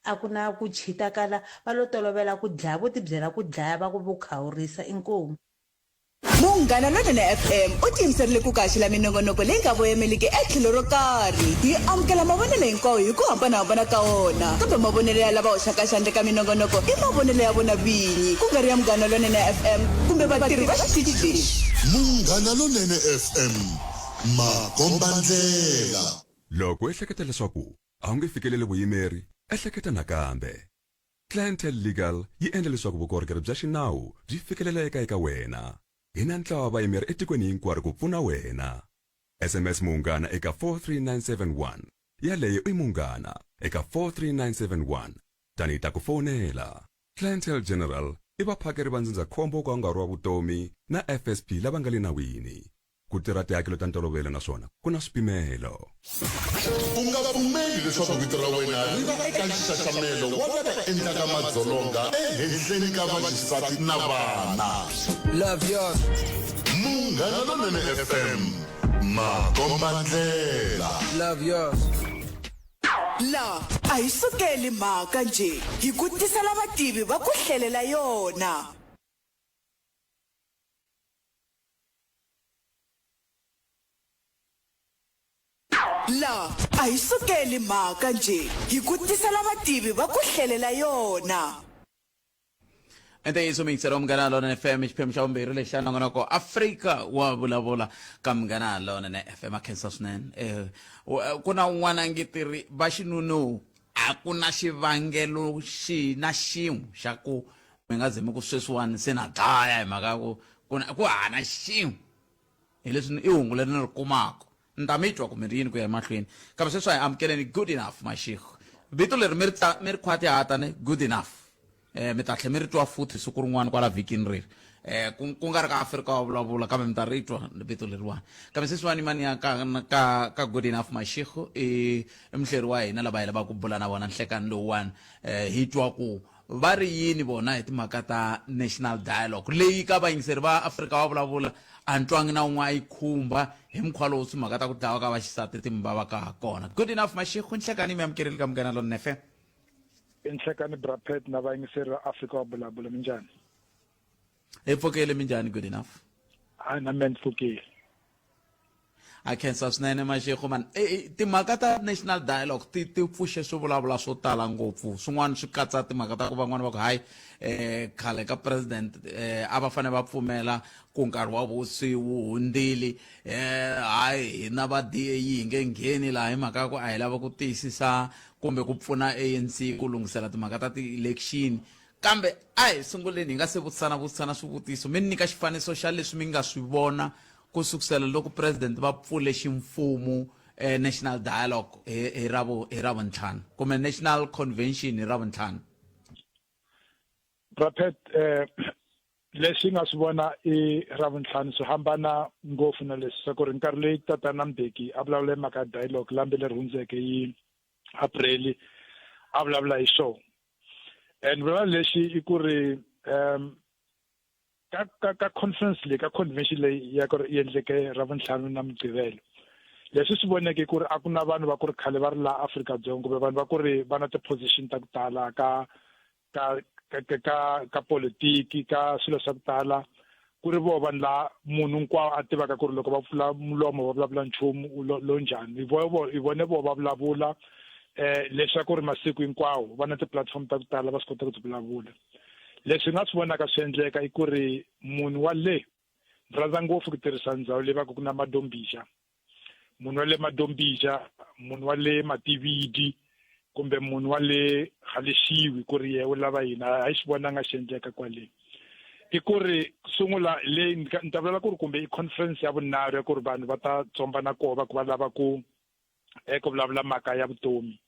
Speaker 15: A ku na ku chita kala, va lo tolovela ku dlaya, vo tibyela ku dlaya va ku vo khawurisa. Inkomu.
Speaker 11: Munghana Lonene FM u tiyimiserile ku kaxela minongonoko leyi nga voyemeliki etlhelo ro karhi. Hi amukela mavonelo hinkwawo hi ku hambana-hambana ka wona, kambe mavonelo ya lava hoxaka xandla eka minongonoko i mavonelo ya vona vinyi, ku nga ri ya Munghana Lonene FM kumbe vatirhi va xitichi lexi.
Speaker 3: Munghana Lonene FM, makombandlela.
Speaker 16: Loko u ehleketa leswaku a wu nge fikeleli vuyimeri, ehleketa nakambe. Clientele Legal yi endla leswaku vukorhokeri bya xinawu byi fikeleleka eka wena. Hi na ntlawa wa vayimeri etikweni hinkwaro ku pfuna wena. SMS Munghana eka 43971. Yaleyo i Munghana eka 43971 tani hi ta ku fonela. Clientele General i vaphakeri va ndzindzakhombo wo ka wu nga ri wa vutomi na FSP lava nga le nawini. Ku tirha tihakelo ta ntolovelo naswona ku na swipimelo.
Speaker 3: U nga pfumeli leswaku vito ra wena ri va eka nxaxamelo wa lava endlaka madzolonga ehenhleni ka vaxisati na vana.
Speaker 17: Love yours.
Speaker 3: Munghana Lonene FM, makombandlela.
Speaker 17: Love yours.
Speaker 11: La a hi sukeli mhaka njhe, hi ku tisela vativi va ku hlelela yona. La a hi sukeli mhaka njhe, hi ku tisela vativi va ku hlelela yona.
Speaker 1: Ntiyiso miyingiselo wa Munghana Lonene FM, xiphemu xa vumbirhi lexi xa nongonoko Afrika wa vulavula ka Munghana Lonene FM. A khensa swinene. Eh, ku na un'wana a nge tiri va xinunu a ku na xivangelo xi na xin'we xa ku mi nga ze mi ku sweswiwani se na dlaya hi mhaka ya ku ku na ku hana xin'we hi leswi i hungu leri ni ri kumaka ni ta mi twa ku mi ri yini ku ya emahlweni kambe sweswi a hi amukeleni good enough mashiko vito leri mi ri tsa mi ri khwatihata ne good enough eh mi ta tlhe mi ri twa futhi siku rin'wana kwala vhikini reri eh ku ku nga ri ka Afrika wa vulavula kambe mi ta ri twa vito leriwani kambe sweswiwani mani ya ka ka ka good enough mashiko i i muhleri wa hina lava hi lavaka ku bula na vona nhlekani lowuwani eh hi twa ku Va ri yini vona hi timhaka ta National Dialogue leyi ka vayingiseri va Afrika wa vulavula a ni twangi na un'we a yi khumba hi mukhuva lowu timhaka ta ku dlawa ka vaxisati ti mi vavaka ha kona. Good enough Mashego, nhlekani mi amukerile ka Munghana Lonene FM.
Speaker 18: I nhlekani Bra Pat na vayingiseri va Afrika wa vulavula minjhani?
Speaker 1: Hi pfukile minjhani Good enough?
Speaker 18: Hayi na mina ni pfukile.
Speaker 1: A khensa swinene Mashego man. E, e, timhaka ta national dialogue ti ti pfuxe swivulavula swo tala ngopfu swin'wana swi katsa timhaka ta ku van'wana va ku hayi eh khale ka president eh a va fanele va pfumela ku nkarhi wa vusi wu hundzile eh hayi hina va DA yi hi nge ngheni laha hi mhaka ya ku a hi lava ku tiyisisa kumbe ku pfuna ANC ku lunghisela timhaka ta ti-election kambe a hi sunguleni hi nga se vutisana vutisana swivutiso mi ni nyika xifaniso xa leswi mi nga swi vona ku sukusela loko president va pfule ximfumo eh, national dialogue hi hi ravu hi ravuntlhanu kumbe national convention hi ravuntlhanu.
Speaker 18: Prophet eh leswi nga swi vona i ravuntlhanu swi hambana ngopfu na leswi swa ku ri nkarhi leyi tatana Mbeki a vulavula hi mhaka ya dialogue lambe leri hundzeke yi April a vulavula hi swona and vulavula lexi i ku ri um ka ka ka conference leyi ka convention leyi ya ku ri endleke ravuntlhanu na mugqivelo leswi swi voneke ku ri a ku na vanhu va ku ri khale va ri laha Afrika-Dzonga kumbe vanhu va ku ri va na ti-position ta ku tala ka ka ka ka ka politiki ka swilo swa ku tala ku ri voho vanhu laha munhu hinkwawo a tivaka ku ri loko va pfula mulomo va vulavula nchumu lo njhani hi vo hi vone voho va vulavula eh leswaku ri masiku hinkwawo va na ti-platform ta ku tala va swi kota ku ti vulavula Leswi hi nga swi vonaka swi endleka i ku ri munhu wa le, ndzi rhandza ngopfu ku tirhisa ndzhawu leyi va ku ku na Madombija, munhu wa le Madombija, munhu wa le Matividi kumbe munhu wa le Galeshewe ku ri yehe u lava yini, a hi xi vonanga xi endleka kwale. I ku ri sungula leyi ni ta vulavula ku ri kumbe i conference ya vunharhu ya ku ri vanhu va ta tsombana koho va ku va lava ku eka vulavula mhaka ya vutomi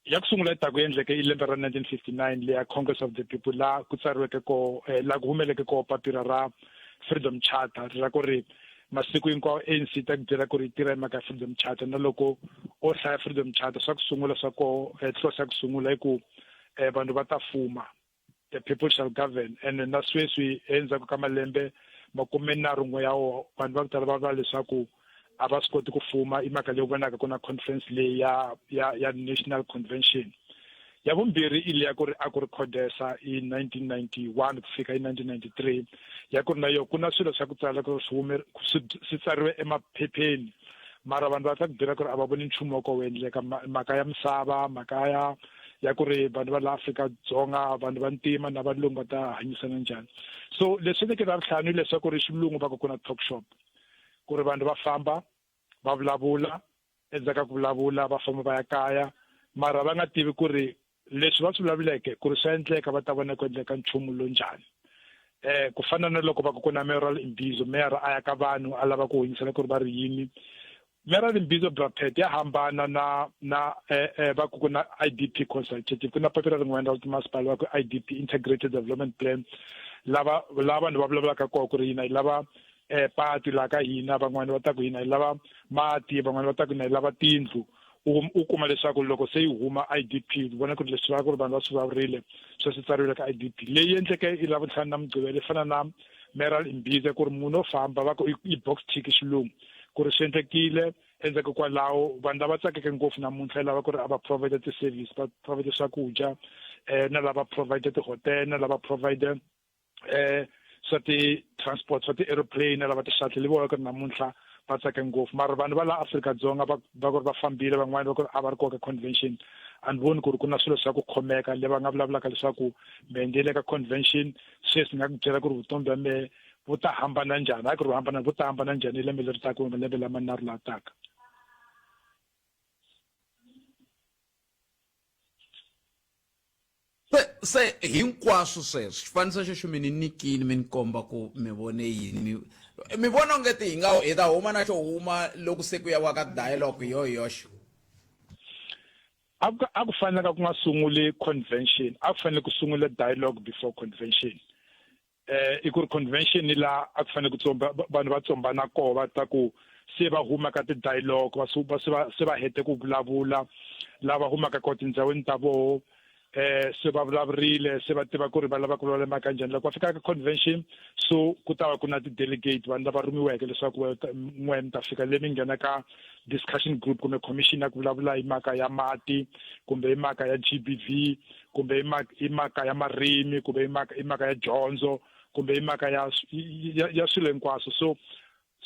Speaker 18: ya ku sungula yi ta ku endleke i lembe ra 1959 leya Congress of the People la ku tsariweke ko eh, la ku humeleke ko papila ra Freedom Charter ra ku ri masiku hinkwawo ANC ta ku byela ku ri yi tirha hi mhaka ya Freedom Charter na loko o hlaya Freedom Charter swa ku sungula swa koho eh, clause ya ku sungula i ku eh, vanhu va ta fuma the people shall govern and na sweswi endzhaku ka malembe makumenharhu n'we ya wo vanhu va ku tala va vula leswaku a va swi koti ku fuma i mhaka leyi vonaka ku na conference leyi ya ya ya national convention ya vumbirhi i leya ku ri a ku ri codesa hi 1991 ku fika hi 1993 ya ku ri na yo ku na swilo swa ku tsala ku swi swi tsariwe emaphepheni mara vanhu va ta ku byela ku ri a va voni nchumu wa ko wu endleka mhaka ya misava mhaka ya ya ku ri vanhu va la Afrika-Dzonga vanhu va ntima na valungu va ta hanyisana njhani so leswi endleke Ravuntlhanu hileswaku ri xilungu va ku ku na talk shop ku ri vanhu va famba va vulavula endzhaku ka ku vulavula va famba va ya kaya mara va nga tivi ku ri leswi va swi vulavuleke ku ri swa endleka va ta vona ku endleka nchumu lo njhani eh ku fana na loko va ku ku na mayoral imbizo meyara a ya ka vanhu a lava ku hundzisela ku ri va ri yini mayoral imbizo brapet ya hambana na na eh, eh va ku ku na IDP consultative ku na papila rin'wana ra timasipala va ku IDP integrated development plan lava lava vanhu va vulavulaka kona ku ri hina hi lava eh patu laha ka hina van'wana va ta ku hina hi lava mati van'wana va ta ku hina hi lava tindlu u kuma leswaku loko se yi huma IDP u vona ku ri leswi va ku ri vanhu va swi vulavurile swa swi tsariwile ka IDP leyi endleke i Lavuntlhanu na Mugqivela yi fana na Meral Imbiza ku ri munhu o famba va ku i box tick xilungu ku ri swi endlekile endzhaku kwalaho vanhu lava tsakeke ngopfu namuntlha lava ku ri a va provide ti-service va provide swakudya um na lava provide ti-hotel na lava provide eh swa ti-transport swa ti-aeroplane na lava ti-shuttle li vona ku ri namuntlha va tsake ngopfu mara vanhu va la Afrika-Dzonga va va ku ri va fambile van'wani va ku ri a va ri koka convention A ni voni ku ri ku na swilo swa ku khomeka le va nga vulavulaka leswaku mehe ni le ka convention sweswi ni nga ku byela ku ri vutomi bya mehe vu ta hambana njhani hayi ku ri vu hambana vu ta hambana njhani lembe leri taka kumbe malembe lamanharhu laha taka.
Speaker 1: Se se hinkwaswo sweswo xifaniso xexo mi ni nyikile mi ni komba ku mi vone yini mi mi vona ongeti hi nga hi ta huma na xo huma loko se ku ya wa ka dialogue yo hi yoxe.
Speaker 18: A ku a ku fanelanga ku nga sunguli convention a ku fanele ku sungula dialogue before convention. Eh i ku ri convention ni la a ku fanele ku tsomba vanhu va tsombana koho va ta ku se va huma ka ti-dialogue va va se va se va hete ku vulavula lava humaka koho tindhawini ta voho eh se va vulavurile se va tiva ku ri va lava ku vulavula mhaka njhani loko va fika ka convention so ku ta va ku na ti-delegate vanhu lava rhumiweke leswaku n'we mi ta fika le mi nghena ka discussion group kumbe commission ya ku vulavula hi mhaka ya mati kumbe hi mhaka ya G_B_V kumbe i mhaka i mhaka ya marimi kumbe i mhaka i mhaka ya dyondzo kumbe i mhaka ya ya, ya swilo hinkwaswo so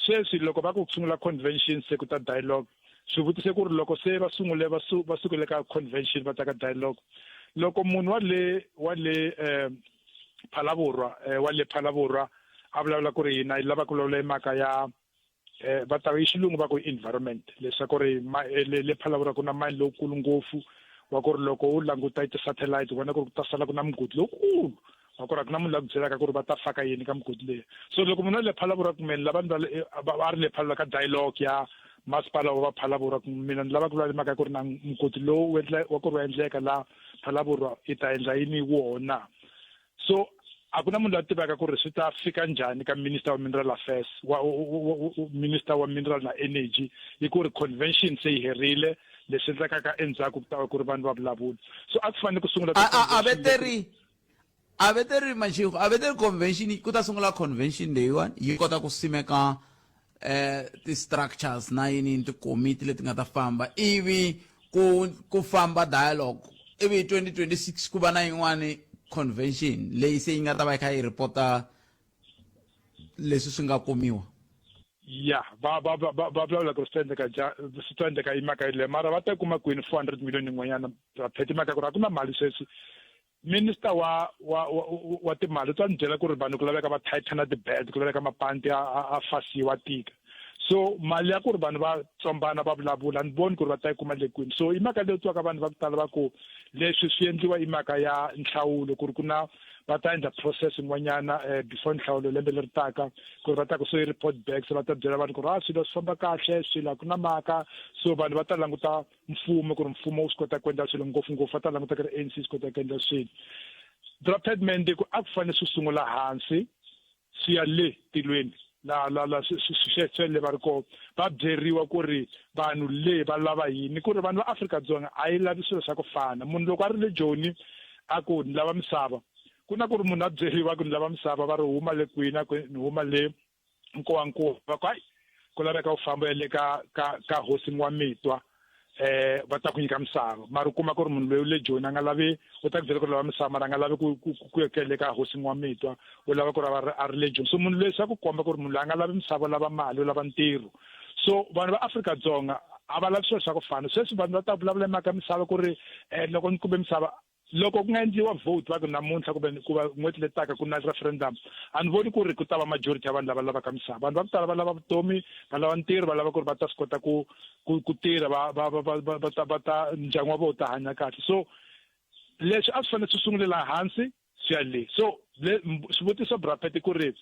Speaker 18: sweswi loko va ku sungula convention se ku ta dialogue swivutiso ku ri loko se va sungule va su va sukele ka convention va ta ka dialogue loko munhu wa le wa le eh Phalaborwa eh, wa le Phalaborwa a vulavula ku ri hina hi lava ku vulavula hi mhaka ya eh va ta hi xilungu va ku environment leswaku ri eh, le le Phalaborwa ku na mine lowukulu ngopfu wa ku ri loko u languta hi ti-satellite u vona ku ri ku ta sala ku na mugodi lowukulu wa ku ri a ku na munhu la ku byelaka ku ri va ta faka yini ka mugodi leyi so loko munhu wa le Phalaborwa kumbe ni lava ni eh, a ri le Phalaborwa ka dialogue ya masipala wa va Phalaborwa mina ni lava ku vulavula mhaka ya ku ri na mugodi lowu wa ku ri wa endleka la Phalaborwa i ta endla yini wona so a ku na munhu la tivaka ku ri swi ta fika njhani ka minister wa mineral affairs wa minister wa mineral na energy hi ku ri convention se yi herile leswi endlekaka endzhaku ku ta va ku ri vanhu va vulavula so a ku fanele ku sungula
Speaker 1: a veteri a veteri Mashego a veteri convention ku ta sungula convention leyiwani yi kota ku simeka eh ti-structures na yini tikomiti leti nga ta famba ivi ku ku famba dialogue ivi hi 2026 ku va na yin'wani convention leyi se yi nga ta va yi kha yi report-a leswi swi nga kumiwa
Speaker 18: ya va va va va vulavula ku ri swi ta endleka swi ta endleka hi mhaka yeleyo mara va ta kuma kwini 400 million yin'wanyana phete mhaka ku ri a ku na mali sweswi Minister wa wa wa, wa timali u ta ni byela ku ri vanhu ku laveka va tighten ti-belt ku laveka mapanti a, a, a fasiwa tika so mali ya ku ri vanhu va tsombana va vulavula ni voni ku ri va ta yi kuma le kwini so i mhaka leyi twaka vanhu va ku tala va ku leswi swi endliwa i mhaka ya nhlawulo ku ri ku na va ta endla process yin'wanyana eh, before nhlawulo lembe leri taka ku ri va ta ku so i report back se va ta byela vanhu ku ri a ah, swilo swi famba kahle swilo a ku na mhaka so vanhu va ta languta mfumo ku ri mfumo wu swi kota ku endla swilo ngopfungopfu va ta languta ku ri ANC swi kota ku endla swilo Dr Mende ku a ku fanele swi sungula hansi swi ya le tilweni la la la swi le va ri kona va byeriwa ku ri vanhu le va lava yini ku ri vanhu va Afrika-Dzonga a yi lavi swilo swa ku fana munhu loko a ri le Joni a ku ni lava misava ku na ku ri munhu a byeriwa ku ni lava misava va ri huma le kwini a ku ni huma le Nkowankowa va ku hayi ku laveka u famba le ka ka ka hosi N'wamitwa eh va ta ku nyika misava mara u kuma ku ri munhu loyi le Joni a nga lavi u ta ku byela ku ri lava misava mara a nga lavi ku ku ku ya le ka hosi N'wamitwa u lava ku ri a ri le Joni so munhu loyi swa ku komba ku ri munhu loyi a nga lavi misava u lava mali u lava ntirho so vanhu va Afrika-Dzonga a va lavi swilo swa ku fana sweswi vanhu va ta vulavula hi mhaka misava ku ri um loko ni kume misava Loko ku nga endliwa vote va ku namuntlha kumbe ku va n'hweti leyi taka ku na referendum a ni voni ku ri ku ta va majority ya vanhu lava lavaka misava vanhu va ku tala va lava vutomi va lava ntirho va lava ku ri va ta swi kota ku ku ku tirha va va va va va ta va ta ndyangu wa vona wu ta hanya kahle so leswi a swi fanele swi sungulela hansi swi ya le so le swivutiso brapet ku ri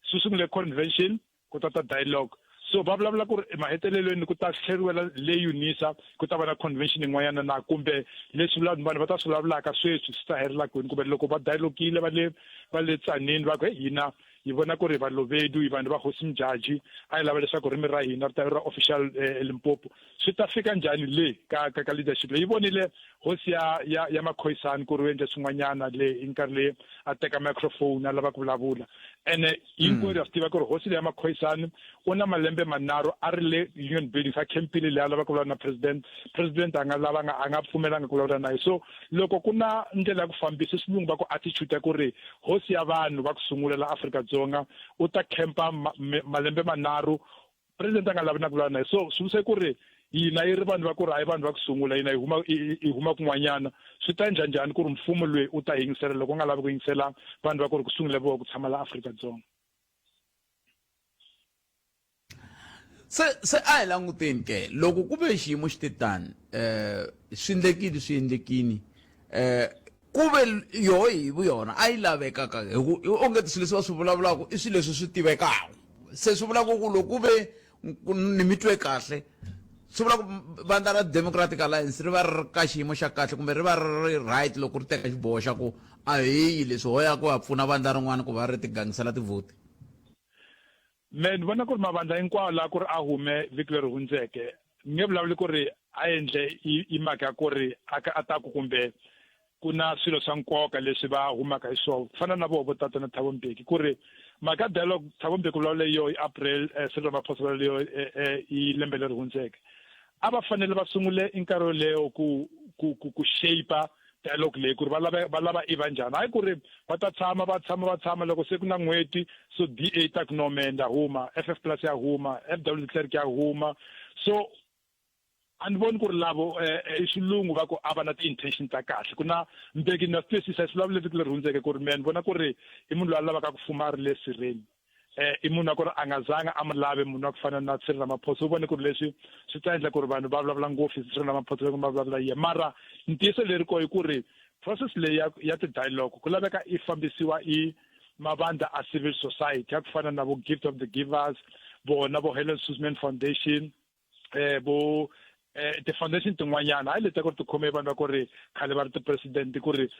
Speaker 18: swi sungule convention ku ta ta dialogue so va vulavula ku ri emahetelelweni ku ta tlheriwela le unisa ku ta va na convention yin'wanyana na kumbe leswi vanhu va ta swi vulavulaka sweswi swi ta helela kwini kumbe loko va dialogile va le va le tsanini va ku hey hina hi vona ku ri valovedu hi vanhu va hosi mjaji a hi lava leswaku ririmi ra hina ri ta ra official eh, Limpopo swi ta fika njhani le ka ka ka leadership leyi vonile hosi ya ya ya makhoisani ku ri u endle swin'wanyana le hi nkarhi leyi a teka microphone a lava ku vulavula ene hinkwerhu ha swi tiva ku ri hosi leyi ya makhoisani u na malembe manharhu a ri le union buildings a khempile leyi a lava ku vulavula na president president a nga lavanga a nga pfumelanga ku vulavula na ye so loko ku na ndlela ya ku fambisa xilungu va ku attitude ya ku ri hosi ya vanhu va ku sungula la Afrika-Dzonga u ta khempa malembe manharhu president a nga lavi na ku vulavula na ye so swi vuse ku ri Hina yi ri vanhu va ku ri a hi vanhu va ku sungula, hina hi huma hi huma kun'wanyana. Swi ta endla njhani ku ri mfumo loyi u ta yingisela loko u nga lavi ku yingisela vanhu va ku ri ku sungule voho ku tshama la Afrika-Dzonga?
Speaker 1: Se se a hi languteni ke loko ku ve xiyimo xi te tani um swi endlekile swi endlekini um ku ve yoho hi vuyona a yi lavekaka hi ku onge swilo leswi va swi vulavulaka i swilo leswi swi tivekaka se swi vulaka ku loko ku ve ni mi twe kahle swi vula ku vandla ra Democratic Alliance ri va ri ri ka xiyimo xa kahle kumbe ri va ri ri right loko ri teka xiboho xa ku a hi yi leswi ho ya ku ya pfuna vandla rin'wana ku va ri tigangisela tivhoti.
Speaker 18: Me ni vona ku ri mavandla hinkwawo laha ku ri a hume vhiki leri hundzeke ni nge vulavuli ku ri a endle i mhaka ya ku ri a ka a ta ku kumbe ku na swilo swa nkoka leswi va humaka hi swona ku fana na voho vo tatana Thabo Mbeki ku ri mhaka ya dialogue Thabo Mbeki vulavule yo hi April Cyril Ramaphosa vulavule yo hi lembe leri hundzeke a va fanele va sungule i nkarhi yoleyo ku ku ku ku shape dialogue leyi ku ri va lava va lava i va njhani hayi ku ri va ta tshama va tshama va tshama loko se ku na n'hweti so DA ta ku no man nda huma FF plus ya huma FW de Klerk ya huma so a ni voni ku ri lavo i xilungu va ku a va na ti-intention ta kahle ku na Mbeki na swi twisisa swi vulavule vhiki leri hundzeke ku ri me ni vona ku ri i munhu loyi a lavaka ku fuma a ri le sirheni eh i munhu wa ku ri a nga zanga a mu lave munhu wa ku fana na Cyril Ramaphosa u vone ku ri leswi swi ta endla ku ri vanhu va vulavula ngopfu hi Cyril Ramaphosa loko va vulavula yena mara ntiyiso leri ko i ku ri process leyi ya ya ti-dialogue ku laveka i fambisiwa i mavandla a civil society ya ku fana na vo Gift of the Givers vona vo Helen Suzman Foundation eh vo eh ti-foundation tin'wanyana hayi leti ku ri ti khome vanhu va ku ri khale va ri ti-president ku ri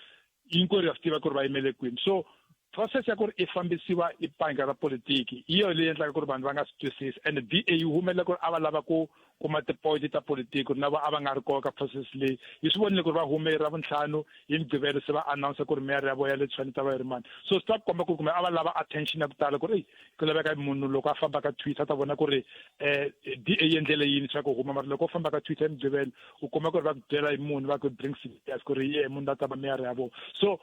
Speaker 18: hinkwerhu ya swi tiva ku ri va yimele kwini so process ya ku ri i fambisiwa i panga ra politiki hi yona leyi endlaka ku ri vanhu va nga swi twisisi and DA yi humelela ku ri a va lava ku kuma ti-point ta politiki ku ri na vo a va nga ri kona ka process leyi yi swi vonile ku ri va hume hi Ravuntlhanu hi Mugqivela se va announce ku ri mayor ya vona ya le Tshwane ta va yi ri mani so swi ta komba ku ri kumbe a va lava attention ya ku tala ku ri eyi ku laveka munhu loko a famba ka Twitter ta vona ku ri eh DA yi endlele yini swa ku huma mara loko u famba ka Twitter hi Mugqivela u kuma ku ri va ku byela hi munhu va ku bring serious ku ri ye munhu la ta va mayor ya vona so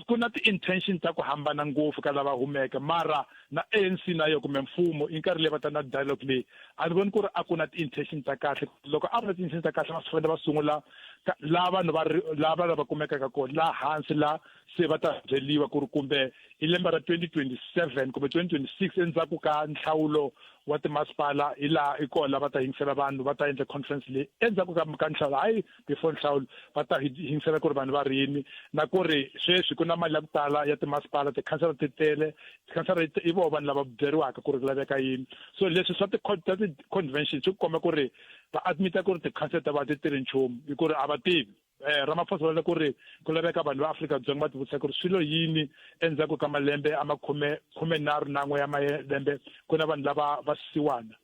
Speaker 18: ku na ti-intention ta ku hambana ngopfu ka lava humeke mara na ANC na yo kumbe mfumo i nkarhi leyi va ta na dialogue leyi a ni voni ku ri a ku na ti-intention ta kahle loko a ri na ti-intention ta kahle va swi fanele va sungula laha vanhu va ri laha vanhu va kumekaka kona laha hansi laha se va ta byeliwa ku ri kumbe hi lembe ra 2027 kumbe 2026 endzhaku ka nhlawulo wa timasipala hi laha hi kona va ta yingisela vanhu va ta endla conference leyi endzhaku ka ka nhlawulo hayi before nhlawulo va ta yingisela ku ri vanhu va ri yini na ku ri sweswi ku na mali ya ku tala ya timasipala tikhansela ti tele tikhansela i voho vanhu lava byeriwaka ku ri ku laveka yini so leswi swa ta ti-convention swi komba ku ri va admita ku ri tikhansela ta va ti tirhi nchumu hi ku ri a va tivi eh Ramaphosa vula ku ri ku laveka vanhu va Afrika-Dzonga va tivutisa ku ri swilo yini endzhaku ka malembe a makhume khumenharhu na n'we ya malembe ku na vanhu lava va sisiwana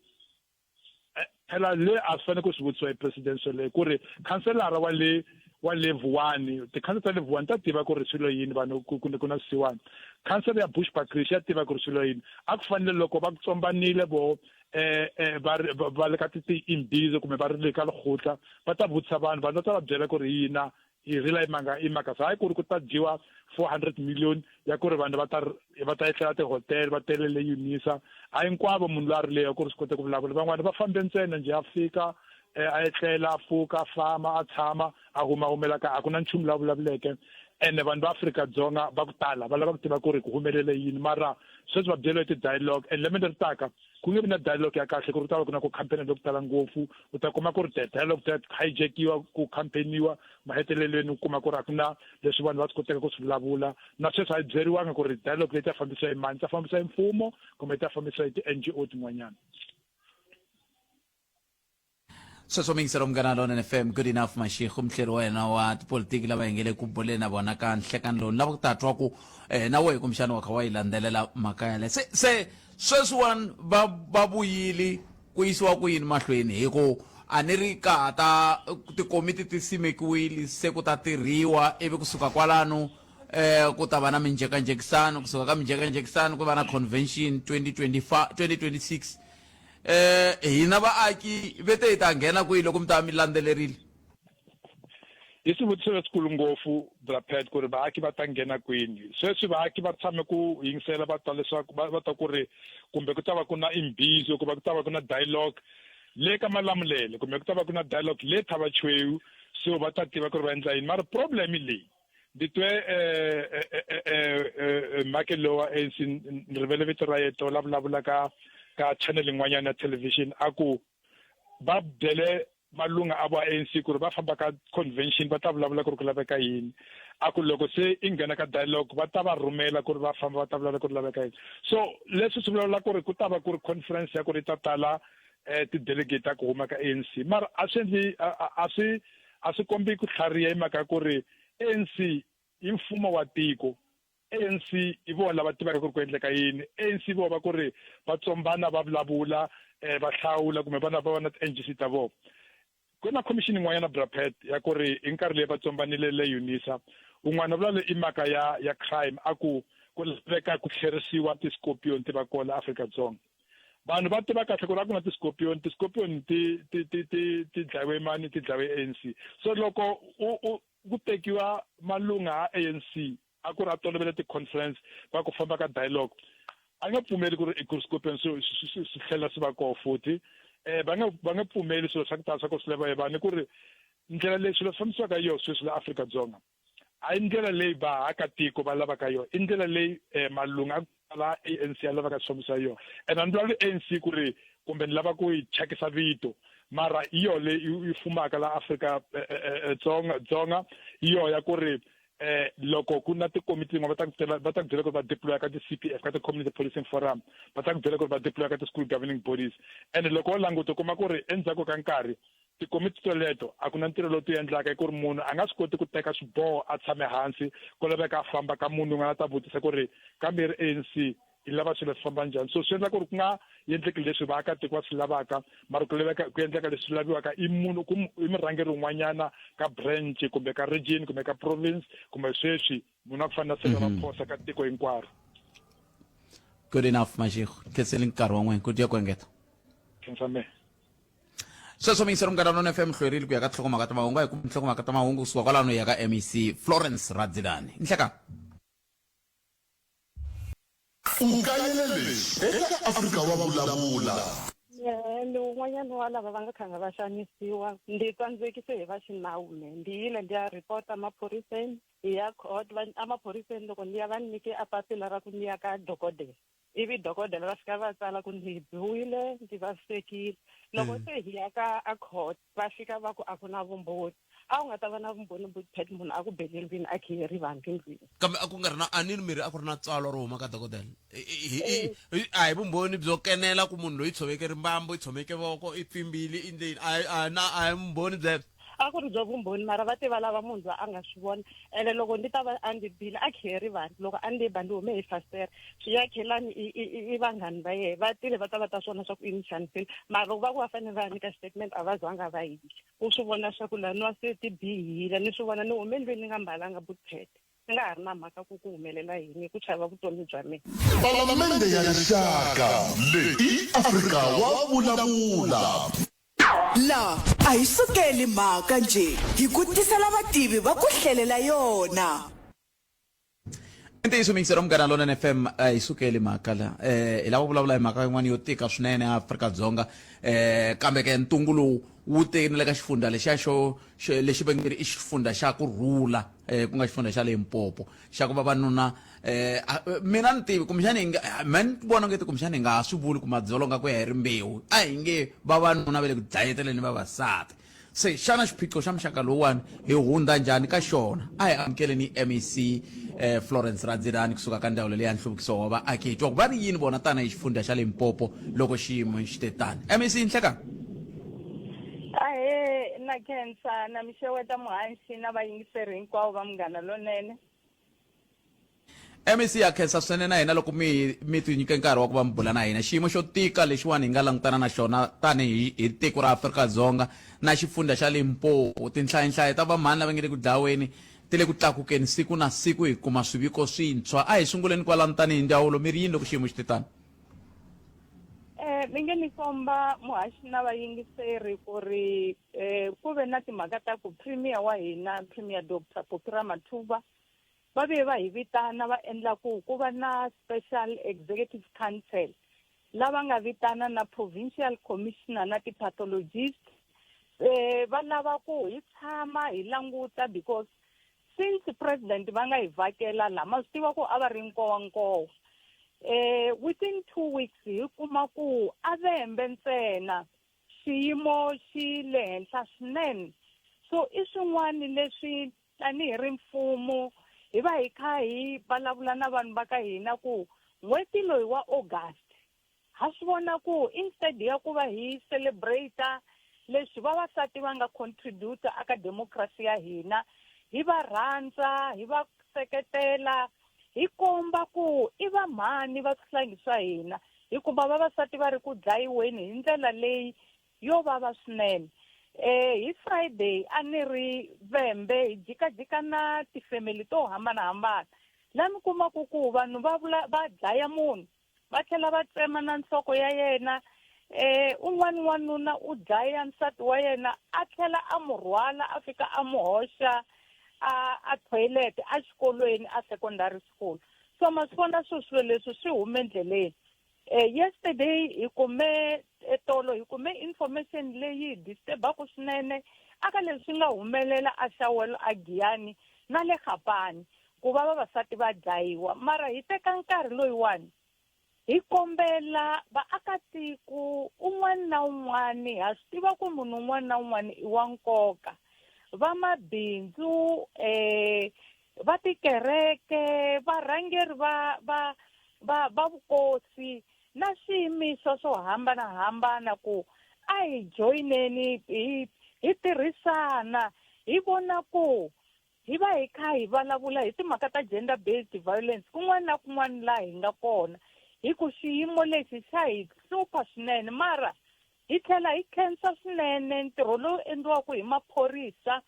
Speaker 18: eh, phela le a swi fanele ku swi vutisiwa hi president sweleyo ku ri khanselara wa le wa le Vuwani tikhansela ta le Vuwani ta tiva ku ri swilo yini vanhu ku ku ku na swisiwana khansela ya Bushbuckridge ya tiva ku ri swilo yini a ku fanele loko va tsombanile vo eh eh va va le ka ti-imbizo kumbe va ri le ka lekgotla va ta vutisa vanhu vanhu va ta va byela ku ri hina hi rila i manga i mhaka hayi ku ri ku ta dyiwa 400 million ya ku ri vanhu va ta va ta etlela tihotel va tele le Unisa a hinkwavo munhu loyi a rileyo ku ri swi kote ku vulavula van'wana va fambe ntsena njhe a fika eh, a etlela a pfuka a famba a tshama a huma humela ka a ku na nchumu la vulavuleke ene vanhu va Afrika-Dzonga va ku tala va lava ku tiva ku ri ku humelele yini mara sweswi va byeriwe ti-dialogue and lembe leri taka ku nge vi na dialogue ya kahle ku ri ku ta va ku na ku campaign loko tala ngopfu u ta kuma ku ri ti-dialogue ta hijackiwa ku campaigniwa mahetelelweni u kuma ku ri a ku na leswi vanhu va swi kotaka ku swi vulavula na sweswi a yi byeriwanga ku ri dialogue leyi ta fambisiwa hi mani ta fambisiwa hi mfumo kumbe yi ta fambisiwa hi ti-N_G_O tin'wanyana.
Speaker 1: Sweswo miyingiselo Munghana Lonene FM good enough Mashego muhleri wa yena wa tipolitiki lava hi nge le ku buleni na vona ka nhlekani lowu ni lava ku ta twa ku eh, na wehe kumbexana wa kha wa yi landzelela mhaka yaleyo se se sweswiwani va va vuyile ku yisiwa ku yini mahlweni hi ku a ni ri ka ha ta tikomiti ti simekiwile se ku ta tirhiwa ivi kusuka kwalano eh ku ta va na minjhekanjhekisano kusuka ka minjhekanjhekisano ku va na convention 2025 2026 eh hina vaaki ve te hi ta nghena kwihi loko mi ta mi landzelerile
Speaker 18: I swivutiso leswikulu ngopfu bra Pat ku ri vaaki va ta nghena kwini sweswi vaaki va tshame ku yingisela va twa leswaku va va twa ku ri kumbe ku ta va ku na imbizo kumbe ku ta va ku na dialogue. Le ka Malamulele kumbe ku ta va ku na dialogue le Thaba Chweu so va ta tiva ku ri va endla yini mara problem leyi ndzi twe mhake lowa ANC ni rivele vito ra yena to la vulavula ka ka channel yin'wanyana ya television a ku va byele malunga a vo ANC ku ri va famba ka convention va ta vulavula ku ri ku laveka yini a ku loko se i nghena ka dialogue va ta va rhumela ku ri va famba va ta vulavula ku ri laveka yini so leswi swi vulavula ku ri ku ta va ku ri conference ya ku ri ta tala eh ti-delegate ta ku huma ka ANC mara a swi endli a swi a swi kombi ku tlhariha hi mhaka ya ku ri ANC i mfumo wa tiko ANC i vona lava tivaka ku ri ku endleka yini ANC vona va ku ri va tsombana va vulavula eh, va hlawula kumbe vana va va na ti-NGC ta vona ku na commission yin'wanyana brapet ya ku ri hi nkarhi leyi va tsombanile le unisa un'wana vula le i mhaka ya ya crime a ku ku laveka ku tlherisiwa ti-scorpion ti va kona Afrika-Dzonga vanhu va tiva kahle ku ri a ku na ti-scorpion ti-scorpion ti ti ti ti ti dlayiwe mani ti dlayiwe ANC so loko u u ku tekiwa malunga a ANC a ku ri a tolovele ti-conference va ku famba ka dialogue a nga pfumeli ku ri ekurskopeni swi swi swi tlhela swi va koho futhi um va nga va nga pfumeli swilo swa ku tala swa ku swi lava hi vanhu ku ri ndlela leyi swilo swi fambisiwaka hi yona sweswi la Afrika-Dzonga a yi ndlela leyi vaakatiko va lavaka yona i ndlela leyi um malunga a ku tala ANC ya lavaka swi fambisa yona and a ni vulavuli ANC ku ri kumbe ni lava ku yi thyakisa vito mara hi yona leyi yi fumaka la Afrika eh, eh, eh, Dzonga Dzonga hi yona ya ku ri eh loko ku na tikomiti tin'wana va ta ku byela va ta ku byela ku ri va deploya ka ti-C_P_F ka ti-community policing forum va ta ku byela ku ri va deploya ka ti-school governing bodies and loko wo languta u kuma ku ri endzhaku ka nkarhi Tikomiti toleto a ku na ntirho lowu ti endlaka i ku ri munhu a nga swi koti ku teka swiboho a tshame hansi ku laveka a famba ka munhu un'wana a ta vutisa ku ri kambe ri ANC yi lava swilo swi famba njhani so swi endla ku ri ku nga endleki leswi vaakatiko va swi lavaka mara ku laveka ku endleka leswi laviwaka i munhu ku i murhangeri un'wanyana ka branch kumbe ka region kumbe ka province kumbe sweswi munhu a ku fana na Cyril Ramaphosa ka tiko hinkwaro
Speaker 1: Good enough Mashego khenseli nkarhi wa n'wina ku dya ku engeta
Speaker 18: khensa mehe
Speaker 1: Sweswo miyingiseri Munghana Lonene FM hlwerile ku ya ka tinhlokomhaka ta mahungu a hi kumi tinhlokomhaka ta mahungu kusuka kwalano hi ya ka MEC Florence Radzilani. Nhlekani.
Speaker 3: U kayele leswi eka Afrika wa Vulavula.
Speaker 10: Mehe ni wun'wanyana wa lava va nga khanga va xanisiwa ndzi tsandzekise hi va xinawu mehe ndi yile ndi ya report-a maphoriseni hi ya court va emaphoriseni loko ndi ya va ni nyike a papila ra ku ni ya ka dokodela ivi dokodela va fika va tsala ku ndzi biwile ndzi vavisekile loko se hi ya ka a court va fika va ku a ku na vumbhoni a wu nga ta va na vumbhoni but munhu a ku bele ndlwini a khiye rivanti ndlwini
Speaker 19: kambe a ku nga ri na a ni miri a ku ri na tsalwa ro huma ka dokodela a hi vumbhoni byo kenela ku munhu loyi tshoveke rimbambu i tshoveke voko i pfimbile i ndleni a na a hi vumbhoni byebyo
Speaker 10: A ku ri bya vumbhoni mara va te va lava munhu loyi a nga swi vona ene loko ndi ta va a ndzi bile a khiye rivanti loko a ndzi ba ndzi hume hi fasitere swiyakelani i i i i vanghani va yehe va tile va ta va ta swi vona swa ku i ni xanisile mara loko va ku va fanele va ya nyika xitatimende a va zanga va yile u swi vona swa ku laniwa se ti bihile ni swi vona ni hume ndlwini ni nga mbalanga bootpad ni nga ha ri na mhaka ku ku humelela yini hi ku chava vutomi bya mina.
Speaker 3: Palamende ya Rixaka leyi i Afrika wa Vulavula.
Speaker 11: La a hi sukeli mhaka njhe, hi ku tisela vativi va ku hlelela yona.
Speaker 1: I ntiyiso miyingiseri wa Munghana Lonene FM a hi sukeli mhaka la eh hi lava ku vulavula hi mhaka yin'wana yo tika swinene Afrika-Dzonga eh kambe ke ntungu lowu wu te na le ka xifundza lexiya xo lexi va nge i xifundza xa ku rhula eh ku nga xifundza xa Limpopo xa ku vavanuna eh mina ni tivi kumbexani hi nga me ni vona ngeti kumbexani hi nga ha swi vuli ku madzolonga ku ya hi rimbewu a hi nge vavanuna va le ku dlayeteleni vavasati se xana xiphiqo xa muxaka lowuwani hi hundza njhani ka xona a hi amukeleni mec eh, florence radzilani kusuka ka ndzawulo leya nhluvukiso wa vaaki hi twa ku va ri yini vona tanihi xifundza xa limpopo loko xiyimo xi te tani mec nhlekani
Speaker 20: Ahee, na khensa na mi xeweta muhaxi na vayingiseri hinkwavo va Munghana Lonene.
Speaker 1: MEC ya khensa swinene na hina loko mi mi ti nyike nkarhi wa ku va mi bula na hina. Xiyimo xo tika lexiwani hi nga langutana na xona tanihi hi tiko ra Afrika-Dzonga na xifundza xa Limpopo. Tinhlayinhlayi ta vamhani lava nge le ku dlaweni ti le ku tlakukeni siku na siku hi kuma swiviko swintshwa. A hi sunguleni kwalano tanihi ndzawulo mi ri yini loko xiyimo xi te tano?
Speaker 20: Eh, mi nge ni komba muhaxi na vayingiseri ku ri eh, ku ve na timhaka ta ku premier wa hina premier Doctor Phophi Ramathuba va vuye va hi vitana va endla ku ku va na special executive council lava nga vitana na provincial commissioner na ti-pathologist eh va lava ku hi tshama hi languta because since president va nga hi vhakela la ma swi tiva ku a va ri nkowankowa eh within 2 weeks hi kuma ku a vembe ntsena xiyimo xi le henhla swinene so i swin'wana leswi tanihi ri mfumo hi va hi kha hi vulavula na vanhu va ka hina ku n'hweti loyi wa August ha swi vona ku instead ya ku va hi celebrate leswi vavasati va nga contribute aka democracy ya hina hi va rhandza hi va seketela hi komba ku i va mhani va swihlangi swa hina hikuva vavasati va ri ku dlayiweni hi ndlela leyi yo vava swinene eh hi Friday a ni ri Vhembe hi jikajika na tifemeli to hambanahambana la mi kumaku ku vanhu va vula va dlaya munhu va tlhela va tsema na nhloko ya yena eh un'wana wanuna u dlaya nsati wa yena a tlhela a mu rhwala a fika a mu hoxa a a toilet a xikolweni a secondary school so ma swi vona swo swilo leswi swi hume endleleni eh yesterday hi kume tolo hi kume information leyi disturbaku swinene aka leswi nga humelela a Shawelo a Giyani na le Gapani ku va vavasati va dlayiwa mara hi teka nkarhi loyiwani hi kombela vaakatiko un'wana na un'wana ha swi tiva ku munhu un'wana na un'wana i wa nkoka vamabindzu eh va tikereke varhangeri va va va va vukosi na swiyimiso swo hambanahambana ku a hi joyineni hi hi tirhisana hi vona ku hi va hi kha hi vulavula hi timhaka ta gender based violence kun'wana na kun'wana laha hi nga kona hi ku xiyimo lexi xa hi hlupha swinene mara hi tlhela hi khensa swinene ntirho lowu endliwaka hi maphorisa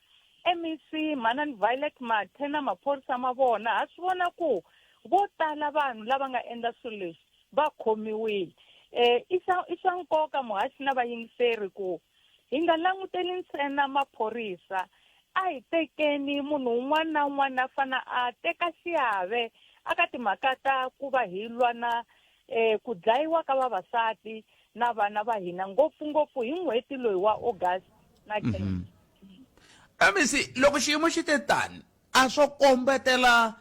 Speaker 20: MEC Manani Violet Mathe na maphorisa ma vona ha swi vona ku vo tala vanhu lava nga endla swilo leswi va khomiwile eh i swa i swa nkoka muhaxi na vayingiseri ku hi nga languteli ntsena maphorisa a hi tekeni munhu un'wana na un'wana a fana a teka xiave aka timhaka ta ku va hi lwa na eh ku dlayiwa ka vavasati na vana va hina ngopfungopfu hi n'hweti loyi wa August na mm
Speaker 1: -hmm. MEC loko xiyimo xi te tani a swo kombetela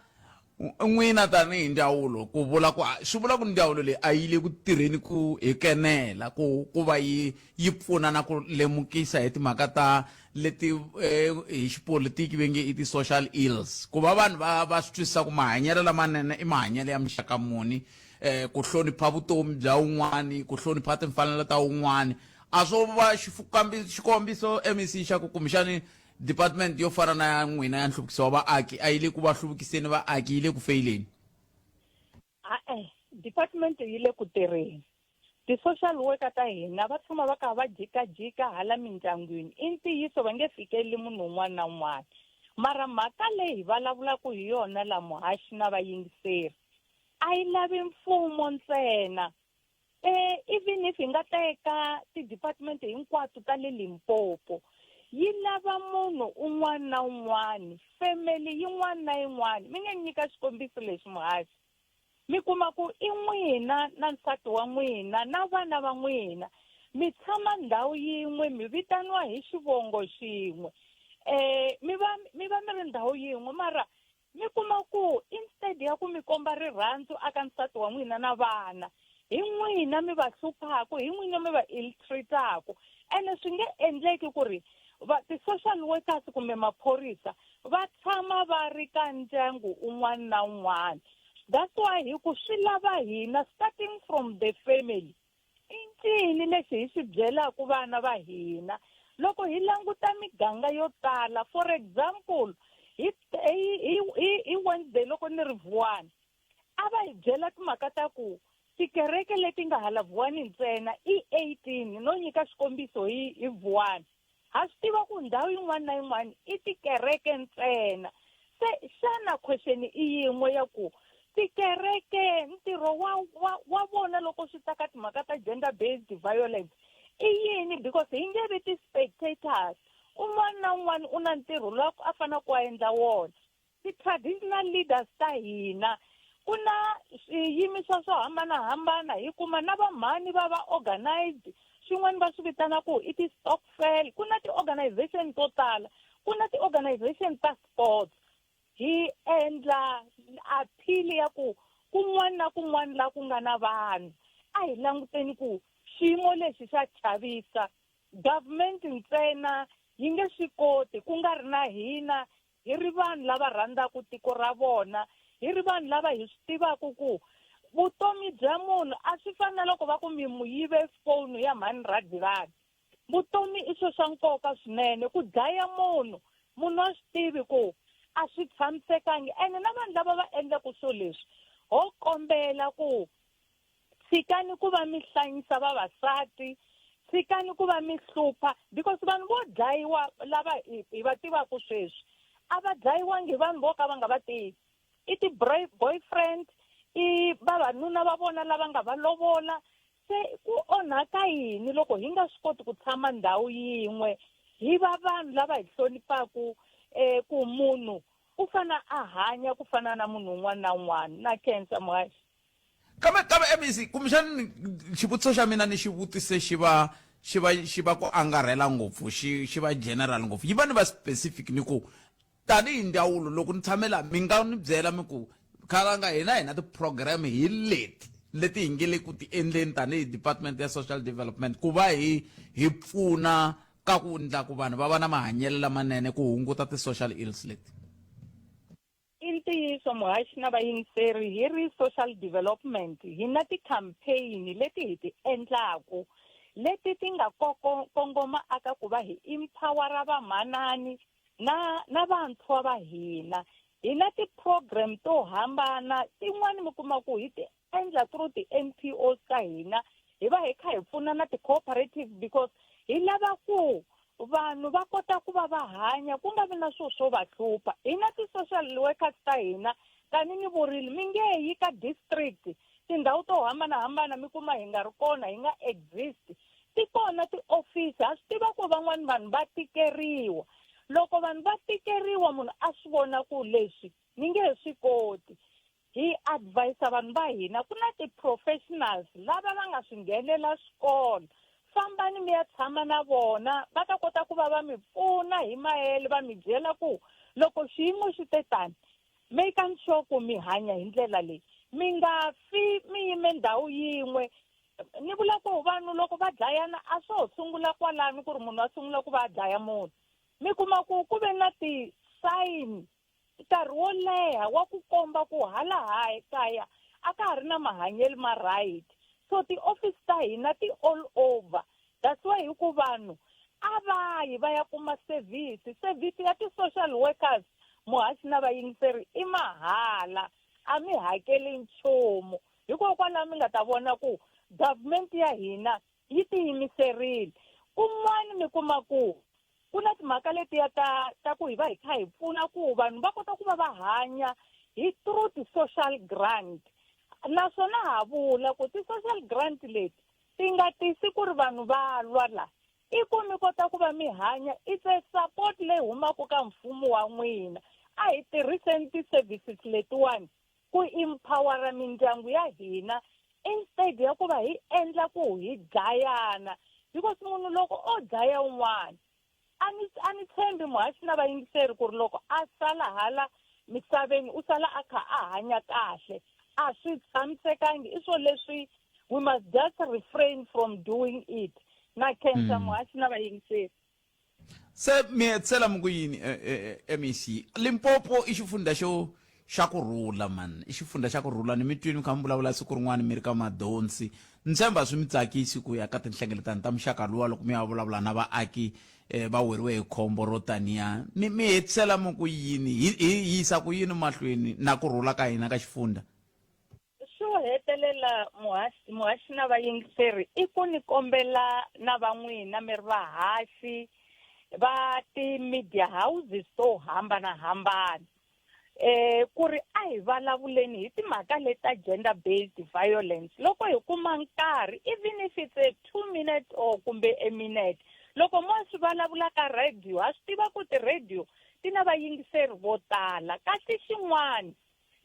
Speaker 1: n'wina tanihi ndzawulo ku vula ku swi vula ku ndzawulo leyi a yi le ku tirheni ku hi kenela ku ku va yi yi pfuna na ku lemukisa hi timhaka ta leti eh, hi xipolitiki ve nge i ti-social ills ku va vanhu va va swi twisisa ku mahanyelo lamanene i mahanyelo ya muxaka muni eh, ku hlonipha vutomi bya un'wani ku hlonipha timfanelo ta un'wani a swo va xikombiso MEC xa ku kumbexani department yo fana na ya n'wina ya nhluvukiso wa vaaki a yi le ku va hluvukiseni vaaki yi le ku feyileni
Speaker 20: a-e department yi le ku tirheni ti-social worker ta hina va tshama va kha va jikajika hala mindyangwini i ntiyiso va nge fikeleli munhu un'wana na un'wana mara mhaka leyi hi vulavulaka hi yona la muhaxi na vayingiseri a yi lavi mfumo ntsena eh even if hi nga teka ti-department hinkwato ta le Limpopo yi lava munhu un'wana na un'wana family yin'wana na yin'wana mi nge nyika xikombiso lexi muhaxi mi kuma ku i n'wina na nsati wa n'wina na vana va n'wina mi tshama ndhawu yin'we mi vitaniwa hi xivongo xin'we eh mi va mi va mi ri ndhawu yin'we mara mi kuma ku instead ya ku mi komba rirhandzu aka nsati wa n'wina na vana hi n'wina mi va hluphaku hi n'wina mi va ill-treataku ene swi nge endleki ku ri va ti-social workers kumbe maphorisa va tshama va ri ka ndyangu un'wana na un'wana that's why hi ku swi lava hina starting from the family I ncini lexi hi xi byelaka vana va hina loko hi languta miganga yo tala? For example, hi hi hi hi Wednesday loko ni ri Vuwani, a va hi byela timhaka ta ku tikereke leti nga hala Vuwani ntsena i 18, no nyika xikombiso hi hi Vuwani. Ha swi tiva ku ndhawu yin'wana na yin'wana i tikereke ntsena. Se xana question i yin'we ya ku tikereke ntirho wa wa wa vona loko swi ta ka timhaka ta gender based violence i yini because hi nge vi ti-spectators un'wana na un'wana u na ntirho lowu a faneleke a endla wona ti-traditional leaders ta hina Ku na swiyimiso swo hambanahambana, hi kuma na vamhani va va organized, swin'wana va swi vitana ku i ti-stokvel. Ku na ti-organization to tala, ku na ti-organization ta sports. Hi endla appeal ya ku kun'wana na kun'wana la ku nga na vanhu, a hi languteni ku xiyimo lexi xa chavisa. Government ntsena yi nge swi koti ku nga ri na hina hi ri vanhu lava rhandzaka tiko ra vona, hi ri vanhu lava hi swi tivaka ku vutomi bya munhu a swi fani na loko va ku mi mu yive foni ya mhani Rhadilani. Vutomi i swilo swa nkoka swinene. Ku dlaya munhu, munhu a swi tivi ku a swi tshamisekangi. Ene na vanhu lava va endlaka swilo leswi, ho kombela ku tshikani ku va mi hlanyisa vavasati, tshikani ku va mi hlupha, because vanhu vo dlayiwa lava hi va tivaka sweswi a va dlayiwangi hi vanhu vo ka va nga va tivi. I ti-boyfriend, i vavanuna va vona lava nga va lovola. Se ku onhaka yini loko hi nga swi koti ku tshama ndhawu yin'we, hi va vanhu lava hi hloniphaka ku munhu u fana a hanya ku fana na munhu un'wana na un'wana. Na khensa muhaxi.
Speaker 1: Kambe kambe MEC, kumbexani xivutiso xa mina ni xi vutise xi va xi va xi va ku angarhela ngopfu, xi xi va general ngopfu. Yi va ni va specific ni ku tanihi ndzawulo loko ni tshame laha mi nga ni byela mi ku khalanga hina hi na ti-program hi leti leti hi nge le ku ti endleni tanihi department ya social development ku va hi hi pfuna ka ku ndla ku vanhu va va na mahanyelo lamanene ku hunguta ti-social ills leti.
Speaker 20: I ntiyiso muhaxi na vayingiseri, hi ri social development hi na ti-campaign leti hi ti endlaku leti ti nga kongoma aka ku va hi empowera vamanani na na vantshwa va hina. Hi na ti-program to hambana, tin'wani mi kuma ku hi ti endla through ti-N_P_Os ta hina, hi va hi kha hi pfuna na ti-cooperative because hi lava ku vanhu va kota ku va va hanya ku nga vi na swilo swo va hlupha. Hi na ti-social workers ta hina, tani ni vurile mi nge yi ka district tindhawu to hambanahambana mi kuma hi nga ri kona, hi nga exist. Ti kona ti-office, ha swi tiva ku van'wani vanhu va tikeriwa. Loko vanhu va tikeriwa munhu a swi vona ku leswi ni nge he swi koti, hi advise vanhu va hina ku na ti-professionals lava va nga swi nghenela swikolo, fambani mi ya tshama na vona, va ta kota ku va va mi pfuna hi mahele, va mi byela ku loko xiyimo xi te tani make sure ku mi hanya hi ndlela leyi, mi nga fi mi yime ndhawu yin'we. Ni vula ku vanhu loko va dlayana a swo ho sungula kwalano ku ri munhu a sungula ku va a dlaya munhu, mi kuma ku ku ve na ti-sign nkarhi wo leha wa ku komba ku hala kaya a ka ha ri na mahanyelo ma right. So ti-office ta hina ti all over, that's why hi ku vanhu a va yi va ya kuma service. Service ya ti-social workers muhaxi na vayingiseri i mahala, a mi hakeli nchumu. Hikokwalaho mi nga ta vona ku government ya hina yi tiyimiserile. Kun'wana mi kuma ku ku na timhaka letiya ta ta ku hi va hi kha hi pfuna ku vanhu va kota ku va va hanya hi through ti-social grant, naswona ha vula ku ti-social grant leti ti nga tisi ku ri vanhu va lwa la, i ku mi kota ku va mi hanya, it's a support leyi humaka ka mfumo wa n'wina. A hi tirhiseni ti-services letiwani ku empowera mindyangu ya hina instead ya ku va hi endla ku hi dlayana, because munhu loko o dlaya un'wana a ni a ni tshembi muhaxi na vayingiseri ku ri loko a sala hala misaveni u sala a kha a hanya kahle. A swi tshamisekangi, i swo leswi we must just refrain from doing it. Na khensa muhaxi na vayingiseri.
Speaker 1: Se mi hetisela mi ku yini MEC? Limpopo i xifundza xo xa ku rhula man, i xifundza xa ku rhula. Ni mi twini mi kha mi vulavula siku rin'wana mi ri ka madonsi, ni tshemba swi mi tsakisi ku ya ka tinhlengeletano ta muxaka luwa loko mi ya vulavula na vaaki va weriwe hi khombo ro taniya. Mi mi hetisela mi ku yini, hi hi yisa ku yini mahlweni na ku rhula ka hina ka xifundza?
Speaker 20: Xo hetelela muhaxi, muhaxi na vayingiseri, i ku ni kombela na va n'wina mi ri vahaxi va ti-media houses to hambanahambana ku ri a hi vulavuleni hi timhaka leti ta gender based violence. Loko hi kuma nkarhi, even if it's a 2 minute or kumbe a minute, loko mo swi vulavula ka radio, ha swi tiva ku ti-radio ti na vayingiseri vo tala. Kasi xin'wana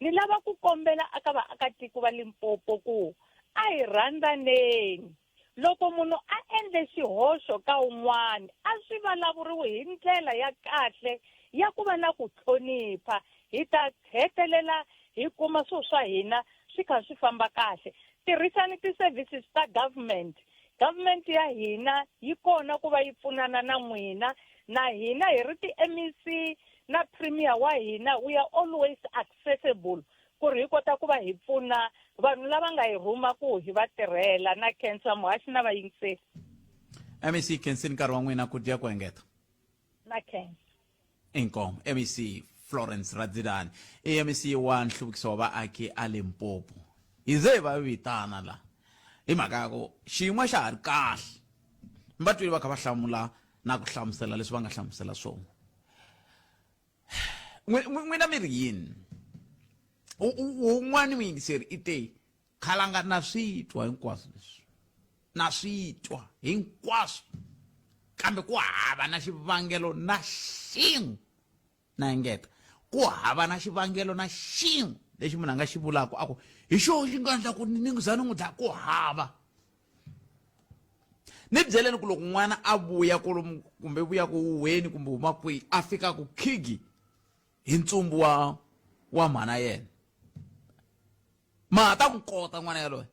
Speaker 20: Ni lava ku kombela aka vaakatiko va Limpopo ku a hi rhandzaneni. Loko munhu a endle xihoxo ka un'wana, a swi valavuriwi hi ndlela ya kahle ya ku va na ku hlonipha, hi ta hetelela hi kuma swilo swa hina swi kha swi famba kahle. Tirhisani ti-services ta government. Government ya hina yi kona ku va yi pfunana na n'wina, na hina hi ri ti-M_E_C na Premier wa hina, we are always accessible ku ri hi kota ku va hi pfuna vanhu lava nga hi rhuma ku hi va tirhela. Na khensa muhaxi na vayingiseri.
Speaker 1: MEC khensini nkarhi wa n'wina ku dya ku engeta.
Speaker 20: Na khensa.
Speaker 1: Inkomu MEC Florence Radzilani i MEC wa nhluvukiso wa vaaki a Limpopo. Hi ze hi va vitana la hi mhaka ya ku xiyimo xa ha ri kahle. Mi va twile va kha va hlamula na ku hlamusela leswi va nga hlamusela swona. N'wina mi ri yini? Wun'wani muyingiseri i te khalanga na swi twa hinkwaswo leswi na swi twa hinkwaswo kambe ku hava na xivangelo na xin'we na engeta ku hava na xivangelo na xin'we lexi munhu a nga xi vulaka a ku hi xoho xi nga endla ku ni za ni n'wi dlaya ku hava ni byeleni ku loko n'wana a vuya kolomu kumbe vuya ku huhweni kumbe huma kwihi a fika ku khigi hi ntsumbu wa wa mhana yena ma ha ta n'wi kota n'wana yaloye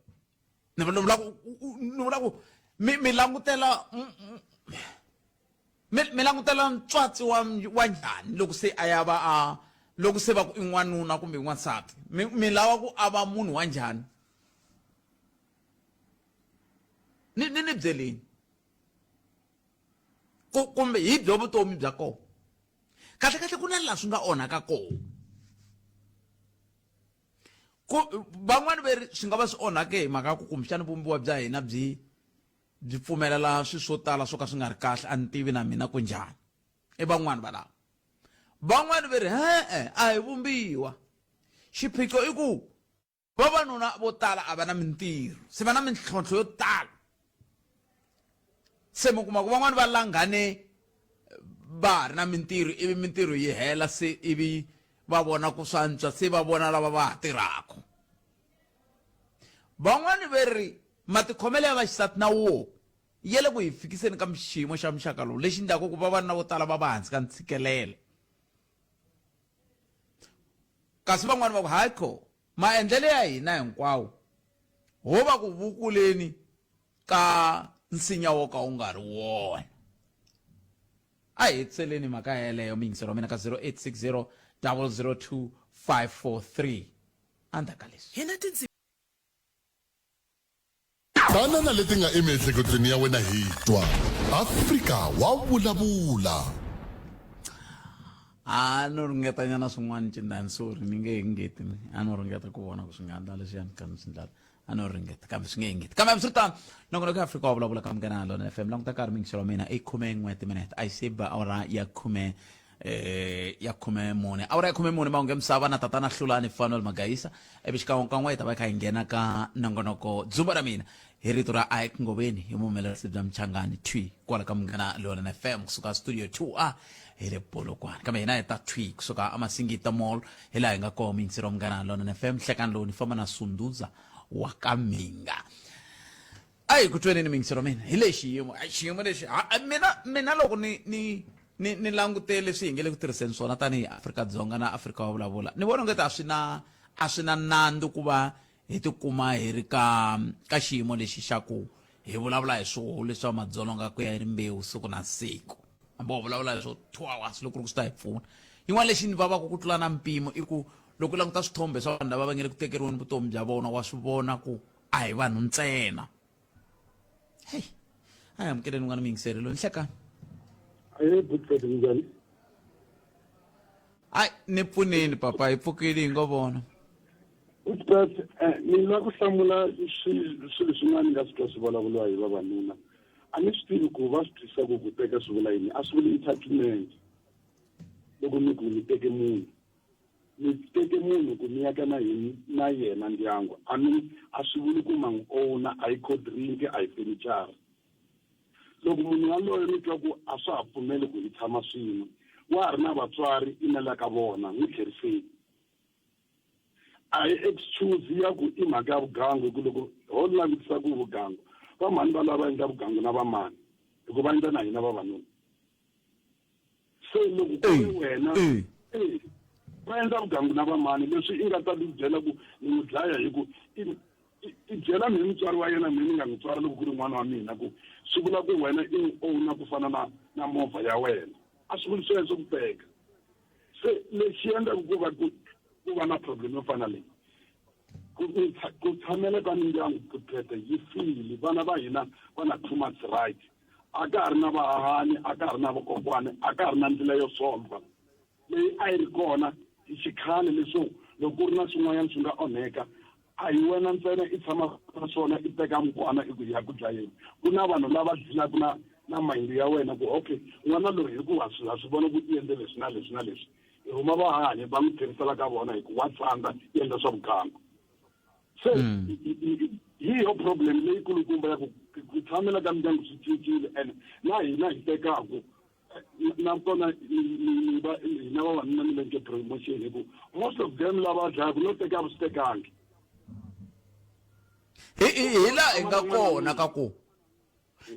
Speaker 1: ni vula ku ni vula ku mi mi langutela mi mi langutela ntswatsi wa wa njhani loko se a ya va a loko se va ku i n'wanuna kumbe i n'wansati mi mi lava ku a va munhu wa njhani ni ni ni byeleni ku kumbe hi byo vutomi bya kona kahle kahle ku na laha swi nga onhaka kona ku van'wani ve ri swi nga va swi onhake hi mhaka ya ku kumbexana vumbiwa bya hina byi byi pfumelela swilo swo tala swo ka swi nga ri kahle a ni tivi na mina ku njhani i van'wani va lava van'wani ve ri e-e a hi vumbiwa xiphiqo i ku Vavanuna vo tala a va na mintirho, se va na mintlhontlho yo tala. Se mi kuma ku van'wani va langhane va ha ri na mintirho ivi mintirho yi hela se ivi va vona ku swa antswa se va vona lava va ha tirhaka. Van'wani ve ri matikhomelo ya vaxisati na wo ya le ku hi fikiseni ka xiyimo xa muxaka lowu lexi endlaka ku vavanuna vo tala va va hansi ka ntshikelelo. Kasi van'wana va ku, Hayi kho, maendlelo ya hina hinkwawo ho va ku vukuleni ka nsinya wo ka wu nga ri wona. A hi hetiseleni mhaka yeleyo muyingiseri wa mina ka 0860 002 543 endzhaku ka leswi.
Speaker 21: Hina tindzimi.
Speaker 3: Tana na leti nga emiehleketweni ya wena hi twa. Afrika wa vulavula.
Speaker 1: A no ringetanyana swin'wana cindani sorry ni nge engeti ni a no ringeta ku vona ku swi nga endla leswiyani kambe swi ndlala a no ringeta kambe swi nge engeti kambe hambiswiritano nongonoko ya Afrika wa vulavula ka Munghana Lonene FM languta nkarhi muyingiseri wa mina i khumen'we timinete a yi se ba awara ya khume eh ya 14 awara ya 14 mahungu ya misava na tatana hlulani fanuel magayisa ivi xikan'wekan'we hi ta va hi kha hi nghena ka nongonoko dzumba ra mina hi rito ra ike ngoveni hi muhumelerisi bya mchangani thwi kwala ka munghana lonene fm kusuka studio 2a hi le polokwane kambe hina hi ta thwi kusuka amasingita mall hi laha hi nga kona muyingiseri wa munghana lonene fm nhlekani lowu ni famba na sunduza wa ka minga A hi ku tweneni miyingiselo mina hi lexi xiyimo a xiyimo lexi mina mina loko ni ni ni ni langute leswi hi nge le ku tirhiseni swona tanihi Afrika-Dzonga na Afrika wa vulavula ni vona ongeti a swi na a swi na nandzu ku va hi tikuma hi ri ka ka xiyimo lexi xa ku hi vulavula hi swoho leswa madzolonga ku ya hi rimbewu siku na siku hambi wo vulavula hi swo 2 hours loko ku ri ku swi ta hi pfuna yin'wana lexi ni vavaka ku tlula na mpimo i ku loko u languta swithombe swa vanhu lava va nge le ku tekeriweni vutomi bya vona wa swi vona ku a hi vanhu ntsena heyi a hi amukeleni un'wana muyingiseri loyi nhlekani
Speaker 22: aye butfet kunjani
Speaker 1: hayi ni pfuneni papa hi pfukile hi ngo vona
Speaker 22: Butfet eh, ni lava ku hlamula swilo swin'wana ni nga swi twa swi vulavuriwa hi vavanuna a ni swi tivi ku va swi twisisa ku ku teka swi vula yini a swi vuli entitlement loko mi ku mi teke munhu Mi teke munhu ku mi aka na hi na yena ndyangu, a mi a swi vuli ku ma n'wi owner, a hi cold drink, a hi fenichara. Loko munhu yaloye mi twa ku a swa ha pfumeli ku hi tshama swin'we, wa ha ri na vatswari i na la ka vona, n'wi tlheriseni. A hi excuse ya ku i mhaka ya vugangu hi ku loko ho langutisa ku vugangu va mhani va lava endla vugangu na vamani hi ku va endla na hina vavanuna se loko ku ri wena e va endla vugangu na vamani leswi i nga ta ti byela ku ni n'wi dlaya hi ku i byela mhe mutswari wa yena mhe ni nga n'wi tswara loko ku ri n'wana wa mina ku swi vula ku wena i n'wi owna ku fana na na movha ya wena a swi vuli sweswo ku teka se lexi endlaka ku va ku ku va na problem yo fana leyi ku ku tshamela ka mindyangu phephe yi file vana va hina va na too much right a ka ha ri na vahahani a ka ha ri na vakokwani a ka ha ri na ndlela yo solva leyi a yi ri kona hi xikhale leswo loko ku ri na swin'wanyana swi nga onheka a hi wena ntsena i tshama na swona i teka mukwana i ku ya ku dlayeni ku na vanhu lava dilaka na na mayindi ya wena ku okay n'wana loyi hikuva swi ha swi vona ku i endle leswi na leswi na leswi hi rhuma vahahani va n'wi tlherisela ka vona hi ku wa tsandza i endla swa vugangu se hi yo problem leyikulukumba ya ku ku tshamela ka mindyangu swi cincile and na hina hi tekaku nakona hina vavanuna ni le promotion hi ku most of them lava dlayaka no teka swi tekangi
Speaker 1: hi laha hi nga kona ka ku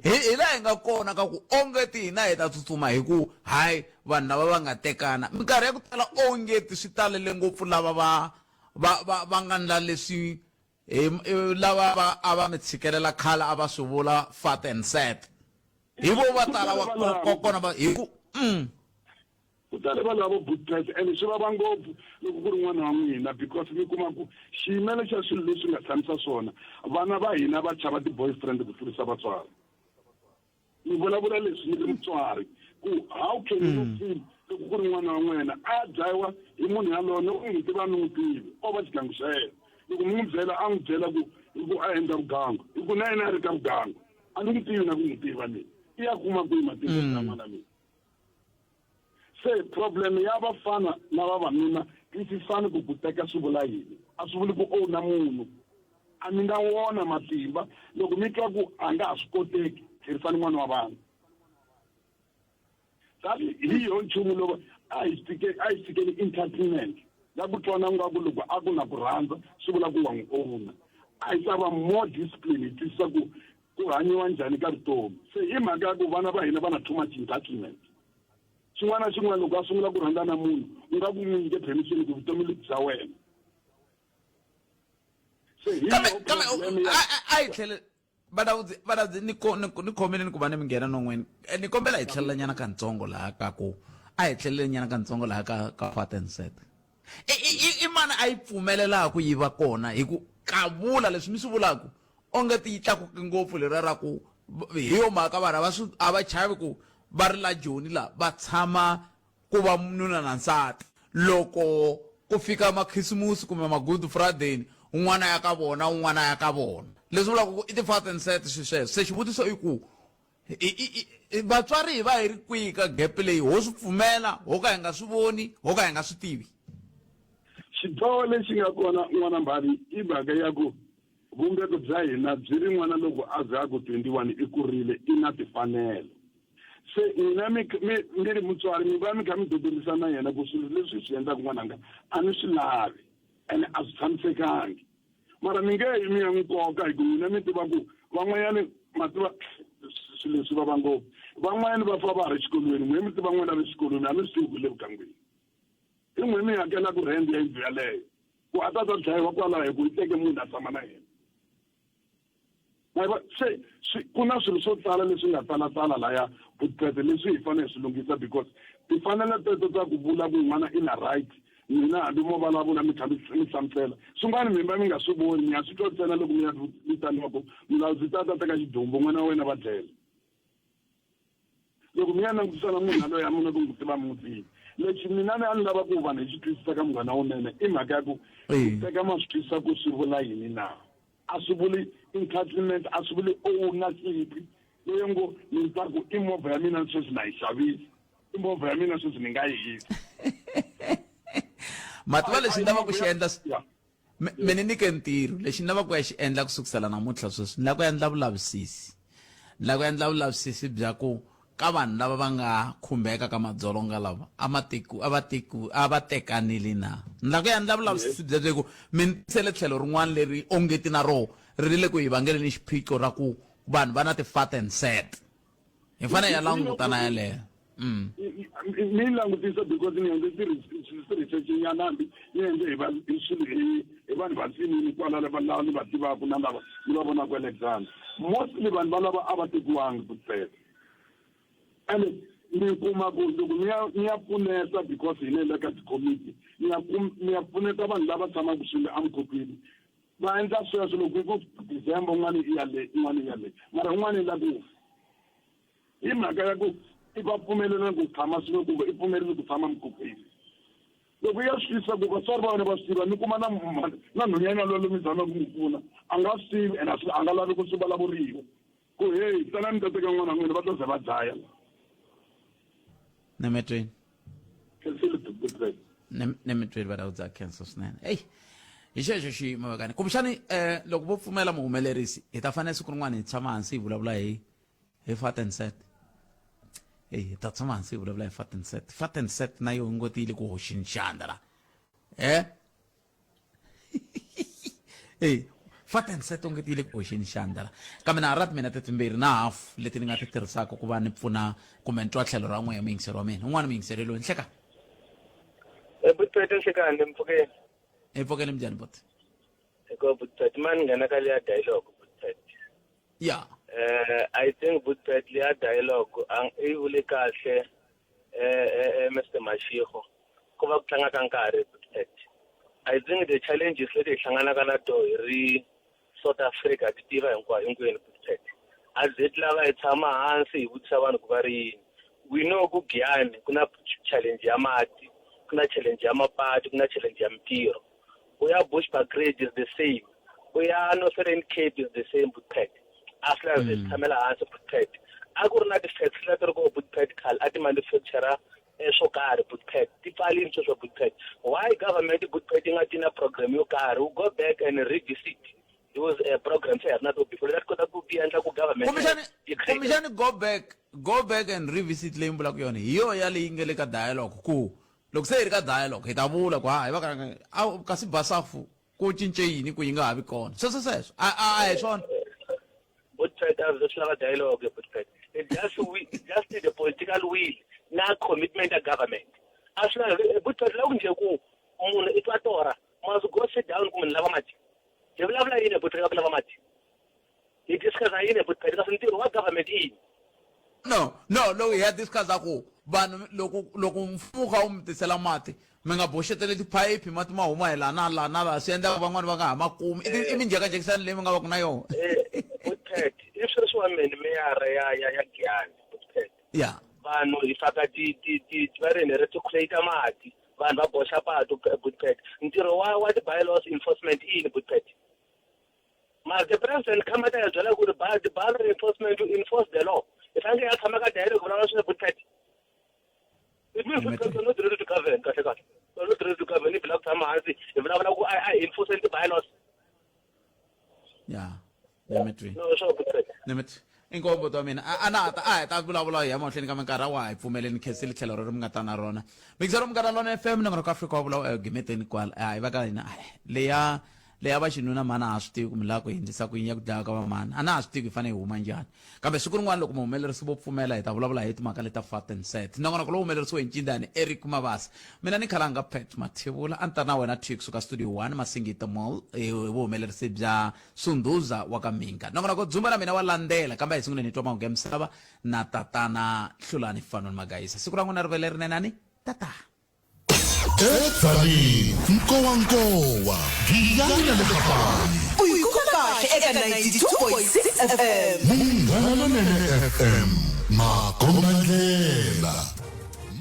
Speaker 1: hi laha hi nga kona ka ku onge ti hina hi ta tsutsuma hi ku hayi vanhu lava va nga tekana minkarhi ya ku tala onge ti swi talele ngopfu lava va va va va nga ndla leswi hi lava va a va mi tshikelela khale a va swi vula fat and set hi vo va tala wa kona va hi ku
Speaker 22: Ku tale va lavo good price ene swi vava ngopfu loko ku ri n'wana wa n'wina because mi kuma ku xiyimelo xa swilo leswi nga tshamisa swona vana va hina va chava ti-boyfriend ku tlurisa vatswari ni vulavula leswi ni ri mutswari ku how can you feel loko ku ri n'wana wa n'wena a dlayiwa hi munhu yaloye ni u n'wi tiva ni n'wi tivi o va xigangu xa yena loko mi n'wi byela a n'wi byela ku hi ku a endla vugangu hi ku na yena a ri ka vugangu a ni n'wi tivi na ku n'wi tiva mina i ya kuma kwihi matimba ya n'wana loyi se problem ya vafana na vavanuna twisisani ku ku teka swi vula yini a swi vuli ku owna munhu a mi nga wona matimba loko mi twa ku a nga ha swi koteki tlherisani n'wana wa vanhu that hi yo nchumu lowu a hi tshike a hi tshikeli entitlement ya ku twana ngaku loko a ku na ku rhandza swi vula ku wa n'wi owna a hi ta va more discipline hi twisisa ku ku hanyiwa njhani ka vutomi se hi mhaka ya ku vana va hina va na too much entitlement xin'wana na xin'wana loko a sungula ku rhandza na munhu u nga ku n'wi nyike permission ku vutomi lebyi bya wena
Speaker 1: se hi kambe kambe a hi tlhele vadavudzi vadavudzi ni ko ni ni khomile ni ku va ni mi nghena non'weni eh, ni kombela hi tlhelela nyana kantsongo laha ka ku a hi tlhelele nyana kantsongo laha ka ka fat and set i i i mani a yi pfumelelaka ku yi va kona hi ku kavula leswi mi swi vulaka onge ti yi tlakuke ngopfu leriya ra ku hi yo mhaka vanhu a va swi a va chavi ku va ri la joni la va tshama ku va nuna na nsati loko ku fika makhisimusi kumbe ma-good friday un'wana ya ka vona un'wana ya ka vona leswi vulaka ku i ti-fat and set swi sweswo se xivutiso i ku vatswari hi va hi ri kwihi ka gap leyi ho swi pfumela ho ka hi nga swi voni ho ka hi nga swi tivi
Speaker 22: xidyoho lexi nga kona n'wana mbali i mhaka ya ku Vumbeko bya hina byi ri n'wana loko a ze a ku 21 i kurile i na tifanelo. Se n'wina mi mi mi ri mutswari mi va mi kha mi dodombisa na yena ku swilo leswi hi swi endlaka n'wananga a ni swi lavi ene a swi tshamisekangi. Mara mi nge yi mi ya n'wi koka hi ku n'wina mi tiva ku van'wanyani ma tiva swilo leswi vava ngopfu. Van'wanyani va fa va ha ri xikolweni n'wina mi tiva n'wana a ri xikolweni a mi swi tivi ku i le vugangwini. I n'wina mi hakelaka rent ya yindlu yaleyo. Ku a ta ta dlayiwa kwalaho hi ku yi teke munhu a tshama na yena. Ma se swi ku na swilo swo tala leswi nga tsalatsala laya Vukreste leswi hi fanele hi swi lunghisa because timfanelo teto ta ku vula ku n'wana i na right mina hambi mo vulavula mi kha mi mi hlamusela swin'wana mi va mi nga swi voni mi ya swi twa ntsena loko mi ya vitaniwa ku mulawuzi ta ta teka xidumbu n'wana wa wena va dlela loko mi ya langutisa na munhu yaloye a mi nga ku n'wi tiva mi n'wi tivi lexi mina ni a ni lava ku vanhu hi xi twisisa ka munghana wunene i mhaka ya ku teka ma swi twisisa ku swi vula yini na a swi vuli entitlement a swi vuli ownership leyo ngo ni ta ku i movha ya mina sweswi na yi xavisa i movha ya mina sweswi ni nga yi hisa
Speaker 1: mativa lexi ni lava ku xi endla mi ni nyike ntirho lexi ni lavaka ku ya xi endla ku sukusela namuntlha sweswi ni lava ku endla vulavisisi ni lava ku endla vulavisisi bya ku ka vanhu lava va nga khumbeka ka madzolonga lava a ma teku a va teku a va tekanile na ni la ku ya ni la vulavisisi byebyo hi ku mi ni tisele tlhelo rin'wana leri ongeti na roho ri le ku hi vangeleni xiphiqo ra ku vanhu va na ti-fat and set hi fanele ya languta na yeleyo mm.
Speaker 22: ni langutisa because ni endle ti-research nyana hambi ni endle hi hi swilo hi hi vanhu va tsinini kwala lava lava ni va tivaka na lava ni va vonaka Alexander mostly vanhu valava a va tekiwangi kutsela ene ni kuma ku loko ni ya ni ya pfuneta because hi le ka tikomiti ni ya ni ya pfuneta vanhu lava tshamaka swin'we emikhukhwini va endla sweswo loko ku December un'wana i ya le un'wana i ya le mara un'wana i la ku hi mhaka ya ku i va pfumelelani ku tshama swin'we kumbe i pfumeleli ku tshama mikhukhwini loko ya swi twisisa ku vatswari va wena va swi tiva mi kuma na na nhwanyana loyi mi zamaka ku n'wi pfuna a nga swi tivi and a nga lavi ku swi vulavuriwa ku heyi tsanani ta teka n'wana n'wina va ta ze va dlaya
Speaker 1: nemetweni nemetweni va ta ku dza cancer swinene eyi hi xexo xiyimo vekani kumbexani um loko vo pfumela muhumelerisi hi ta fanele siku rin'wana hi tshama hansi hi vulavula hi hi fat and set eyi hi ta tshama hansi hi vulavula hi fat and set fat and set na yo ngoti yi le ku hoxeni xandla la eh eyi fat and set onge ti yi le ku hoxeni xandla la kambe na ha ri mina timbirhi na half leti ni nga ti tirhisaka ku va ni pfuna kumbe ni twa tlhelo ra n'we ya muyingiseri wa mina un'wana muyingiseri loyi nhleka
Speaker 2: Butpete nhlekani mpfukeni
Speaker 1: hi pfukeni minjhani bot
Speaker 2: hikuva Butpete mani nghena ka leya dialogue Butpete
Speaker 1: ya
Speaker 2: I think Butpete leya dialogue yi vule kahle Mr Mashego ku va ku tlanga ka nkarhi Butpete I think the challenges leti hi hlanganaka na to hi ri South Africa ti tiva hinkwayo hinkwenu Butpete a ze ti lava hi tshama hansi hi vutisa vanhu ku va ri yini we know ku Giyani ku na challenge ya mati ku na challenge ya mapatu ku na challenge ya mintirho u ya Bushbuckridge is the same u ya Northern Cape is the same Bootpad a swi lavi swi tshamela hansi Bootpad a ku ri na ti-factory leti ri ko Bootpad khale a ti manufacture swo karhi Bootpad ti pfalini sweswo Bootpad why government Bootpad yi nga ti na program yo karhi we go back and revisit those programs a hi ri na to before leti kota ku ti endla ku government
Speaker 1: kumbexani go back go back and revisit leyi mi vulaka yona hi yo ya leyi nga le ka dialogue ku loko se hi ri ka dialogue hi ta vula ku ha hi va ka a kasi basafu ku cince yini ku yi nga ha vi kona sweswo sweswo a a a hi swona
Speaker 2: Bootpad a swi lava dialogue Bootpad it just we just the political will na commitment ya government a swi lavi Bootpad loko nje ku munhu i twa torha must go sit down ku munhu lava mati hi vulavula yini Bootpad ka ku lava mati hi discussa yini Bootpad kasi ntirho wa government i yini
Speaker 1: no no loko hi ya discussa ku vanhu loko loko mfumo kha wu mi tisela mati mi nga boxeteli tiphayiphi mati ma huma hi laha na laha na laha swi endla van'wani va nga ha ma kumi i minjhekanjhekisano leyi mi nga va ku na yona
Speaker 2: Bootpad i sweswiwa meni meyara ya ya ya Giyani Bootpad
Speaker 1: ya
Speaker 2: vanhu hi faka ti ti ti va ri ni reticulate mati vanhu va boxa patu Bootpad ntirho wa wa ti-bylaws enforcement i yini Bootpad mara the president khama ta ya byela ku ri the bylaw enforcement to enforce the law hi fanekele ya tshama ka dialogue vulavula swilo Bootpad it means Bootpad we're not ready to govern kahle kahle we're not ready to govern if la ku tshama hansi hi vulavula ku a hi enforce ti-bylaws
Speaker 1: ya Dimitri
Speaker 2: no swa Bootpad
Speaker 1: Dimitri inkombo ta mina a na ta a hi ta vulavula hi ya mahlweni ka minkarhi wa hi pfumeleni khenseli tlhelo rero mi nga ta na rona mixero munghana lona FM nongonoko Afrika wa vulavula egimeteni kwala a hi va ka hina leya leya va xinuna mhani a ha swi tivi ku mi lava ku hi endlisa ku yini ya ku dlaya ka vamhani a na ha swi tivi ku hi fanele hi huma njhani kambe siku rin'wana loko muhumelerisi vo pfumela hi ta vulavula hi timhaka leta fat and set nongonoko lowu humelerisiwe hi ncindani Eric Mabasa mina ni khalanga Pat Mathebula a ni ta na wena T kusuka studio 1 Masingita Mall hi vuhumelerisi bya Sunduza wa ka Minga nongonoko dzumba na mina wa landzela kambe a hi sunguleni hi twa mahungu ya misava na tatana Hlulani Fanon Magayisa siku ra n'wina ri ve lerinene tata
Speaker 3: Edzanini, Nkowankowa, Giyani na le Kapani.
Speaker 11: U yi kuma kahle eka 92.6 FM.
Speaker 3: Munghana Lonene FM, makombandlela.